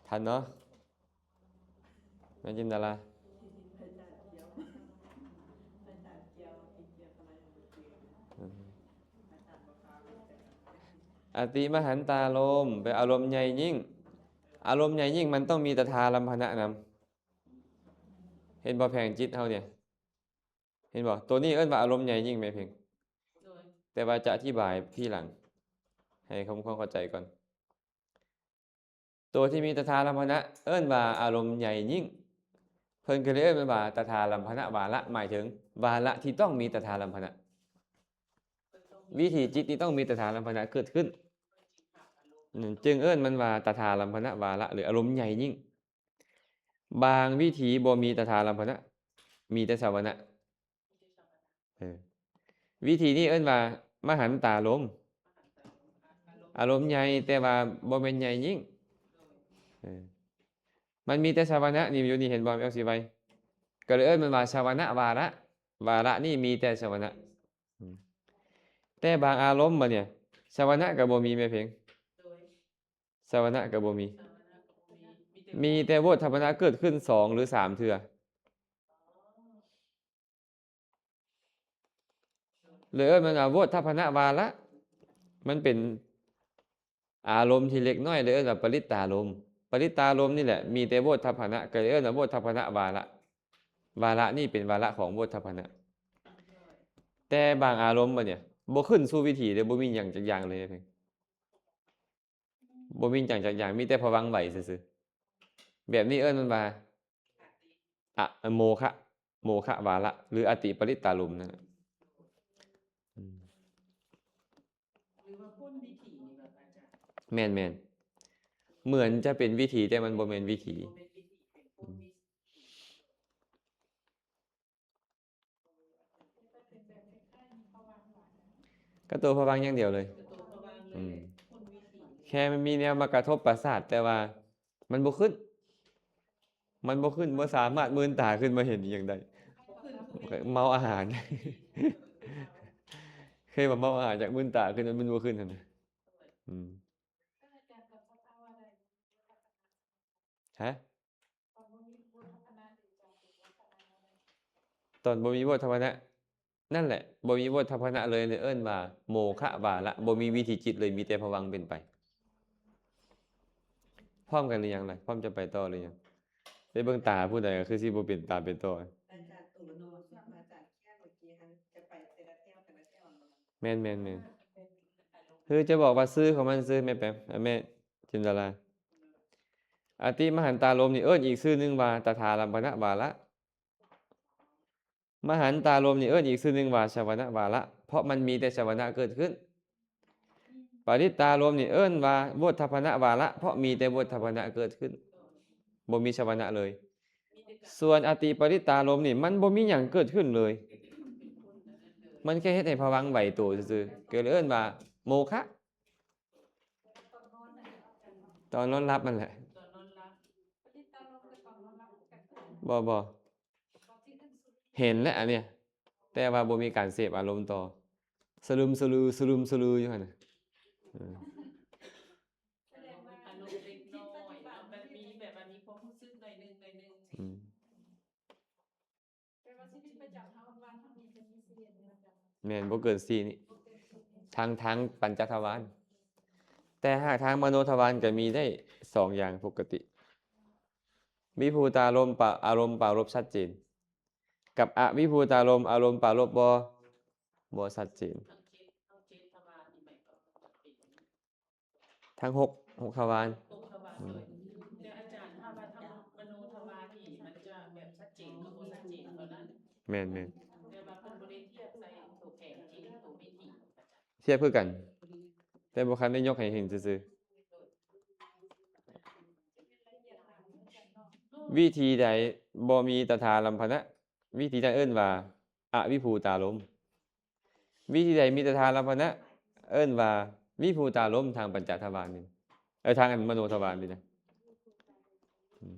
ທັນເນາະ ແມ່ນຈິນດາລາ? ອະຕິມະຫັນຕາລົມ ເປັນອາລົມໃຫຍ່ຍິ່ງ. ອາລົມໃຫຍ່ຍິ່ງມັນຕ້ອງມີຕະຖາລັມພະນະນຳ. ເຫັນບໍ່ ແຜງຈິດເຮົານີ້? ເຫັນບໍ່? ໂຕນີ້ເອີ້ນວ່າອາລົມໃຫຍ່ຍິ່ງແມ່ເພັງ. ໂດຍ. ແຕ່ວ່າຈະອະທິບາຍທີຫຼັງ ໃຫ້ທຳຄວາມເຂົ້າໃຈກ່ອນ. ໂຕທີ່ມີຕະຖາລັມພະນະເອີ້ນວ່າອາລົມໃຫຍ່ຍິ່ງ. ເພິ່ນກໍເລີຍເອີ້ນມັນວ່າຕະຖາລັມພະນະວາລະ, ໝາຍເຖິງວາລະທີ່ຕ້ອງມີຕະຖາລັມພະນະ. ວິຖີຈິດນີ້ຕ້ອງມີຕະຖາລັມພະນະເກີດຂຶ້ນ, ຈຶ່ງເອີ້ນມັນວ່າຕະຖາລັມພະນະວາລະ ຫຼື ອາລົມໃຫຍ່ຍິ່ງ. ບາງວິຖີບໍ່ມີຕະຖາລັມພະນະ, ມີແຕ່ຊາວະນະ. ເອີ ວິທີນີ້ເອີ້ນວ່າມະຫັນຕາລົມ, ອາລົມໃຫຍ່ ແຕ່ວ່າບໍ່ແມ່ນໃຫຍ່ຍິ່ງ. ເອີ ມັນມີແຕ່ຊາວະນະນີ້ຢູ່ນີ້ ເຫັນບໍ່ ແອວຊີໄວ? ກໍເລີຍເອີ້ນມັນວ່າຊາວະນະວາລະ, ວາລະນີ້ມີແຕ່ຊາວະນະ. ອືມ ແຕ່ບາງອາລົມບາດນີ້ ຊາວະນະກໍບໍ່ມີແມ່ເພັງ. ຊາວະນະກໍບໍ່ມີ, ມີແຕ່ໂວດທັບພະນະເກີດຂຶ້ນສອງ ຫຼື ສາມເທື່ອ. ເລີຍເອີ້ນມັນວ່າໂວດທັບພະນະວາລະ, ມັນເປັນອາລົມທີ່ເລັກນ້ອຍ, ເລີຍເອີ້ນວ່າປະລິດຕາລົມ. ປະລິດຕາລົມນີ້ແຫຼະ ມີແຕ່ໂວດທັບພະນະ, ກໍເລີຍເອີ້ນວ່າໂວດທັບພະນະວາລະ. ວາລະນີ້ເປັນວາລະຂອງໂວດທັບພະນະ. ແຕ່ບາງອາລົມບາດນີ້ ບໍ່ຂຶ້ນສູ່ວິຖີເດ້, ບໍ່ມີຫຍັງຈັກຢ່າງເລີຍ. ບໍ່ມີຫຍັງຈັກຢ່າງ, ມີແຕ່ພະວັງໄຫວຊື່ໆ. ແບບນີ້ເອີ້ນມັນວ່າ ອະ ໂມຄະ, ໂມຄະວາລະ ຫຼື ອະຕິປະລິດຕາລົມນັ້ນແຫຼະ. ອືມ ຫຼືວ່າພົ້ນວິຖີນີ້ແບບ ອາຈານ? ແມ່ນໆ. ເໝືອນຈະເປັນວິຖີ ແຕ່ມັນບໍ່ແມ່ນວິຖີ. ອືມ ກໍຕົວພະວັງຢ່າງດຽວເລີຍ. ອືມ ແຄ່ມັນມີແນວມາກະທົບປະສາດ, ແຕ່ວ່າມັນບໍ່ຂຶ້ນ, ມັນບໍ່ຂຶ້ນ, ບໍ່ສາມາດມືນຕາຂຶ້ນມາເຫັນອີ່ຫຍັງໄດ້. ເມົາອາຫານ, ເຄີຍວ່າເມົາອາຫານ ຢາກມືນຕາຂຶ້ນ, ມັນບໍ່ຂຶ້ນຫັ້ນນະ. ອືມ ຮະ? ຕອນບໍ່ມີໂວດທັບພະນະ ນັ້ນແຫຼະ, ບໍ່ມີໂວດທັບພະນະເລີຍ ເອີ້ນວ່າໂມຄະວາລະ, ບໍ່ມີວິຖີຈິດເລີຍ, ມີແຕ່ພະວັງເປັນໄປ. ພ້ອມກັນຫຼືຍັງລະ? ພ້ອມຈະໄປຕໍ່ຫຼືຍັງ? ໄປເບິ່ງຕາຜູ້ໃດກໍຄືຊິບໍ່ເປັນຕາເປັນຕໍ່. ອາຈານຕູນອນ ອາຈານຂຽນເມື່ອກີ້ຫັ້ນ ຈະໄປແຕ່ລະແຖວ ແຕ່ລະແຖວ. ແມ່ນໆໆ. ຄືຈະບອກວ່າຊື່ຂອງມັນຊື່ ແມ່ແປມ ແມ່ຈິນດາລາ. ອະຕິມະຫັນຕາລົມນີ້ເອີ້ນອີກຊື່ໜຶ່ງວ່າຕະຖາລັມພະນະວາລະ. ມະຫັນຕາລົມນີ້ເອີ້ນອີກຊື່ໜຶ່ງວ່າຊາວະນະວາລະ, ເພາະມັນມີແຕ່ຊາວະນະເກີດຂຶ້ນ. ປະລິດຕາລົມນີ້ເອີ້ນວ່າໂວດທັບພະນະວາລະ, ເພາະມີແຕ່ໂວດທັບພະນະເກີດຂຶ້ນ, ບໍ່ມີຊາວະນະເລີຍ. ສ່ວນອະຕິປະລິດຕາລົມນີ້ ມັນບໍ່ມີຫຍັງເກີດຂຶ້ນເລີຍ, ມັນແຄ່ເຮັດໃຫ້ພະວັງໄຫວໂຕຊື່ໆ, ກໍເລີຍເອີ້ນວ່າໂມຄະ. ຕອນນອນຫຼັບນັ້ນແຫຼະ. ບໍ່ ບໍ່. ເຫັນແຫຼະອັນເນີ້ຍ, ແຕ່ວ່າບໍ່ມີການເສບອາລົມຕໍ່. ສະລຶມສະລື ສະລຶມສະລືຢູ່ຫັ້ນນະ. ເອີ. ອາລົມເລັກນ້ອຍເນາະ, ມັນມີແບບວ່າມີຄວາມຮູ້ສຶກໜ້ອຍໜຶ່ງ ໜ້ອຍໜຶ່ງ. ອືມ. ແມ່ນ ບໍ່ເກີນສີ່ນີ້. ທາງ ທາງປັນຈະທະວານ. ແຕ່ຫາກທາງມະໂນທະວານກໍມີໄດ້ສອງຢ່າງປົກກະຕິ. ວິພູຕາລົມປະ ອາລົມປາລົບຊັດເຈນ ກັບອະວິພູຕາລົມ ອາລົມປາລົບບໍ່ ບໍ່ຊັດເຈນ. ທັງຫົກ ຫົກທະວານ. ແມ່ນໆ. ທຽບຄືກັນ ແຕ່ບໍ່ຄັນໄດ້ຍົກໃຫ້ເຫັນຊື່ໆ. ວິທີໃດບໍ່ມີຕະທາລັມພະນະ? ວິທີນັ້ນເອີ້ນວ່າອະວິພູຕາລົມ. ວິທີໃດມີຕະທາລັມພະນະ? ເອີ້ນວ່າວິພູຕາລົມທາງປັນຈະທະວານນີ້ ເອີ ທາງອັນມະໂນທະວານນີ້ນະ. ອືມ.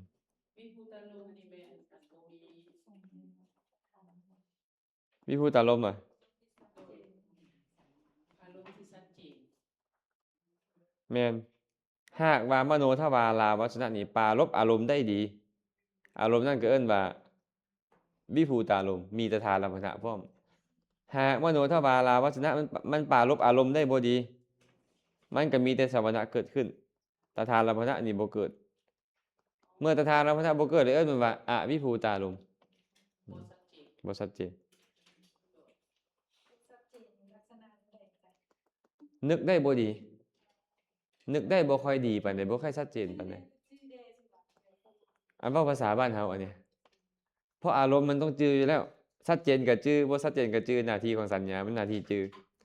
ວິພູຕາລົມອະ? ແມ່ນ. ຫາກວ່າມະໂນທະວາລາວະຈະນະນີ້ປາລົບອາລົມໄດ້ດີ ອາລົມນັ້ນກໍເອີ້ນວ່າວິພູຕາລົມ ມີຕະທາລັມພະນະພ້ອມ. ຫາກມະໂນທະວາລາວະຈະນະມັນ ມັນປາລົບອາລົມໄດ້ບໍ່ດີ ມັນກໍມີແຕ່ສະມະນະເກີດຂຶ້ນ ຕະທາລັມພະນະນີ້ບໍ່ເກີດ. ເມື່ອຕະທາລັມພະນະບໍ່ເກີດ ເອີ້ນມັນວ່າອະວິພູຕາລົມ. ບໍ່ຊັດເຈນ ບໍ່ຊັດເຈນ. ນຶກໄດ້ບໍ່ດີ ນຶກໄດ້ບໍ່ຄ່ອຍດີປານໃດ ບໍ່ຄ່ອຍຊັດເຈນປານໃດ. ອັນເວົ້າພາສາບ້ານເຮົາອັນນີ້ ເພາະອາລົມມັນຕ້ອງຈື່ຢູ່ແລ້ວ ຊັດເຈນກໍຈື່ ບໍ່ຊັດເຈນກໍຈື່ ໜ້າທີ່ຂອງສັນຍາມັນໜ້າທີ່ຈື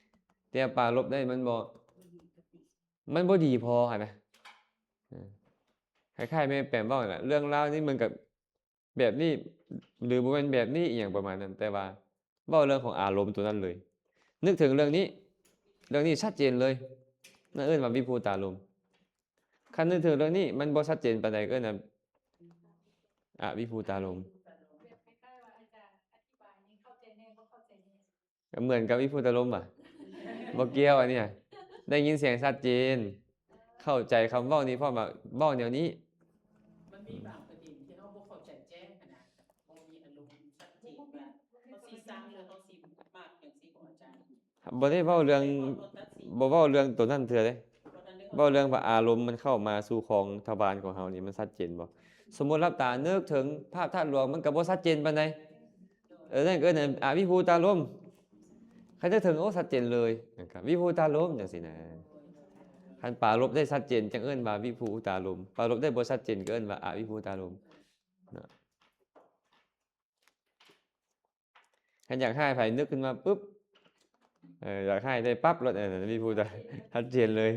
່. ແຕ່ປາລົບໄດ້ມັນບໍ່ ມັນບໍ່ດີພໍຫັ້ນນະ. ເອີ ຄ້າຍໆແມ່ແປມເວົ້າຫັ້ນລະ ເລື່ອງລາວນີ້ມັນກໍແບບນີ້ ຫຼືບໍ່ແມ່ນແບບນີ້ ອີ່ຫຍັງປະມານນັ້ນ ແຕ່ວ່າເວົ້າເລື່ອງຂອງອາລົມໂຕນັ້ນເລີຍ. ນຶກເຖິງເລື່ອງນີ້ ເລື່ອງນີ້ຊັດເຈນເລີຍ ນັ້ນເອີ້ນວ່າວິພູຕາລົມ. ຄັນນຶກເຖິງເລື່ອງນີ້ມັນບໍ່ຊັດເຈນປານໃດ ເອີ້ນວ່າອະວິພູຕາລົມ. ກໍເໝືອນກັບວິພູຕາລົມຫວາ? ບໍ່ກ່ຽວ ອັນເນີ້ຍ ໄດ້ຍິນສຽງຊັດເຈນ ເຂົ້າໃຈຄຳເວົ້ານີ້ ພ້ອມວ່າເວົ້າແນວນີ້. ມັນມີບາງປະເດັນທີ່ເຮົາບໍ່ເຂົ້າໃຈແຈ້ງຫັ້ນນະ ບໍ່ມີອາລົມຊັດເຈນວ່າເຮົາຊິຊັງ ຫຼືເຮົາຊິມັກ ຈັ່ງຊີ້ບໍ່ ອາຈານ? ບໍ່ໄດ້ເວົ້າເລື່ອງ ບໍ່ເວົ້າເລື່ອງໂຕນັ້ນເທື່ອເດ້ ເວົ້າເລື່ອງວ່າອາລົມມັນເຂົ້າມາສູ່ຂອງທະວານຂອງເຮົານີ້ ມັນຊັດເຈນບໍ່? ສົມມຸດຫຼັບຕານຶກເຖິງພາບທາດຫຼວງ ມັນກໍບໍ່ຊັດເຈນປານໃດ. ເອີ ນັ້ນເອີ້ນອະວິພູຕາລົມ. ຄັນຈະເຖິງ ໂອ້ ຊັດເຈນເລີຍ ນັ້ນກໍວິພູຕາລົມ ຈັ່ງຊີ້ນະ. ຄັນປາລົບໄດ້ຊັດເຈນ ຈັ່ງເອີ້ນວ່າວິພູຕາລົມ ປາລົບໄດ້ບໍ່ຊັດເຈນ ກໍເອີ້ນວ່າອະວິພູຕາລົມເນາະ. ຄັນຢາກຮ້າຍໃຜນຶກຂຶ້ນມາປຶບ ເອີ ຢາກຮ້າຍໄດ້ປັບໂລດ ເອີ ວິພູຕາ ຊັດເຈນເລີຍ.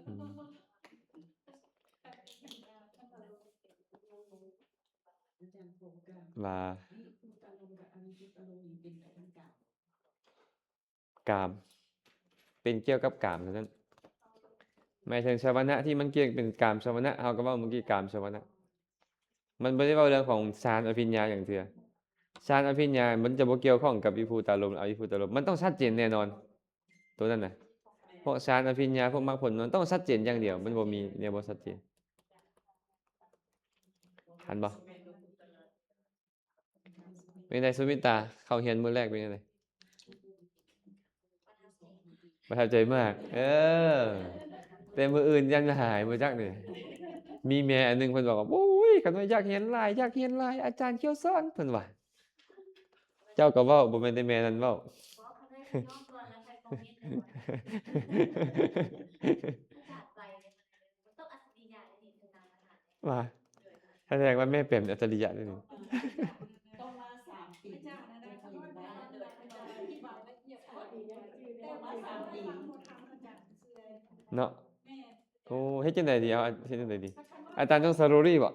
ອືມ ວ່າກາມ ເປັນກ່ຽວກັບກາມເທົ່ານັ້ນ ໝາຍເຖິງຊະວະນະທີ່ມັນກ່ຽວເປັນກາມຊະວະນະ ເຮົາກໍເວົ້າມື້ກີ້ກາມຊະວະນະ ມັນບໍ່ໄດ້ເວົ້າເລື່ອງຂອງຊານອະພິນຍາຫຍັງເທື່ອ. ຊານອະພິນຍາມັນຈະບໍ່ກ່ຽວຂ້ອງກັບວິພູຕາລົມ ອະວິພູຕາລົມ ມັນຕ້ອງຊັດເຈນແນ່ນອນ. ໂຕນັ້ນນະ ພວກຊານອະພິນຍາ ພວກມັກຜົນ ມັນຕ້ອງຊັດເຈນຢ່າງດຽວ ມັນບໍ່ມີແນວບໍ່ຊັດເຈນ. ທັນບໍ່? ເປັນໃດສຸມິຕາ ເຂົ້າຮຽນມື້ແລກເປັນຈັ່ງໃດ? ປະທັບໃຈມາກ. ເອີ ແຕ່ມື້ອື່ນຢ້ານຫາຍບໍ່ຈັກນີ້. ມີແມ່ອັນໜຶ່ງເພິ່ນບອກວ່າ ໂອ້ຍ ຄັນວ່າຢາກຮຽນຫຼາຍ ຢາກຮຽນຫຼາຍ ອາຈານຂຽວສອນ ເພິ່ນວ່າ. ເຈົ້າກໍເວົ້າ ບໍ່ແມ່ນແຕ່ແມ່ນັ້ນເວົ້າ. ວ່າ ສະແດງວ່າແມ່ແປມອັດສະລິຍະເດ້ນີ້ ຕ້ອງມາສາມປີ ຕ້ອງມາສາມປີ ເນາະ. ໂອ້ ເຮັດຈັ່ງໃດດີ? ເອົາ ເຮັດຈັ່ງໃດດີ? ອາຈານຕ້ອງສະໂຕຣີບໍ?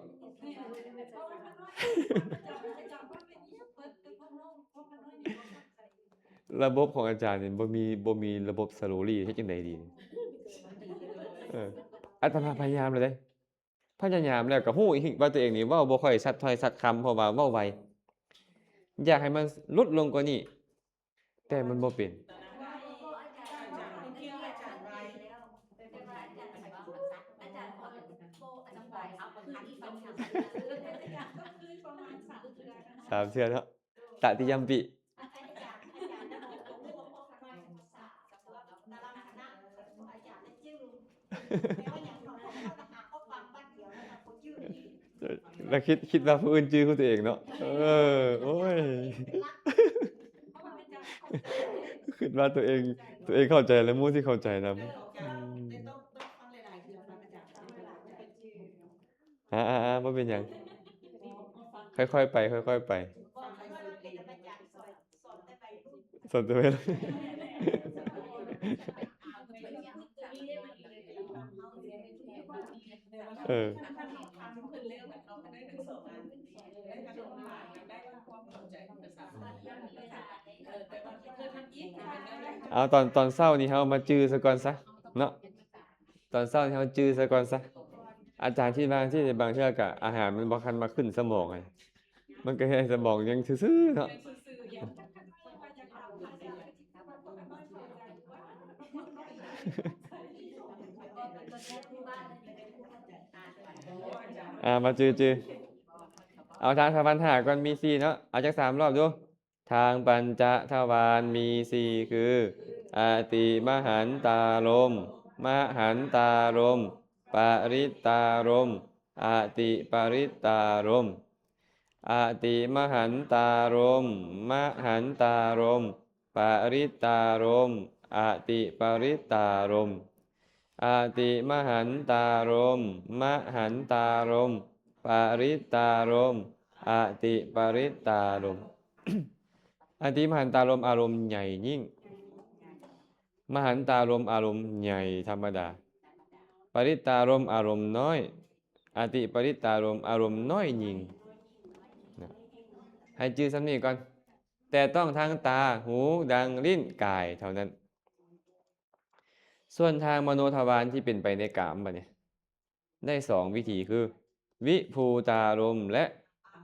ລະບົບຂອງອາຈານນີ້ບໍ່ມີ ບໍ່ມີລະບົບສະໂຕຣີ ເຮັດຈັ່ງໃດດີ? ເອີ ອາດຕະມາພະຍາຍາມແລ້ວເດ້ ພະຍາຍາມແລ້ວກໍຮູ້ອີກວ່າຕົວເອງນີ້ເວົ້າບໍ່ຄ່ອຍຊັດຖ້ອຍຊັດຄຳ ເພາະວ່າເວົ້າໄວ ຢາກໃຫ້ມັນຫຼຸດລົງກວ່ານີ້ ແຕ່ມັນບໍ່ເປັນ. ສາມເທື່ອເນາະ ຕະຕິຍຳປິ. ແລ້ວຄິດ ຄິດວ່າຜູ້ອື່ນຈື່ຂອງຕົວເອງເນາະ. ເອີ ໂອ້ຍ ຄິດວ່າຕົວເອງ ຕົວເອງເຂົ້າໃຈ ແລ້ວໝູ່ຊິເຂົ້າໃຈນຳ. ອືມ ອາໆໆ ບໍ່ເປັນຫຍັງ ຄ່ອຍໆໄປ ຄ່ອຍໆໄປ. ສອນແຕ່ໄວລຸ້ນ ເອີ ເອົາ ຕອນ ຕອນເຊົ້ານີ້ເຮົາມາຈື່ຊະກ່ອນຊະເນາະ. ຕອນເຊົ້ານີ້ເຮົາຈື່ຊະກ່ອນຊະ. ອາຈານຄິດວ່າຈັ່ງຊີ້ ບາງເທື່ອກະອາຫານມັນບໍ່ທັນມາຂຶ້ນສະໝອງ ມັນກະເຮັດໃຫ້ສະໝອງຍັງຊື່ໆເນາະ. ອາ ມາຈື່ໆ ເອົາທາງທະວານຫ້າກ່ອນ ມີສີ່ເນາະ. ເອົາຈັກສາມລອບດູ. ທາງປັນຈະທະວານມີສີ່ຄື ອະຕິມະຫັນຕາລົມ, ມະຫັນຕາລົມ, ປະລິດຕາລົມ, ອະຕິປະລິດຕາລົມ. ອະຕິມະຫັນຕາລົມ, ມະຫັນຕາລົມ, ປະລິດຕາລົມ, ອະຕິປະລິດຕາລົມ. ອະຕິມະຫັນຕາລົມ, ມະຫັນຕາລົມ, ປະລິດຕາລົມ, ອະຕິປະລິດຕາລົມ. ອະຕິມະຫັນຕາລົມ ອາລົມໃຫຍ່ຍິ່ງ, ມະຫັນຕາລົມ ອາລົມໃຫຍ່ທຳມະດາ, ປະລິດຕາລົມ ອາລົມນ້ອຍ, ອະຕິປະລິດຕາລົມ ອາລົມນ້ອຍຍິ່ງ. ໃຫ້ຈື່ສ່ຳນີ້ກ່ອນ, ແຕ່ຕ້ອງທາງຕາ, ຫູ, ດັງ, ລີ້ນ, ກາຍເທົ່ານັ້ນ. ສ່ວນທາງມະໂນທະວານທີ່ເປັນໄປໃນກາມ ບາດນີ້ ໄດ້ສອງວິທີຄື ວິພູຕາລົມ ແລະ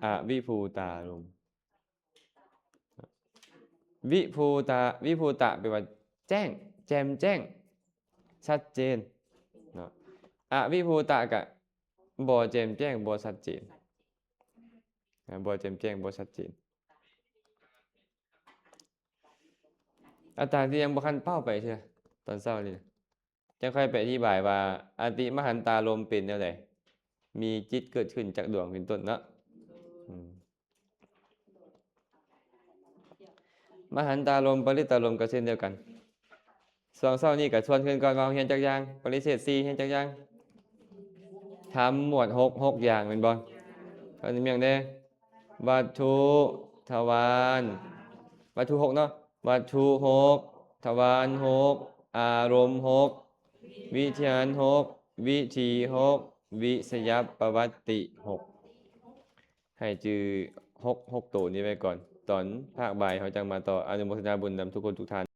ອະວິພູຕາລົມ. ວິພູຕາ ວິພູຕະ ແປວ່າແຈ້ງ, ແຈ່ມແຈ້ງ, ຊັດເຈນເນາະ. ອະວິພູຕະກະບໍ່ແຈ່ມແຈ້ງ, ບໍ່ຊັດເຈນ, ບໍ່ແຈ່ມແຈ້ງ, ບໍ່ຊັດເຈນ. ອາຈານທີ່ຍັງບໍ່ທັນເປົ້າໄປເທື່ອ ຕອນເຊົ້ານີ້ ຈັ່ງຄ່ອຍໄປອະທິບາຍວ່າ ອະຕິມະຫັນຕາລົມເປັນແນວໃດ? ມີຈິດເກີດຂຶ້ນຈັກດວງເປັນຕົ້ນເນາະ. ອືມ ມະຫັນຕາລົມ ປະລິດຕາລົມກໍເຊັ່ນດຽວກັນ. ຊ່ວງເຊົ້ານີ້ກໍທວນຄືນກ່ອນວ່າເຮົາຮຽນຈັກຢ່າງ? ປະລິເສດສີ່ ຮຽນຈັກຢ່າງ? ທຳໝວດຫົກ ຫົກຢ່າງແມ່ນບໍ່? ເຮົາມີຫຍັງແດ່? ວັດຖຸ ທະວານ ວັດຖຸຫົກເນາະ, ວັດຖຸຫົກ ທະວານຫົກ ອາລົມຫົກ ວິທີຫານຫົກ ວິທີຫົກ ວິສະຍະປະຫວັດຕິຫົກ. ໃຫ້ຈື່ຫົກ ຫົກໂຕນີ້ໄວ້ກ່ອນ, ຕອນພາກບ່າຍເຮົາຈັ່ງມາຕໍ່. ອະນຸໂມທະນາບຸນນຳທຸກຄົນທຸກທ່ານ.